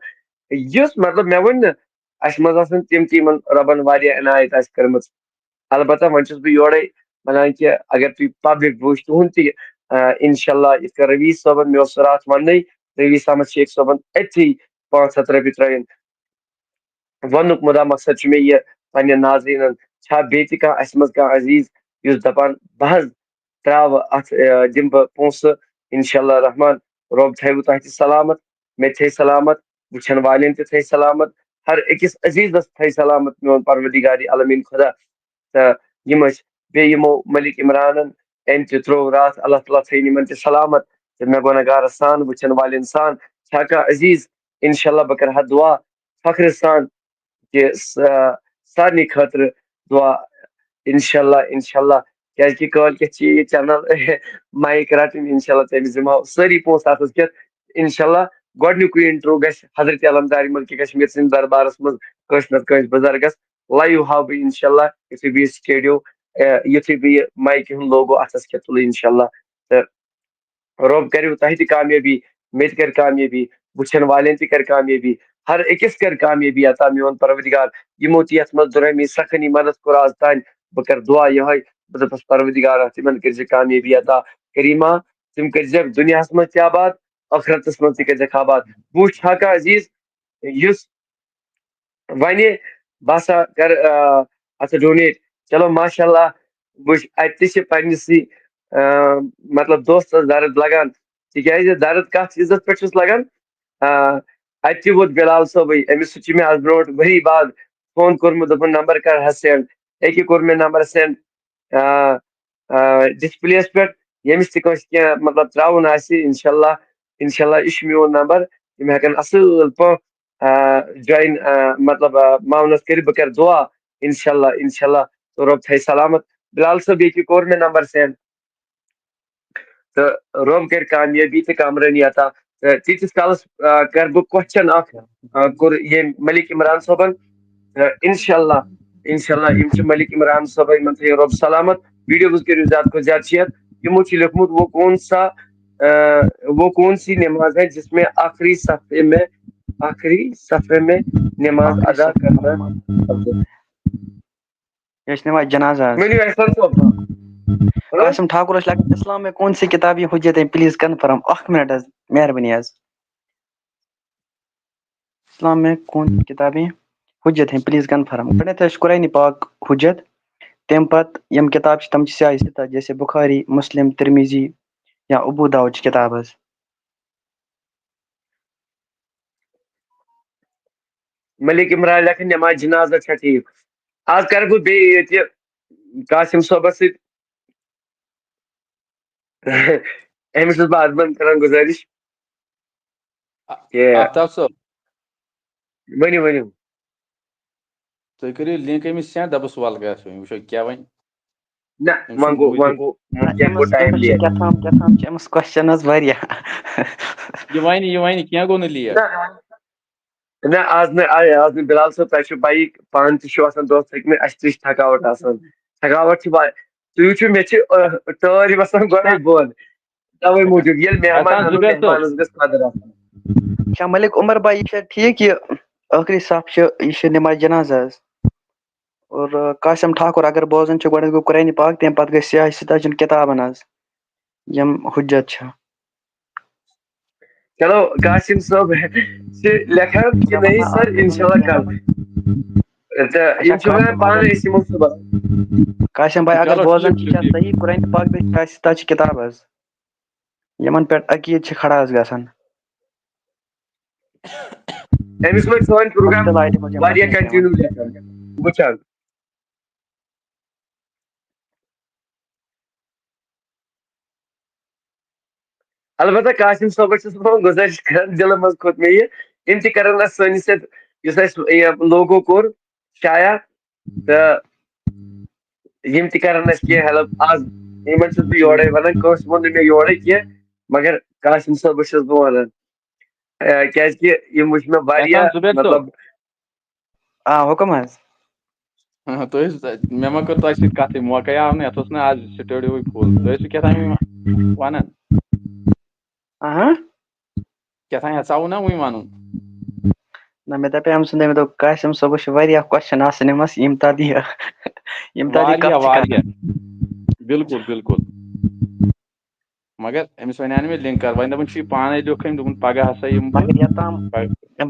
یُس، مطلب، مےٚ ووٚن نہٕ، اَسہِ منٛز آسن تِم تہِ یِمن رۄبن واریاہ عنایت آسہِ کٔرمٕژ۔ البتہ وۄنۍ چھُس بہٕ یورے ونان کہِ اگر تُہۍ پبلک وٕچھ تُہُنٛد تہِ، آ، انشاءاللہ، یِتھ کٔنۍ رویس صٲبن، مےٚ اوس راتھ وننٕے، رویس احمد شیخ صٲبن أتھی پانٛژھ ہتھ رۄپیہِ ترٲیِن۔ وننُک مُدا مقصد چھُ مےٚ یہِ، پننٮ۪ن ناظریٖنن، چھا بیٚیہِ تہِ کانٛہہ اَسہِ منٛز کانٛہہ عزیز یُس دپان، بہٕ حظ تراوٕ اتھ، آ، دِمہٕ بہٕ پونٛسہٕ، انشاءاللہ الرحمن، رۄب تھٲوٕ تۄہہِ تہِ سلامت، مےٚ تہِ تھٲے سلامت، وٕچھن والٮ۪ن تہِ تھٲے سلامت، ہر أکِس عزیزس تھٲے سلامت میون پروردگار عالمین خدا۔ تہٕ یِم ٲسۍ، بیٚیہِ یِمو ملک عمرانن، أمۍ تہِ ترٛوو راتھ، اللہ تعالیٰ تھٲیِن یِمن تہِ سلامت۔ تہٕ مےٚ گۄناہ گارس سان، وٕچھن والٮ۪ن سان، چھا کانٛہہ عزیز، انشاءاللہ بہٕ کرٕ ہا دُعا فخرٕ سان کہِ س-، سارنٕے خٲطرٕ دُعا، انشاءاللہ، انشاءاللہ۔ کیازِ کہِ کٲلۍ کٮ۪تھ چھِ یہِ چینل مایِک رٹٕنۍ، انشاءاللہ تٔمِس دِمہو سٲری پونٛسہٕ اَتھس کٮ۪تھ، انشاءاللہ۔ گۄڈٕنیُکُے انٹرویو گژھِ حضرت علمدار ملک کشمیر سٕنٛدِ دربارس منٛز کٲنٛسہِ نتہٕ کٲنٛسہِ بُزرگس۔ لایِو ہاوٕ بہٕ انشاءاللہ، یُتھُے بہٕ یہِ سٹیڈیو، اے، یُتھُے بہٕ یہِ مایکہِ ہُنٛد لوگو اَتھَس کیٚتھ تُلہٕ انشاءاللہ۔ تہٕ رۄب کَرِو تۄہہِ تہِ کامیٲبی، مےٚ تہِ کَرِ کامیٲبی، وٕچھَن والٮ۪ن تہِ کَرِ کامیٲبی، ہر أکِس کَرِ کامیٲبی عطا میون پروردگار۔ یِمو تہِ یَتھ منٛز دُرہمی سخنی مدد کوٚر آز تام، بہٕ کَرٕ دُعا یِہوٚے، بہٕ دَپَس، پروردگارا، تِمَن کٔرۍ زِ کامیٲبی عطا۔ کریٖما، تِم کٔرۍ زِ دُنیاہَس منٛز تہِ آباد، ٲخرتَس منٛز تہِ کٔرۍ زِ آباد۔ بہٕ وٕچھِ ہا کانٛہہ عزیٖز، یُس وَنہِ، بہٕ ہسا کَرٕ، آ، اَتھ ڈونیٹ۔ چلو، ماشاءاللہ، بہٕ چھُس اَتہِ تہِ چھِ پنٛنِسٕے، آ، مطلب، دوستَس درد لگان، تِکیٛازِ درد کَتھ چیٖزَس پٮ۪ٹھ چھُس لگان؟ آ، اَتہِ تہِ ووت بِلال صٲبٕے، أمِس سۭتۍ چھُ مےٚ آز برونٛٹھ ؤری بعد فون کوٚرمُت، دوٚپُن، "نمبر کَر حظ سینڈ؟" أکہِ کوٚر مےٚ نمبر سینڈ، آ، آ، ڈسپلیس پٮ۪ٹھ، ییٚمِس تہِ کٲنٛسہِ کینٛہہ، مطلب، ترٛاوُن آسہِ، انشاءاللہ، انشاءاللہ، یہِ چھُ میون نمبر، تِم ہٮ۪کَن اَصٕل پٲٹھۍ، آ، جوین، آ، مطلب، آ، معاونت کٔرِتھ۔ بہٕ کَرٕ دُعا، انشاءاللہ، انشاءاللہ، تہٕ رۄب تھایہِ سلامت۔ بِلال صٲب، ییٚکیٛاہ کوٚر مےٚ نمبر سینڈ۔ تہٕ رۄب کَرِ کامیٲبی تہٕ کامرٲنی عطا۔ تہٕ تیٖتِس کالَس، آ، کَرٕ بہٕ کوسچن اَکھ، آ، کوٚر ییٚمۍ ملک عمران صٲبَن۔ تہٕ انشاءاللہ، انشاءاللہ، یِم چھِ ملک عمران صٲبَن، یِمَن تھٲیِو رۄب سلامت۔ ویڈیوز کٔرِو زیادٕ کھۄتہٕ زیادٕ شیئر۔ یِمو چھِ لیوٚکھمُت، وہ کون سا، آ، وہ کون سی نماز ہے جس میں آخری صفحے میں، آخری صفحے میں نماز ادا کرنا۔ یہِ چھِ نماز جنازہ حظ۔ ؤنِو احسان صٲب۔ قاسم ٹھاکر اوس لیکھان، اسلام میں کون سی کتابیں حجت ہیں؟ Please confirm. اکھ منٹ حظ، مہربٲنی حظ۔ اسلام میں کون سی کتابیں حجت ہیں؟ Please confirm. گۄڈٕنیتھ حظ چھِ قرآنِ پاک حجت، تَمہِ پتہٕ یِم کتاب چھِ، تِم چھِ سیاہ ستہ، جیسے بخاری، مسلم، ترمذی یا ابو داؤد چھِ کتاب حظ۔ ملک عمران لیکھان نماز جنازہ چھا ٹھیک؟ آز کرٕ بہٕ بیٚیہِ ییٚتہِ قاسم صٲبس سۭتۍ۔ أمِس چھُس بہٕ ادبن کران گُزٲرِش۔ آ-، کہِ آفتاب صٲب۔ ؤنِو، ؤنِو۔ تُہۍ کٔرِو لِنک أمِس سینڈ، دَپُس وَلہٕ گژھ وۄنۍ، وٕچھو کیٛاہ وَنہِ۔ نہ، أمۍ وۄنۍ سُنٛد گوٚو، بوٗزِو۔ وۄنۍ گوٚو، وۄنۍ کینٛہہ گوٚو أمِس، ٹایم أمِس چھِ لیٹ۔ کیٛاہ تام، کیٛاہ تام چھِ أمِس کوسچن حظ واریاہ۔ یہِ وَنہِ، یہِ وَنہِ، کینٛہہ گوٚو نہٕ لیٹ۔ نہ، نہ، آز نہٕ، آے، آز نہٕ بِلال صٲب، تۄہہِ چھُو پَیی، پانہٕ تہِ چھُو آسان دۄہ تھٔکمٕتۍ، اَسہِ تہِ چھِ تھکاوٹ آسان۔ تھکاوٹ چھِ وا-، تُہۍ وٕچھِو، مےٚ چھِ، آ، ٹٲرۍ وَسان گۄڈَے بۄن۔ تَوَے موٗجوٗب، ییٚلہِ مہمان احسان اَنو، زُبیر صٲب۔ مہمانَس گژھِ قدٕر آسٕنۍ۔ اچھا، ملک عمر بھائی، یہِ چھا ٹھیٖک یہِ؟ ٲخری صف چھُ، یہِ چھُ نماز جنازہ حظ۔ اور، آ، قاسم ٹھاکر اگر بوزان چھُ، گۄڈٕنٮ۪تھ گوٚو قرآنِ پاک، تَمہِ پَتہٕ گٔے سیاہ سِتاجَن کِتابَن حظ، یِم حجت چھِ۔ چلو، قاسم صٲب چھِ لیکھان کہِ نٔیِی سَر، اِنشاء اللہ کَرو۔ تہٕ یِم چھِ وَنان پانَے، أسۍ یِمو صُبحَس۔ قاسم بھائی، اگر چلو، بوزان ٹھیٖک چھِ، چھُ، چھا ٹھیٖک۔ صحیح؟ قرآنِ پاک بیٚیہِ سیاہ سِتاج چھِ کِتاب حظ، یِمَن پٮ۪ٹھ عقیٖد چھِ کھڑا حظ گژھان۔ أمِس منٛز چھُ سٲنۍ پروگرام عبداللہ علی منٛز یِم واریاہ لَفظ چھِ کنٹینیو لیکھان، وٕچھان۔ البتہ قاسم صٲبس چھُس بہٕ گُزٲرِش کران، دِلہٕ منٛز کھوٚت مےٚ یہِ، یِم تہِ کرن اَتھ سٲنِس یَتھ، یُس اَسہِ یہِ لوگو کوٚر شایع، تہٕ یِم تہِ کرن اَسہِ کینٛہہ ہیلپ۔ آز یِمن چھُس بہٕ یورے ونان، کٲنٛسہِ ووٚن نہٕ مےٚ یورے کینٛہہ، مگر قاسم صٲبس چھُس بہٕ ونان، آ، کیازِ کہِ یِم وٕچھ مےٚ واریاہ، احسان زُبیر صٲب۔ مطلب، آ، حُکُم حظ۔ آ، تُہۍ ٲسِو، مےٚ ما کٔر تۄہہِ سۭتۍ کَتھٕے، موقعے آو نہٕ، یَتھ اوس نہٕ آز سٹوڈیو فُل۔ تُہۍ ٲسِو کیٛاہ تام وَنان۔ اہاں۔ کیٛاہ تام یَژھاوُ نا وٕنہِ وَنُن۔ نہ، مےٚ دَپے أمۍ سُنٛد، مےٚ دوٚپ، قاسم صٲبَس چھِ واریاہ کوسچن آسان یِمَس، یِم تَتھ یہِ، یِم تَتھ یہِ واریاہ، کَتھ چھِ کران۔ واریاہ۔ بِلکُل، بِلکُل۔ مگر أمِس وَنیٛاو نہٕ مےٚ لِنک کَر، وۄنۍ دوٚپُن چھُ یہِ پانَے لیوٚکھٕے أمۍ، دوٚپُن پَگاہ ہسا یِمہٕ بہٕ۔ مگر یوٚتام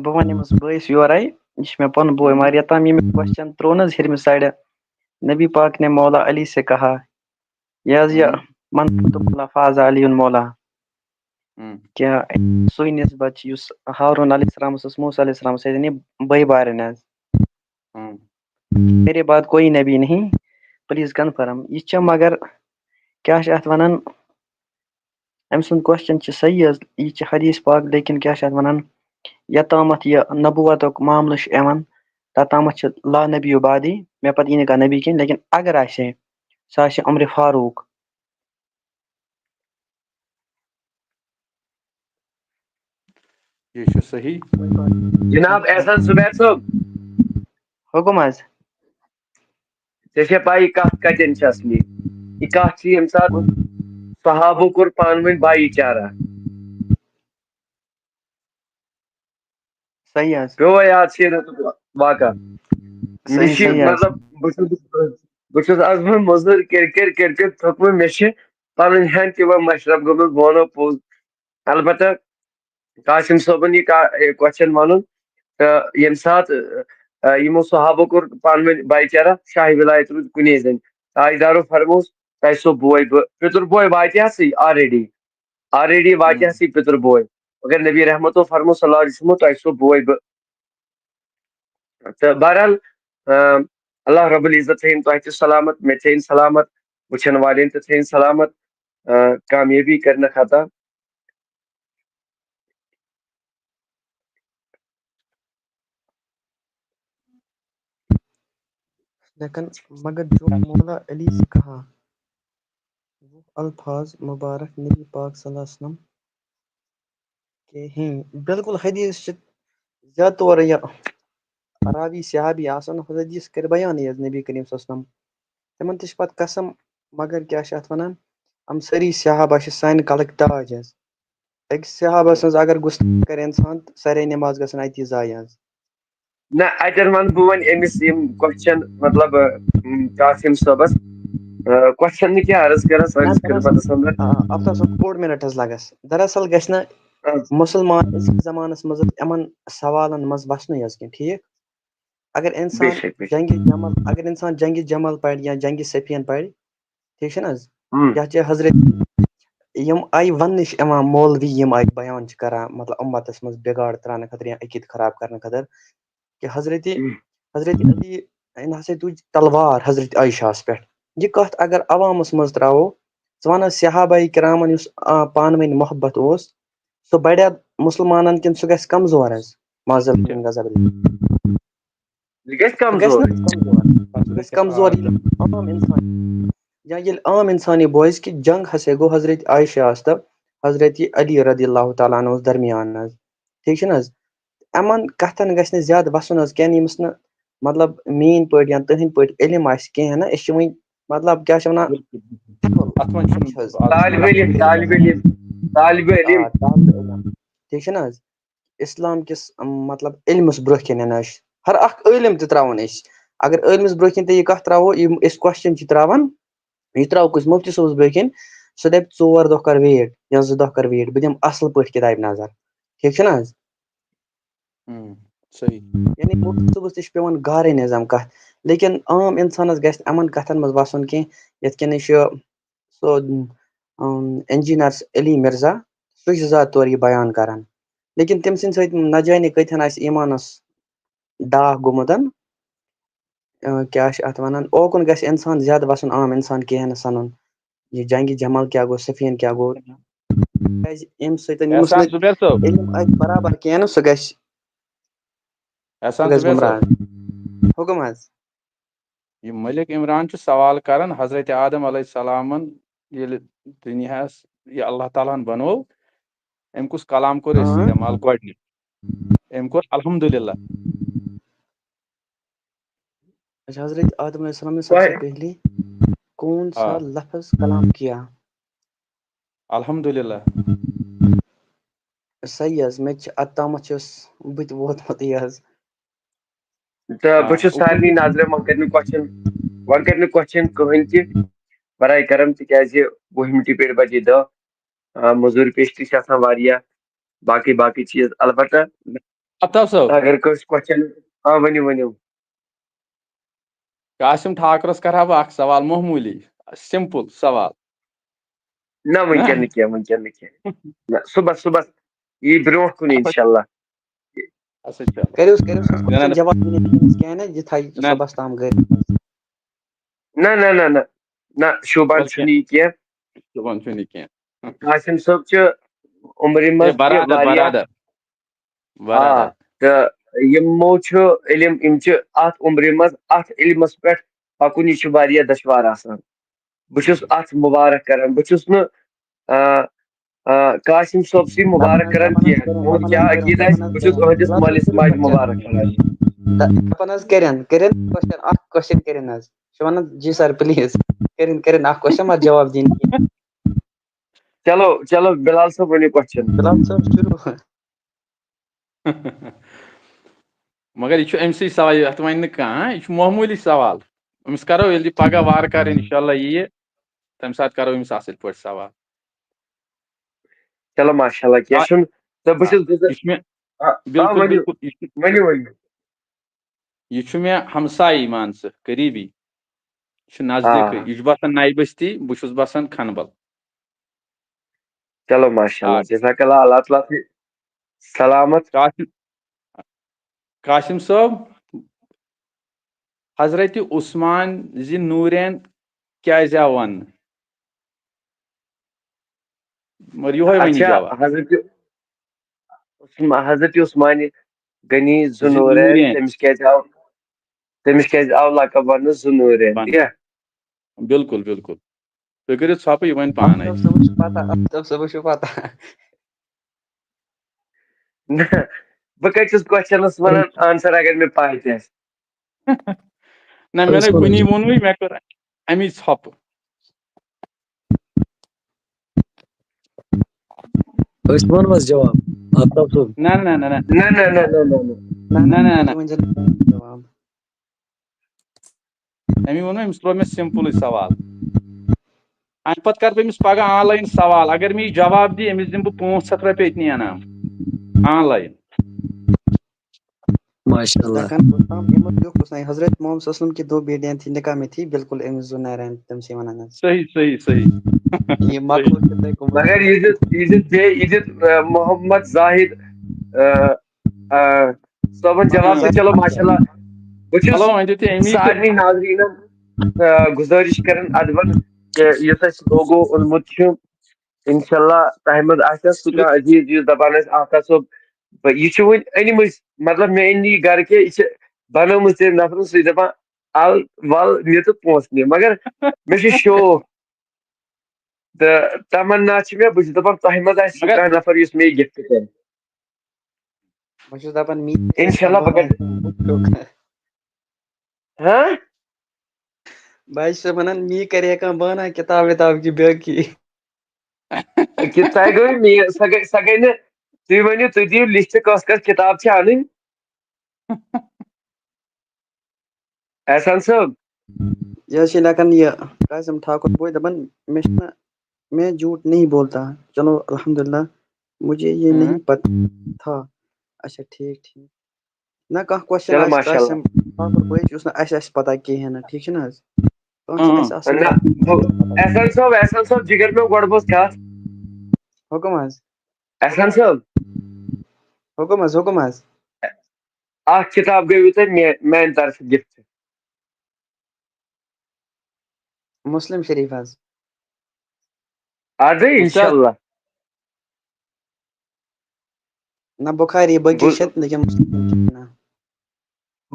بہٕ وَنہٕ أمِس بٲیِس یورَے، یہِ چھُ مےٚ پَنُن بوے، مگر یوٚتام ییٚمۍ کوسچن ترٛوو نہٕ حظ ہیٚرمہِ سایڈٕ، نبی پاک نے مولا علی سے کہا، یہِ حظ یہِ، ہُم۔ من فاض علی مولا، ہُم۔ کیٛاہ سُے نسبت چھِ یُس ہارون علیہ السلامَس اوس موسیٰ علیہ السلامَس سۭتۍ، یعنی بٲے بارٕنۍ حظ۔ ہُم۔ میرے بعد کوئی نبی نہیں، please confirm۔ یہِ چھِ مگر کیٛاہ چھِ اَتھ وَنان، أمۍ سُنٛد کوسچن چھِ صحیح حظ، یہِ چھِ حدیث پاک، لیکن کیٛاہ چھِ اَتھ وَنان، یوٚتامَتھ یہِ نبوتُک معاملہٕ چھُ یِوان، توٚتامَتھ چھِ لا نبی بعدی، مےٚ پَتہٕ یی نہٕ کانٛہہ نبی کِہیٖنۍ، لیکن اگر آسہِ ہے، سُہ آسہِ ہے عمرِ فاروق۔ یہِ چھُ صحیح۔ جناب احسان زبیر صٲب، حُکُم حظ۔ ژےٚ چھےٚ پَے یہِ کَتھ کَتٮ۪ن چھِ اَصلی؟ یہِ کَتھ چھِ ییٚمہِ ساتہٕ صحابو کوٚر پانہٕ ؤنۍ بھایی چارہ۔ صحیح حظ۔ پیوٚوا یاد چھِ یہِ واقعہ؟ مےٚ صحیح، چھِ صحیح حظ۔ مطلب، بہٕ چھُس، بہٕ چھُس آز وۄنۍ مٔزوٗرۍ کٔرۍ کٔرۍ کٔرۍ کٔرۍ تھوٚکمُت، مےٚ چھِ پَنٕنۍ ہٮ۪نٛد تہِ وۄنۍ مَشرف گٔمٕژ، بہٕ وَنو پوٚز۔ البتہ قاسم صٲبُن یہِ کا-، یہِ کوسچن وَنُن، تہٕ ییٚمہِ ساتہٕ، آ، یِمو صحابو کوٚر پانہٕ ؤنۍ بھایی چارہ، شاہہِ ولایت روٗد کُنے زٔنۍ۔ تاجدارو فرمووُس، تۄہہِ سُہ بوے بہٕ، پِتُر بوے واتہِ ہسٕے already، already واتہِ ہسٕے پِتُر بوے۔ مگر نبی رحمتو فرموو صلی اللہ علیہ وسلمو، تۄہہِ سُہ بوے بہٕ۔ تہٕ بہرحال، آ، اللہ رب العزت تھٲیِن تۄہہِ تہِ سلامت، مےٚ تھٲیِن سلامت، وٕچھن والٮ۪ن تہِ تھٲیِن سلامت، آ، کامیٲبی کٔرنَکھ عطا۔ لیکن مگر جو مولا علی سے کہا، وہ الفاظ مبارک نبی پاک صلی اللہ علیہ وسلم کے ہیں۔ بالکل حدیث چھِ زیادٕ طور یہِ راوی صحابی آسان، حدیث کَرِ بیانٕے حظ نبی کریم صلی اللہ علیہ وسلم۔ تِمَن تہِ چھِ پَتہٕ قسم، مگر کیٛاہ چھِ اَتھ وَنان، یِم سٲری صحابہ چھِ سانہِ کَلٕکۍ تاج حظ۔ أکِس صحابہ سٕنٛز اگر گُستٲخی کَرِ اِنسان، تہٕ سارے نٮ۪ماز گژھن اَتی ضایع حظ۔ نہ، اَتٮ۪ن وَنہٕ بہٕ وۄنۍ أمِس یِم کوسچن، مطلب، اۭں، قاسم صٲبَس، اۭں، کوسچن نہٕ کینٛہہ، عرض کَران سٲنِس نہ، دَرَصل، خدمتَس اَندَر۔ آ، آفتاب صٲب، اوٚڑ مِنٹ حظ لَگَس۔ دَرَصل گژھِ نہٕ اۭں۔ مُسلمان أزکِس زمانَس منٛز حظ یِمَن سوالَن منٛز وَسنُے حظ کینٛہہ، ٹھیٖک؟ اگر اِنسان بے شک، بے شک۔ جنگِ جمل، اگر اِنسان جنگِ جمل پَرِ یا جنگِ صفین پَرِ، ٹھیٖک چھُنہٕ حظ؟ اۭں۔ یَتھ جایہِ حضرت یِم آیہِ وَننہٕ چھِ یِوان، مولوی یِم آیہِ بیان چھِ کَران، مطلب، اُمتَس منٛز بِگاڑ ترٛاونہٕ خٲطرٕ یا عقیٖدٕ خراب کَرنہٕ خٲطرٕ، کہِ حضرت، اۭں۔ حضرت علی یِن ہسا تُج تلوار حضرت عائشہَس پٮ۪ٹھ۔ یہِ کَتھ اگر عوامَس منٛز ترٛاوو، ژٕ وَن حظ صحابہ کرامَن یُس، آ، پانہٕ ؤنۍ محبت اوس، سُہ بَڑیٛا مُسلمانَن کِنہٕ سُہ گژھِ کمزور حظ؟ معذرت من غضب اللہ۔ یہِ گژھِ سُہ گژھِ کمزور۔ نہ کمزور۔ سُہ گژھِ کمزور ییٚلہِ عام اِنسان، یا ییٚلہِ عام اِنسان یہِ بوزِ کہِ جنگ ہسا گوٚو حضرت عائشہَس تہٕ حضرت علی رضی اللہ تعالیٰ عنہَس درمیان حظ۔ ٹھیٖک چھُنہٕ حظ؟ یِمَن کَتھَن گژھِ نہٕ زیادٕ وَسُن حظ کینٛہہ، ییٚمِس نہٕ، مطلب، میٛٲنۍ پٲٹھۍ یا تُہٕنٛدۍ پٲٹھۍ علم آسہِ کینٛہہ ہنا۔ أسۍ چھِ وۄنۍ، مطلب، کیٛاہ چھِ وَنان، اَتھ منٛز چھُنہٕ حظ۔ طالب علم، طالب علم، طالب علم۔ آ، طالب علم۔ ٹھیٖک چھُنہٕ حظ؟ اسلام کِس، ام، مطلب، علمس برونٛہہ کِنۍ انو أسۍ۔ ہر اکھ عٲلم تہِ تراوون أسۍ۔ اگر عٲلمس برونٛہہ کِنۍ تہِ یہِ کتھ تراوو، یِم أسۍ question چھِ تراوان، یہِ تراوو کٲنٛسہِ مفتی صٲبس برونٛہہ کِنۍ، سُہ دپہِ، "ژور دۄہ کر wait یا زٕ دۄہ کر wait، بہٕ دِمہٕ اصل پٲٹھۍ کِتابہِ نظر۔" ٹھیٖک چھُنہ حظ؟ ہم، صحیح۔ یعنی مفتی صٲبس تہِ چھُ پٮ۪وان گارے نظام کتھ۔ لیکن عام انسانس گژھِ نہٕ یِمن کتھن منٛز وسُن کینٛہہ، یتھ کٔنۍ چھُ سُہ، ام، engineer علی مرزا، سُہ چھُ زیادٕ طور یہِ بیان کران۔ لیکن تٔمۍ سٕنٛدِ سۭتۍ نہ جانے کۭتہن آسہِ ایمانس داغ گوٚمُت۔ اۭں، کیٛاہ چھِ اَتھ وَنان، اوکُن گژھِ اِنسان زیادٕ وَسُن، عام اِنسان کِہیٖنۍ نہٕ سَنُن۔ یہِ جنگِ جمل کیٛاہ گوٚو، صفین کیٛاہ گوٚو، کیٛازِ اَمہِ سۭتۍ، ییٚمِس احسان نہٕ زُبیر صٲب، علم آسہِ برابر کینٛہہ نہٕ، سُہ گژھِ، سُہ احسان گژھِ زُبیر صٲب، گُمراہ۔ حُکُم حظ۔ یہِ ملک عمران چھُ سوال کران، حضرت آدم علیہ السلامن ییٚلہِ دُنیاہس یہِ اللہ تعالیٰ ہن بنوو، أمۍ کُس کلام کوٚر اۭں۔ استعمال گۄڈٕنیُک؟ أمۍ کوٚر الحمدللہ۔ اچھا، حضرت آدم علیہ السلام نے سب سے پہلے کون سا آ۔ لفظ کلام کیا؟ الحمدللہ۔ صحیح حظ، مےٚ تہِ چھِ اَتھ تامَتھ چھُس بہٕ تہِ ووتمُت یہِ حظ۔ تہٕ آ، بہٕ چھُس اُکُن سارنٕے تہِ۔ نظرِ، وۄنۍ کَرِ نہٕ question، وۄنۍ کَرِ نہٕ question کٕہٕنۍ تہِ برائے کرم، تِکیٛازِ وُہِمہِ ٹی پٮ۪ٹھ بَجے دَہ، آ، مٔزوٗرۍ پیش تہِ چھِ آسان واریاہ، باقٕے باقٕے چیٖز۔ البتہ اطاف صٲب، اگر کٲنٛسہِ question، آ، ؤنِو، ؤنِو۔ قاسم ٹھاکرس کرٕ ہا بہٕ اکھ سوال، معموٗلی، simple سوال۔ نہ، وٕنکیٚن نہٕ کینٛہہ، وٕنکیٚن نہٕ کینٛہہ۔ نہ، صُبحس، صُبحس یی برونٛٹھ کُن، اِنشاء اللہ۔ اچھا، چلو۔ کٔرِوس، کٔرِوس حظ نہ، نہ، question نہ۔ جواب، یہِ نہٕ وٕنکیٚنَس کینٛہہ نہ، یہِ تھایہِ نہ۔ صُبحس تام گرِ۔ نہ، نہ، نہ، نہ، نہ، شوٗبان وَلہٕ چھُنہٕ یہِ کینٛہہ۔ صُبحن چھُنہٕ یہِ کینٛہہ۔ قاسم صٲب چھُ عمرِ ہے، منٛز تہِ برادر، واریاہ۔ برادر۔ برادر۔ آ، تہٕ یِمو چھُ علم، یِم چھِ اَتھ عمرِ منٛز اَتھ علمَس پٮ۪ٹھ پَکُن، یہِ چھُ واریاہ دشوار آسان۔ بہٕ چھُس اَتھ مُبارک کران، بہٕ چھُس نہٕ، آ، آ، قاسم صٲب سٕے مُبارک کران کینٛہہ۔ تُہُنٛد کیٛاہ عقیٖدٕ آسہِ، بہٕ چھُس تُہٕنٛدِس مٲلِس ماجہِ مُبارک کران۔ دَپان حظ کٔرِن، کٔرِن question، اَکھ question کٔرِن حظ۔ چھِ وَنان، جی sir، please، کٔرِن، کٔرِن اَکھ question، مگر جواب دِیِن کینٛہہ۔ چلو، چلو، بِلال صٲب، ؤنِو question۔ بِلال صٲب، شروٗع۔ مگر یہِ چھُ أمۍ سٕے سوال، یَتھ وَنہِ نہٕ کانٛہہ، یہِ چھُ معموٗلی سوال۔ أمِس کَرو، ییٚلہِ یہِ پَگاہ وارٕ کارٕ اِنشاء اللہ یِیہِ، تَمہِ ساتہٕ کَرو أمِس اَصٕل پٲٹھۍ سوال۔ چلو، ماشاء اللہ، کینٛہہ آ، چھُنہٕ۔ تہٕ بہٕ چھُس، بہٕ یہِ چھُس، چھُ مےٚ، آ، آ، بِلکُل، ؤنِو، بِلکُل، یہِ چھُ، ؤنِو، ؤنِو۔ یہِ چھُ مےٚ ہمسایی، مان ژٕ، قریٖبی۔ یہِ چھُ نزدیٖکٕے۔ آ۔ یہِ چھُ باسان نَیہِ بستی، بہٕ چھُس باسان کھنبل۔ چلو، ماشاء اللہ، آ۔ جزاک اللہ، اللہ تعالیٰ تھٲے سلامت۔ قاسم، قاسم صٲب، حضرت عثمان زِ نوٗرین کیٛازِ آو وننہٕ؟ مگر یِہوے ؤنِو اچھا، جواب۔ حضرت عثما-، حضرت عثمان غنی ذو ذی نورین، نورین۔ تٔمِس کیٛازِ آو، تٔمِس کیٛازِ آو لقب وننہٕ ذو نورین؟ ون-، تی یا؟ بِلکُل، بِلکُل۔ تُہۍ کٔرِو ژھۄپہٕ، یہِ وَنہِ پانے۔ آفتاب صٲبَس چھُ پتہ، آفتاب صٲبَس چھُ پتہ۔ نہ، بہٕ کَتہِ چھُس questionس وَنان answer اگر مےٚ پَے تہِ آسہِ؟ نہ، مےٚ نَے کُنی ووٚنُے، مےٚ کٔر اَمی ژھۄپہٕ۔ أسۍ وَنو حظ جواب، آفتاب صٲب؟ نہ، نہ، نہ، نہ۔ نہ، نہ، نہ، نہ، نہ، نہ۔ نہ، نہ، نہ۔ تُہۍ ؤنۍ زیو نہٕ جواب۔ أمی ووٚن، أمِس ترٛوو مےٚ simpleٕے سوال۔ اَمہِ پَتہٕ کَرٕ بہٕ أمِس پَگاہ online سوال۔ اگر مےٚ یہِ جواب دِیہِ، أمِس دِمہٕ بہٕ پانٛژھ ہَتھ رۄپیہِ أتنی انعام۔ Online۔ ماشاء اللہ۔ دَکَن اوس تام یِمو لیوٚکھ اوس نہ حضرت محمد صلی اللہ علیہ وسلم کہِ دو بیٹیاں تھی نکاح میں تھی، بالکل أمِس زُنیرین تٔمۍ سٕے وَنان حظ۔ صحیح، صحیح، صحیح۔ یہِ مۄکلو تہِ تۄہہِ کُمَن۔ مگر یہِ دیُت، یہِ دیُت بیٚیہِ، یہِ دیُت، آ، محمد زاہد، آ، آ، صٲبن جواب تہٕ چلو ماشاء اللہ۔ بہٕ چھُس چلو، وۄنۍ دیُت یہِ أمی تہِ۔ سارنٕے ناظریٖنن، آ، گُزٲرِش کران ادبن کہِ یُس اَسہِ logo اوٚنمُت چھُ، انشاءاللہ تۄہہِ منٛز آسہِ سُہ کانٛہہ عزیٖز یُس دپان آسہِ، آفتاب صٲب، بہٕ، یہِ چھُ وُنہِ أنمٕژ، مطلب مےٚ أنۍ نہٕ یہِ گرٕ کینٛہہ، یہِ چھِ بنٲومٕژ تٔمۍ نفرن، سُہ چھُ دپان، "ال ول نہِ تہٕ پونٛسہٕ نہِ"، مگر مےٚ چھُ شوق۔ تہٕ تمنا چھِ مےٚ، بہٕ چھُس دَپان تۄہہِ منٛز آسہِ سُہ مگر کانٛہہ نفر یُس مےٚ یہِ gift کَرِ۔ بہٕ چھُس دَپان می اِنشاءاللہ بہٕ کَرٕ۔ ہاں؟ بہٕ حظ چھُس وَنان می کَرِ ہا کانٛہہ بہانہ کِتاب وِتاب کہِ بیٚیہِ کی۔ کہِ سۄ گٔے مے-، سۄ گٔے، سۄ گٔے نہٕ، تُہۍ ؤنِو، تُہۍ دِیِو لسٹ، کۄس کۄس کِتاب چھِ اَنٕنۍ؟ احسان صٲب۔ یہِ حظ چھِ لیکھان یہِ قاسم ٹھاکُر بوے، دَپان مےٚ چھُنہٕ، میں جھوٹ نہیں بولتا۔ چلو الحمدللہ، مجھے یہ ہاں۔ نہیں پتا تھا۔ اچھا، ٹھیٖک ٹھیٖک۔ نہ کانٛہہ کوسچن چلو، آسہِ ماشاء اللہ۔ قاسم ٹھاکُر بوے یُس نہٕ اَسہِ آسہِ پتا کِہیٖنۍ نہٕ، ٹھیٖک چھُنہٕ حظ؟ کانٛہہ چھُنہٕ اۭں۔ اَسہِ اَصٕل نہ، بہٕ، احسان صٲب، احسان صٲب، جِگر میون، گۄڈٕ بوز کَتھ۔ حُکُم حظ۔ احسان صٲب، حُکُم حظ، حُکُم حظ۔ اکھ کِتاب گٔیوٕ تۄہہِ مے-، میانہِ طرفہٕ گفٹ۔ مسلم شریٖف حظ۔ اَدٕ وٕچھ سا۔ انشاءاللہ۔ نہ بُخاری بٲقی بہٕ چھِ، لیکن مسلم چھِ نہ۔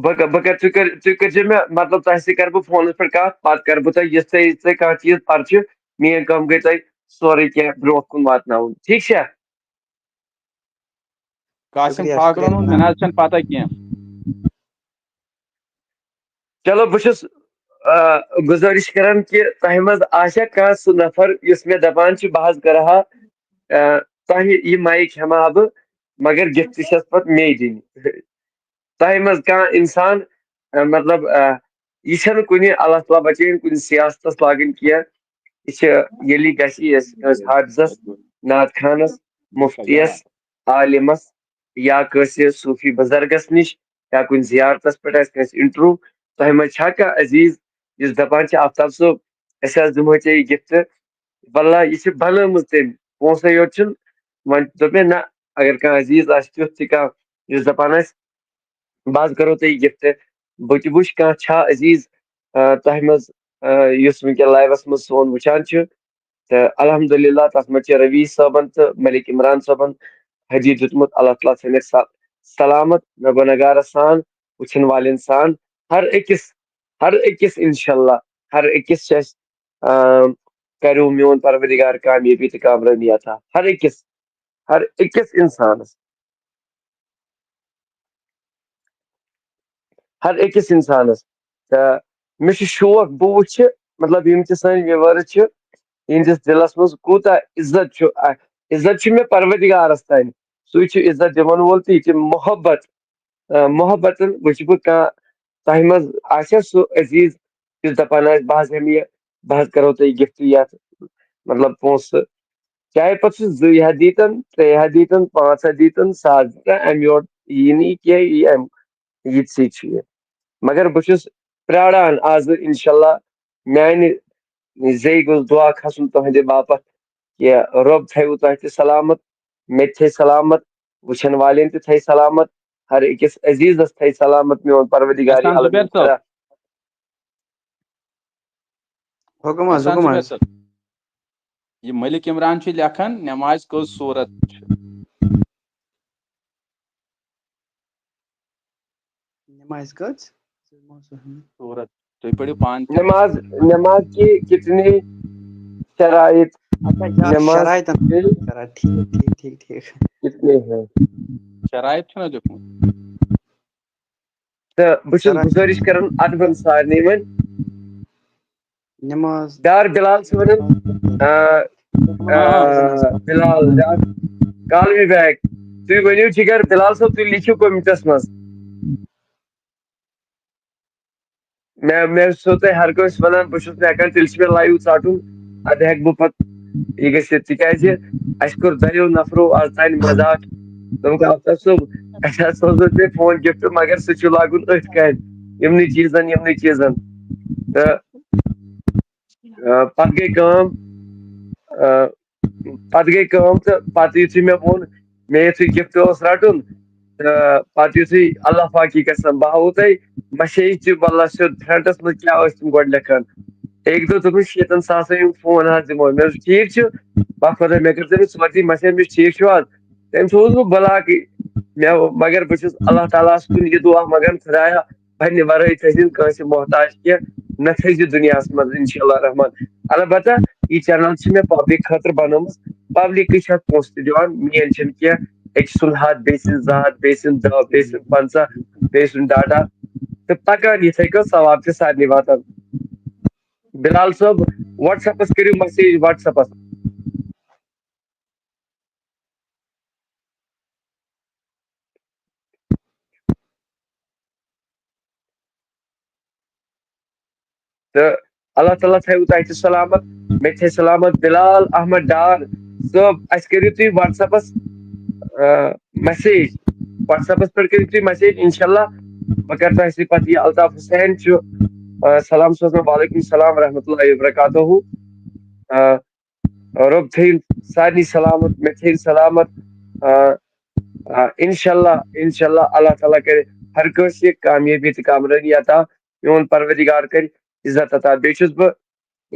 بہٕ کَ-، بہٕ کَرٕ، تُہۍ کٔرۍ، تُہۍ کٔرۍزیو مےٚ، مطلب، تۄہہِ سۭتۍ کَرٕ بہٕ فونَس پٮ۪ٹھ کَتھ، پَتہٕ کَرٕ بہٕ تۄہہِ یِژھ تۄہہِ، یِژھ تۄہہِ کانٛہہ چیٖز پَرٕ چھِ، میٛٲنۍ کٲم گٔے تۄہہِ سورُے کینٛہہ برٛونٛہہ کُن واتناوُن، ٹھیٖک چھا؟ قاسم شُکریہ، ٹھاکرن شُکریہ ہُنٛد جناب۔ مےٚ نہ حظ چھَنہٕ پَتہ کینٛہہ۔ چلو، بہٕ چھُس، آ، گُزٲرِش کَران کہِ تۄہہِ منٛز آسیٛا کانٛہہ سُہ نفر یُس مےٚ دَپان چھُ، بہٕ حظ کَرٕ ہا، آ، تۄہہِ یہِ مایِک ہٮ۪مہٕ ہا بہٕ، مگر گفٹ چھَس پَتہٕ مے دِنۍ۔ تۄہہِ منٛز کانٛہہ اِنسان، آ، مطلب، آ، یہِ چھَنہٕ کُنہِ، اللہ تعالیٰ بَچٲیِن، کُنہِ سیاستَس لاگٕنۍ کینٛہہ۔ یہِ چھِ، ییٚلہِ گژھِ یہِ أسۍ کٲنٛسہِ حافظَس، نعت خانَس، مُفتیَس، عالمَس یا کٲنٛسہِ صوٗفی بُزرگَس نِش یا کُنہِ زیارتَس پٮ۪ٹھ آسہِ کٲنٛسہِ انٹرویو، تۄہہِ منٛز چھا کانٛہہ عزیٖز یُس دَپان چھِ، "آفتاب صٲب، أسۍ حظ دِمہو ژےٚ یہِ گفٹ"؟ واللہ، یہِ چھِ بَنٲومٕژ تٔمۍ، پونٛسَے یوت چھُنہٕ۔ وۄنۍ دوٚپ مےٚ، نہ، اگر کانٛہہ عزیٖز آسہِ تیُتھ تہِ کانٛہہ یُس دَپان آسہِ، بہٕ حظ کَرو تۄہہِ یہِ گفٹ۔ بہٕ تہِ وٕچھ کانٛہہ چھا عزیٖز، آ، تۄہہِ منٛز، آ، یُس وٕنکٮ۪ن لایوَس منٛز سون وٕچھان چھُ۔ تہٕ الحمدللہ، تَتھ منٛز چھِ رویش صٲبَن تہٕ ملک عمران صٲبَن، حدیث دیُتمُت، اللہ تعالیٰ تھٲینَکھ سا-، سلامت، مےٚ گۄنہگارَس سان، وٕچھَن والٮ۪ن سان، ہر أکِس، ہر أکِس اِنشاءاللہ، ہر أکِس چھِ اَسہِ، آ، کَریو میون پروردگار کامیٲبی تہٕ کامرٲنی عطا، ہر أکِس، ہر أکِس اِنسانَس۔ ہر أکِس اِنسانَس۔ تہٕ مےٚ چھُ شوق، بہٕ وٕچھِ، مطلب، یِم تہِ سٲنۍ viewers چھِ، یِہِنٛدِس دِلَس منٛز کوٗتاہ عزت چھُ، آ، عزت چھُ مےٚ پروردگارَس تانۍ۔ سُے چھُ عزت دِوَن وول، تہٕ یہِ تہِ محبت، آ، محبتَن وٕچھِ بہٕ کانٛہہ تۄہہِ منٛز آسیٛا سُہ عزیٖز یُس دَپان آسہِ، "بہٕ حظ ہٮ۪مہٕ یہِ، بہٕ حظ کَرو تۄہہِ گفٹ یَتھ، مطلب، پونٛسہٕ"، چاہے پَتہٕ سُہ زٕے ہَتھ دیٖتَن، ترٛےٚ ہَتھ دیٖتَن، پانٛژھ ہَتھ دیٖتَن، ساس دیٖتَن، اَمہِ یورٕ یی نہٕ یہِ کینٛہہ، یی اَمہِ یِتسٕے چھُ یہِ۔ مگر بہٕ چھُس پرٛاران آزٕ، اِنشاءاللہ، میٛانہِ زیٚیہِ گوٚژھ دُعا کھسُن تُہٕنٛدِ باپتھ کہِ رۄب تھٲیِو تۄہہِ تہِ سلامت، مےٚ تہِ تھٲے سلامت، وٕچھَن والٮ۪ن تہِ تھٲے سلامت، ہر أکِس عزیٖزَس تھٲے سلامت میون پروردگار احسان عالمین زُبیر صٲب۔ خدا۔ حُکُم حظ، احسان حُکُم زُبیر حظ۔ صٲب۔ یہِ ملک عمران چھُ لیکھان، نمازِ کٔژ صوٗرت چھِ؟ نمازِ کٔژ؟ صوٗرت۔ تُہۍ پٔرِو پانہٕ تہِ۔ نماز، نماز کی کتنی شرائط، اچھا، یا نماز شرائطن، کے شرائط، ٹھیٖک، ٹھیٖک، ٹھیٖک، ٹھیٖک۔ کتنے ہیں؟ شرائط چھُنہ لیوٚکھمُت؟ تہٕ بہٕ چھُس شرائط۔ گُزٲرِش کران ادبن سارنٕے وۄنۍ۔ نماز۔ یار بلال چھُ ونان، آ، آ، بلال، یار، call me back۔ تُہۍ ؤنِو جِگر، بلال صٲب، تُہۍ لیکھِو comments منٛز۔ مےٚ، مےٚ چھُسو تۄہہِ ہر کٲنٛسہِ ونان، بہٕ چھُس نہٕ ہٮ۪کان، تیٚلہِ چھُ مےٚ live ژَٹُن، اَدٕ ہٮ۪کہٕ بہٕ پتہٕ یہِ گٔژھِتھ، تِکیٛازِ اَسہِ کوٚر دۄیو نفرو آز تانۍ مذاق۔ دوٚپُکھ، "آفتاب صٲب، اَسہِ حظ سوزو ژےٚ phone gift، مگر سُہ چھُ لاگُن أتھۍ کامہِ، یِمنٕے چیٖزن، یِمنٕے چیٖزن۔" تہٕ، آ، پتہٕ گٔے کٲم، آ، پتہٕ گٔے کٲم تہٕ پتہٕ یُتھُے مےٚ ووٚن، مےٚ یُتھُے gift اوس رَٹُن، تہٕ پتہٕ یُتھُے اللہ پاکی قسم، بہٕ ہاوو تۄہہِ، مےٚ چھے یہِ تہِ، واللہ، سیوٚد frontس منٛز کیٛاہ ٲسۍ تِم گۄڈٕ لیکھان۔ أکۍ دوٚپ، دوٚپُن، "شیٖتن ساسن ہُنٛد phone حظ دِمو۔" مےٚ دوٚپ، "ٹھیٖک چھُ۔" پتہٕ کوٚر تٔمۍ، مےٚ کٔر تٔمِس ورتی، مےٚ چھا، مےٚ چھُ ٹھیٖک چھُ حظ؟ تٔمۍ سوٗز بہٕ بلاکٕے۔ مےٚ، مگر بہٕ چھُس اللہ تعالیٰ ہَس کُن یہِ دُعا منٛگان، خدایا، پننہِ ورٲے تھٲوزِ نہٕ کٲنٛسہِ محتاج کینٛہہ، نہ تھٲوزِ دُنیاہَس منٛز، انشاءاللہ الرحمن۔ البتہ یہِ channel چھِ مےٚ public خٲطرٕ بنٲومٕژ، publicٕے چھِ اَتھ پونٛسہٕ تہِ دِوان، میٛٲنۍ چھِنہٕ کینٛہہ، أکۍ سُنٛد ہَتھ، بیٚیہِ سٕنٛدۍ زٕ ہَتھ، بیٚیہِ سٕنٛدۍ دَہ، بیٚیہِ سٕنٛدۍ پنٛژاہ، بیٚیہِ سُنٛد data، تہٕ پکان یِتھَے کٔنۍ، ثواب تہِ سارنٕے واتان۔ بلال صٲب، WhatsAppس کٔرِو message، WhatsAppس۔ تہٕ اللہ تعالیٰ تھٲیِو تۄہہِ تہِ سلامت، مےٚ تہِ تھٲے سلامت۔ بلال احمد ڈار صٲب، اَسہِ کٔرِو تُہۍ WhatsApp-س، آ، message، WhatsApp-س پٮ۪ٹھ کٔرِو تُہۍ message، انشاءاللہ بہٕ کَرٕ تۄہہِ سۭتۍ پَتہٕ یہِ۔ الطاف حسین چھُ، آ، سلام سوزان، وعلیکم السلام ورحمۃ اللہ وبرکاتہ۔ آ، رۄب تھٲیِن سارنٕے سلامت، مےٚ تھٲیِن سلامت۔ آ، آ، انشاءاللہ، انشاءاللہ اللہ تعالیٰ کَرِ ہر کٲنٛسہِ کامیٲبی تہٕ کامرٲنی عطا۔ میون پروردگار کَرِ عزت عطا۔ بیٚیہِ چھُس بہٕ،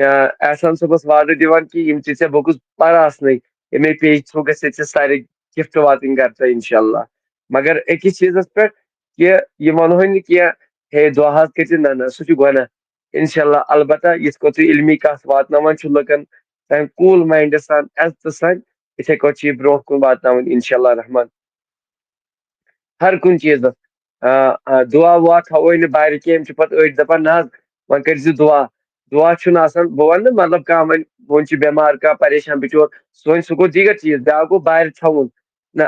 آ، احسان صٲبَس وعدٕ دِوان کہِ یِم تہِ ژےٚ بُکٕس پَرٕ آسنَے، ییٚمے page through گژھِ ژےٚ سارے gift واتٕنۍ گَرٕ تہٕ انشاءاللہ۔ مگر أکِس چیٖزَس پٮ۪ٹھ کہِ یہِ وَنہوے نہٕ کینٛہہ، ہے، دُعا حظ کٔرۍ زِ، نہ، نہ، سُہ چھُ گۄناہ۔ انشاءاللہ، البتہ یِتھ کٔنۍ تُہۍ علمی کَتھ واتناوان چھِو لُکَن تام cool mind سان، عزتہٕ سان، یِتھَے کٔنۍ چھِ یہِ برونٛہہ کُن واتناوٕنۍ انشاءاللہ رحمان۔ ہر کُنہِ چیٖزَس، آ، آ، دُعا وُعا تھاووے نہٕ بَرِ کینٛہہ، یِم چھِ پَتہٕ أڑۍ دَپان، نہ حظ، وۄنۍ کٔرۍ زِ دُعا۔ دُعا چھُنہٕ آسان، بہٕ وَنہٕ نہٕ مطلب کانٛہہ وۄنۍ، وۄنۍ چھُ بٮ۪مار کانٛہہ، پریشان بِچور، سُہ وۄنۍ سُہ گوٚو دیٖگر چیٖز، بیٛاکھ گوٚو بَرِ تھاوُن۔ نہ،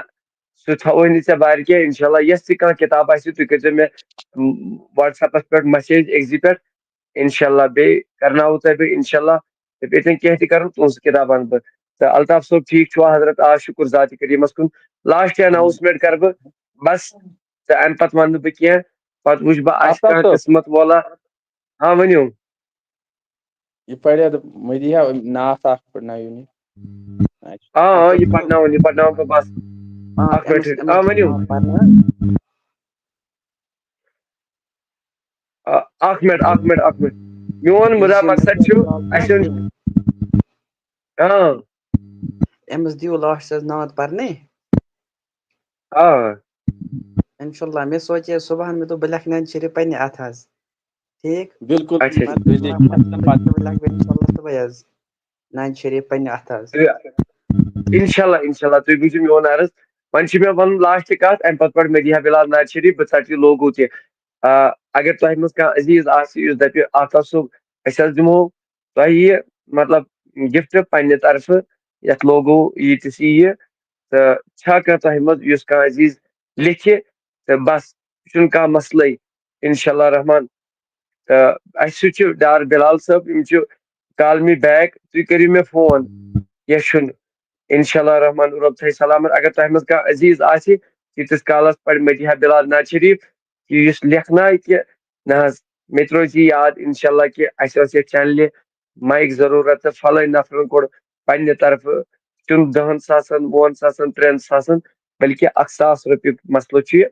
سُہ تھاوو نہٕ ژےٚ بَرِ کینٛہہ، انشاءاللہ۔ یۄس تہِ کانٛہہ کِتاب آسہِ، تُہۍ کٔرۍزیو مےٚ، م، WhatsApp-س پٮ۪ٹھ message أکۍزِ پٮ۪ٹھ، انشاءاللہ۔ بیٚیہِ کرناوو تۄہہِ بہٕ، انشاءاللہ۔ یِتھ پٲٹھۍ کینٛہہ تہِ کرو، تُہٕنٛز کِتاب اَنہٕ بہٕ۔ تہٕ الطاف صٲب، ٹھیٖک چھُوا حضرت؟ آ، شُکُر ذاتِ کریٖمَس کُن۔ Last announcement کرٕ بہٕ، بس۔ تہٕ اَمہِ پَتہٕ وَنہٕ نہٕ بہٕ کینٛہہ، پَتہٕ وٕچھِ بہٕ آسہِ آفتاب کانٛہہ صٲب۔ قٕسمت وولا۔ ہاں، ؤنِو۔ یہِ پَرِ اَدٕ مٔدیٖحہ نعت اَکھ پَرنٲیِو نہٕ۔ آ، آ، یہِ پَرناوُن، یہِ پَرناوُن بہٕ بَس۔ آ، اَکھ أمِس، مِنٹ۔ أمِس آ، ؤنِو۔ چھُ ناو پَرناوُن۔ آ، اَکھ مِنٹ، اَکھ مِنٹ، اَکھ مِنٹ۔ میون مُدا مقصد چھُ، اَسہِ اوٚن، آ۔ أمِس دِیِو last-س نعت پَرنہِ۔ آ۔ انشاءاللہ، مےٚ سوچے صُبحن، مےٚ دوٚپ بہٕ لیکھٕ نعتِ شریٖف پننہِ اَتھٕ حظ۔ ٹھیٖک؟ بِلکُل، اچھا۔ بِلکُل۔ پَتہٕ لیکھٕ بہٕ انشاءاللہ صُبحٲے حظ نعتِ شریٖف پننہِ اَتھٕ حظ۔ تہٕ انشاءاللہ، انشاءاللہ، تُہۍ بوٗزِو میون عرض۔ وۄنۍ چھِ مےٚ وَنُن last کَتھ، اَمہِ پَتہٕ پَرِ مدیحہ بلال نعتِ شریٖف، بہٕ ژَٹہٕ یہِ logo تہِ۔ آ، اگر تۄہہِ منٛز کانٛہہ عزیٖز آسہِ یُس دَپہِ، آفتاب صٲب، أسۍ حظ دِمو تۄہہِ یہِ، مطلب، gift پننہِ طرفہٕ، یَتھ logo ییٖتِس یِیہِ، تہٕ چھا کانٛہہ تۄہہِ منٛز یُس کانٛہہ عزیٖز لیکھِ، تہٕ بس، یہِ چھُنہٕ کانٛہہ مسلے، انشاءاللہ رحمان۔ تہٕ اَسہِ سۭتۍ چھِ ڈار بلال صٲب، یِم چھِ call me back، تُہۍ کٔرِو مےٚ phone، کینٛہہ چھُنہٕ، انشاءاللہ رحمان، رۄب تھٲیِو سلامت۔ اگر تۄہہِ منٛز کانٛہہ عزیٖز آسہِ، تیٖتِس کالس پَرِ مدیحہ بلال نعتِ شریٖف، یُس لیکھنایہِ کہِ نہ حظ، مےٚ تہِ روزِ یہِ یاد انشاءاللہ کہِ اَسہِ ٲس یَتھ channelہِ mic ضروٗرت تہٕ فلٲنۍ نفرن کوٚر پننہِ طرفہٕ، چھُنہٕ دَہن ساسن، وُہن ساسن، ترٛٮ۪ن ساسن، بلکہِ اکھ ساس رۄپیہِ مسلہٕ چھُ یہِ۔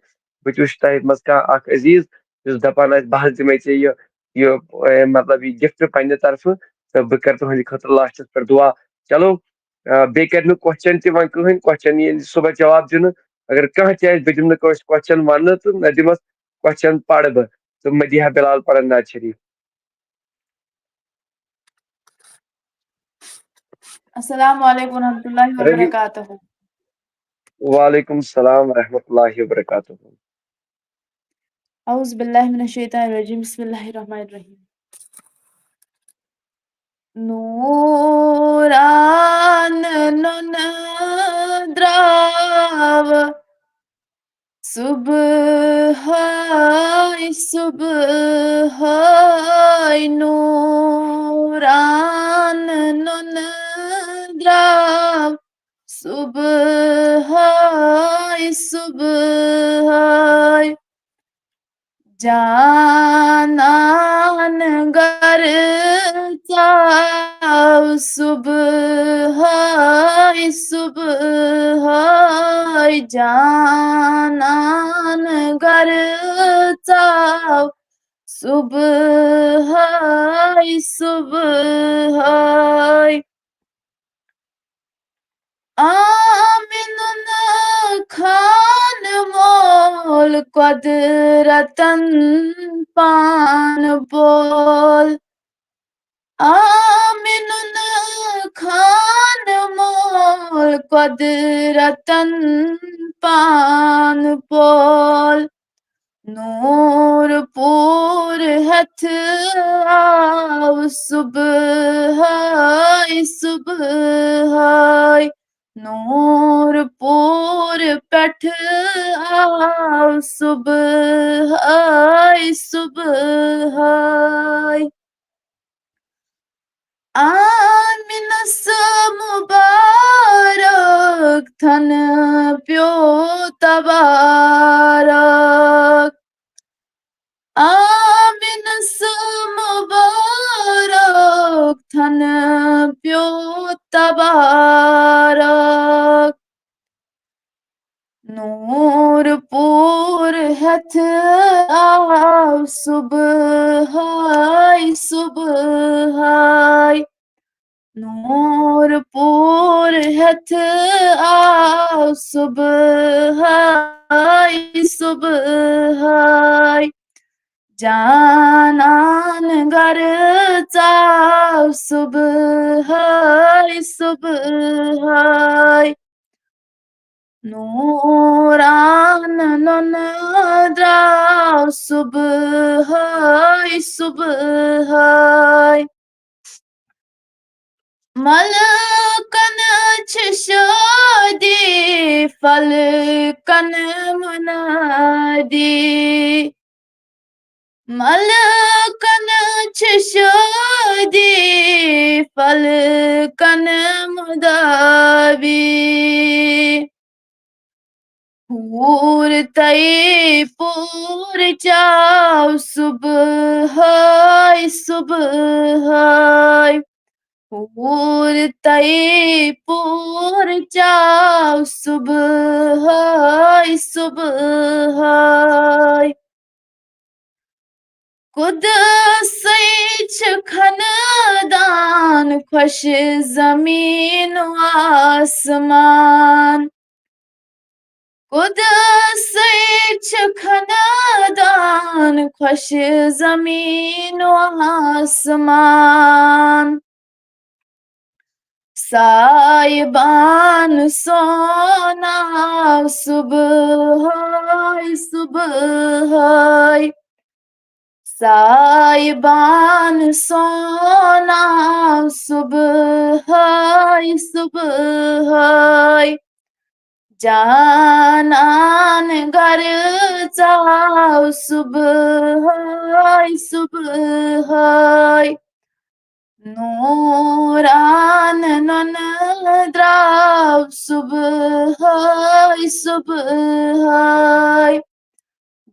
بہٕ تہِ وٕچھٕ تۄہہِ منٛز کانٛہہ اکھ عزیٖز یُس دَپان آسہِ، بہٕ حظ دِمے ژےٚ یہِ، یہِ، اے، مطلب، یہِ gift پننہِ طرفہٕ، تہٕ بہٕ کرٕ تُہنٛدِ خٲطرٕ lastس پٮ۪ٹھ دُعا۔ چلو، آ، بیٚیہِ کرِ نہٕ question تہِ وۄنۍ کٕہٕنۍ، question یی نہٕ صُبحس جواب دِنہٕ۔ اگر کانٛہہ تہِ آسہِ، بہٕ دِمہٕ نہٕ کٲنٛسہِ question وَننہٕ تہٕ نہ دِمَس question پَرٕ بہٕ۔ تہٕ مدیحہ بلال پَرن نعتِ شریٖف۔ السلام علیکم ورحمۃ اللہ وبرکاتہ۔ وعلیکم السلام ورحمۃ اللہ وبرکاتہ۔ اعوذ باللہ من الشیطان الرجیم، بسم اللہ الرحمن الرحیم۔ نوران نُن درٛاو صبحٲے، صبحٲے، نوران نُن درٛاو صبحٲے، صبحٲے۔ جانان گَرٕ ژاو صُبحٲے، صُبحٲے، جانان گَرٕ ژاو صُبحٲے، صُبحٲے۔ آمِنُن خان مول قۄدرتن پان پول۔ آمِنُن خان مول قۄدرتن پان پول۔ نوٗر پوٗر ہٮ۪تھ آو صُبحٲے، صُبحٲے۔ نوٗر پوٗر پٮ۪ٹھٕ آو صُبحٲے، صُبحٲے۔ آمنس مبارک تھن پیو تبارک۔ آمنس مبارک تھن پیو تبارک۔ نور پور ہیتھ آو صبحاے صبحاے۔ نور پور ہیتھ آو صبحاے صبحاے۔ جانان گرٕ ژاو صبحاے صبحاے۔ نوران نُنہٕ درٛاو صبحٲے صبحٲے۔ ملکن چھِ شٲدی، فلکن منادی۔ ملکن چھِ شٲدی، فلکن مداوی۔ حور تَے پوٗر چاو صبحٲے صبحٲے۔ حور تَے پوٗر چاو صبحٲے صبحٲے۔ قدسٕے چھِ خاندان، خۄش زمیٖن و آسمان۔ قدسٕے چھِ خاندان، خۄش زمیٖن و آسمان۔ سایبان سون آو صبحٲے صبحٲے۔ سایبان سون آو صبحٲے صبحٲے۔ جانان گرٕ ژاو صبحٲے صبحٲے۔ نوران نُنہٕ درٛاو صبحٲے صبحٲے۔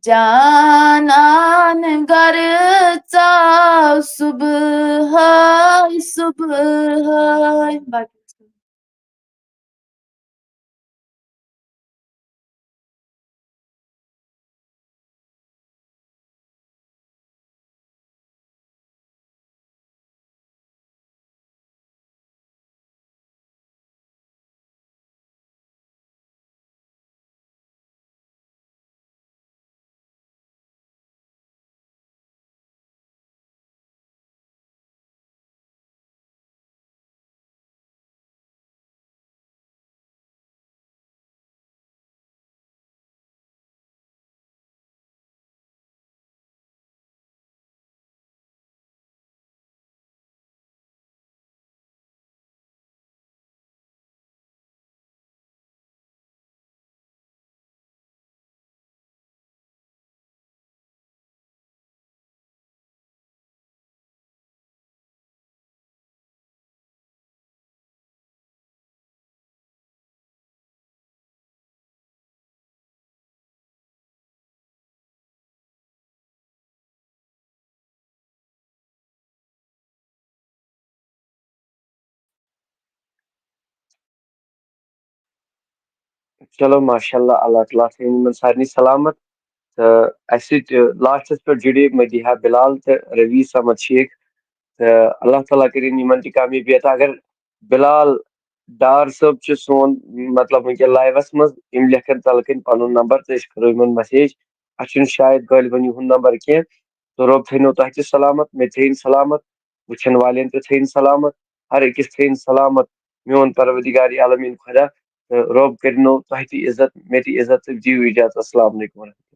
جانان گرٕ ژاو صبحٲے صبحٲے۔ باقٕے چلو، ماشاء اللہ، اللہ تعالیٰ تھٲیِن یِمن سارنٕے سلامت۔ تہٕ اَسہِ سۭتۍ، ٲ، لاسٹَس پٮ۪ٹھ جُڑے مدیحہ بلال تہٕ رویٖس احمد شیخ۔ تہٕ اللہ تعالیٰ کٔرِن یِمن تہِ کامیٲبی عطا۔ اگر بلال ڈار صٲب چھُ سون، مطلب، وٕنکیٚن لایوَس منٛز، یِم لیکھن تَلہٕ کَنۍ پَنُن نمبر تہٕ أسۍ کَرو یِمن مسیج۔ اَسہِ چھُنہٕ شاید غٲلبَن یِہُنٛد نمبر کینٛہہ۔ تہٕ رۄب تھٲینو تۄہہِ تہِ سلامت، مےٚ تہِ تھٲیِن سلامت، وٕچھن والٮ۪ن تہِ تھٲیِن سلامت، ہر أکِس تھٲیِن سلامت۔ میون پروردگار عالمین خدا تہٕ رۄب کٔرِنو تۄہہِ تہِ عزت، مےٚ تہِ عزت تہٕ دِیِو اجازت۔ السلام علیکم ورحمۃ اللہ۔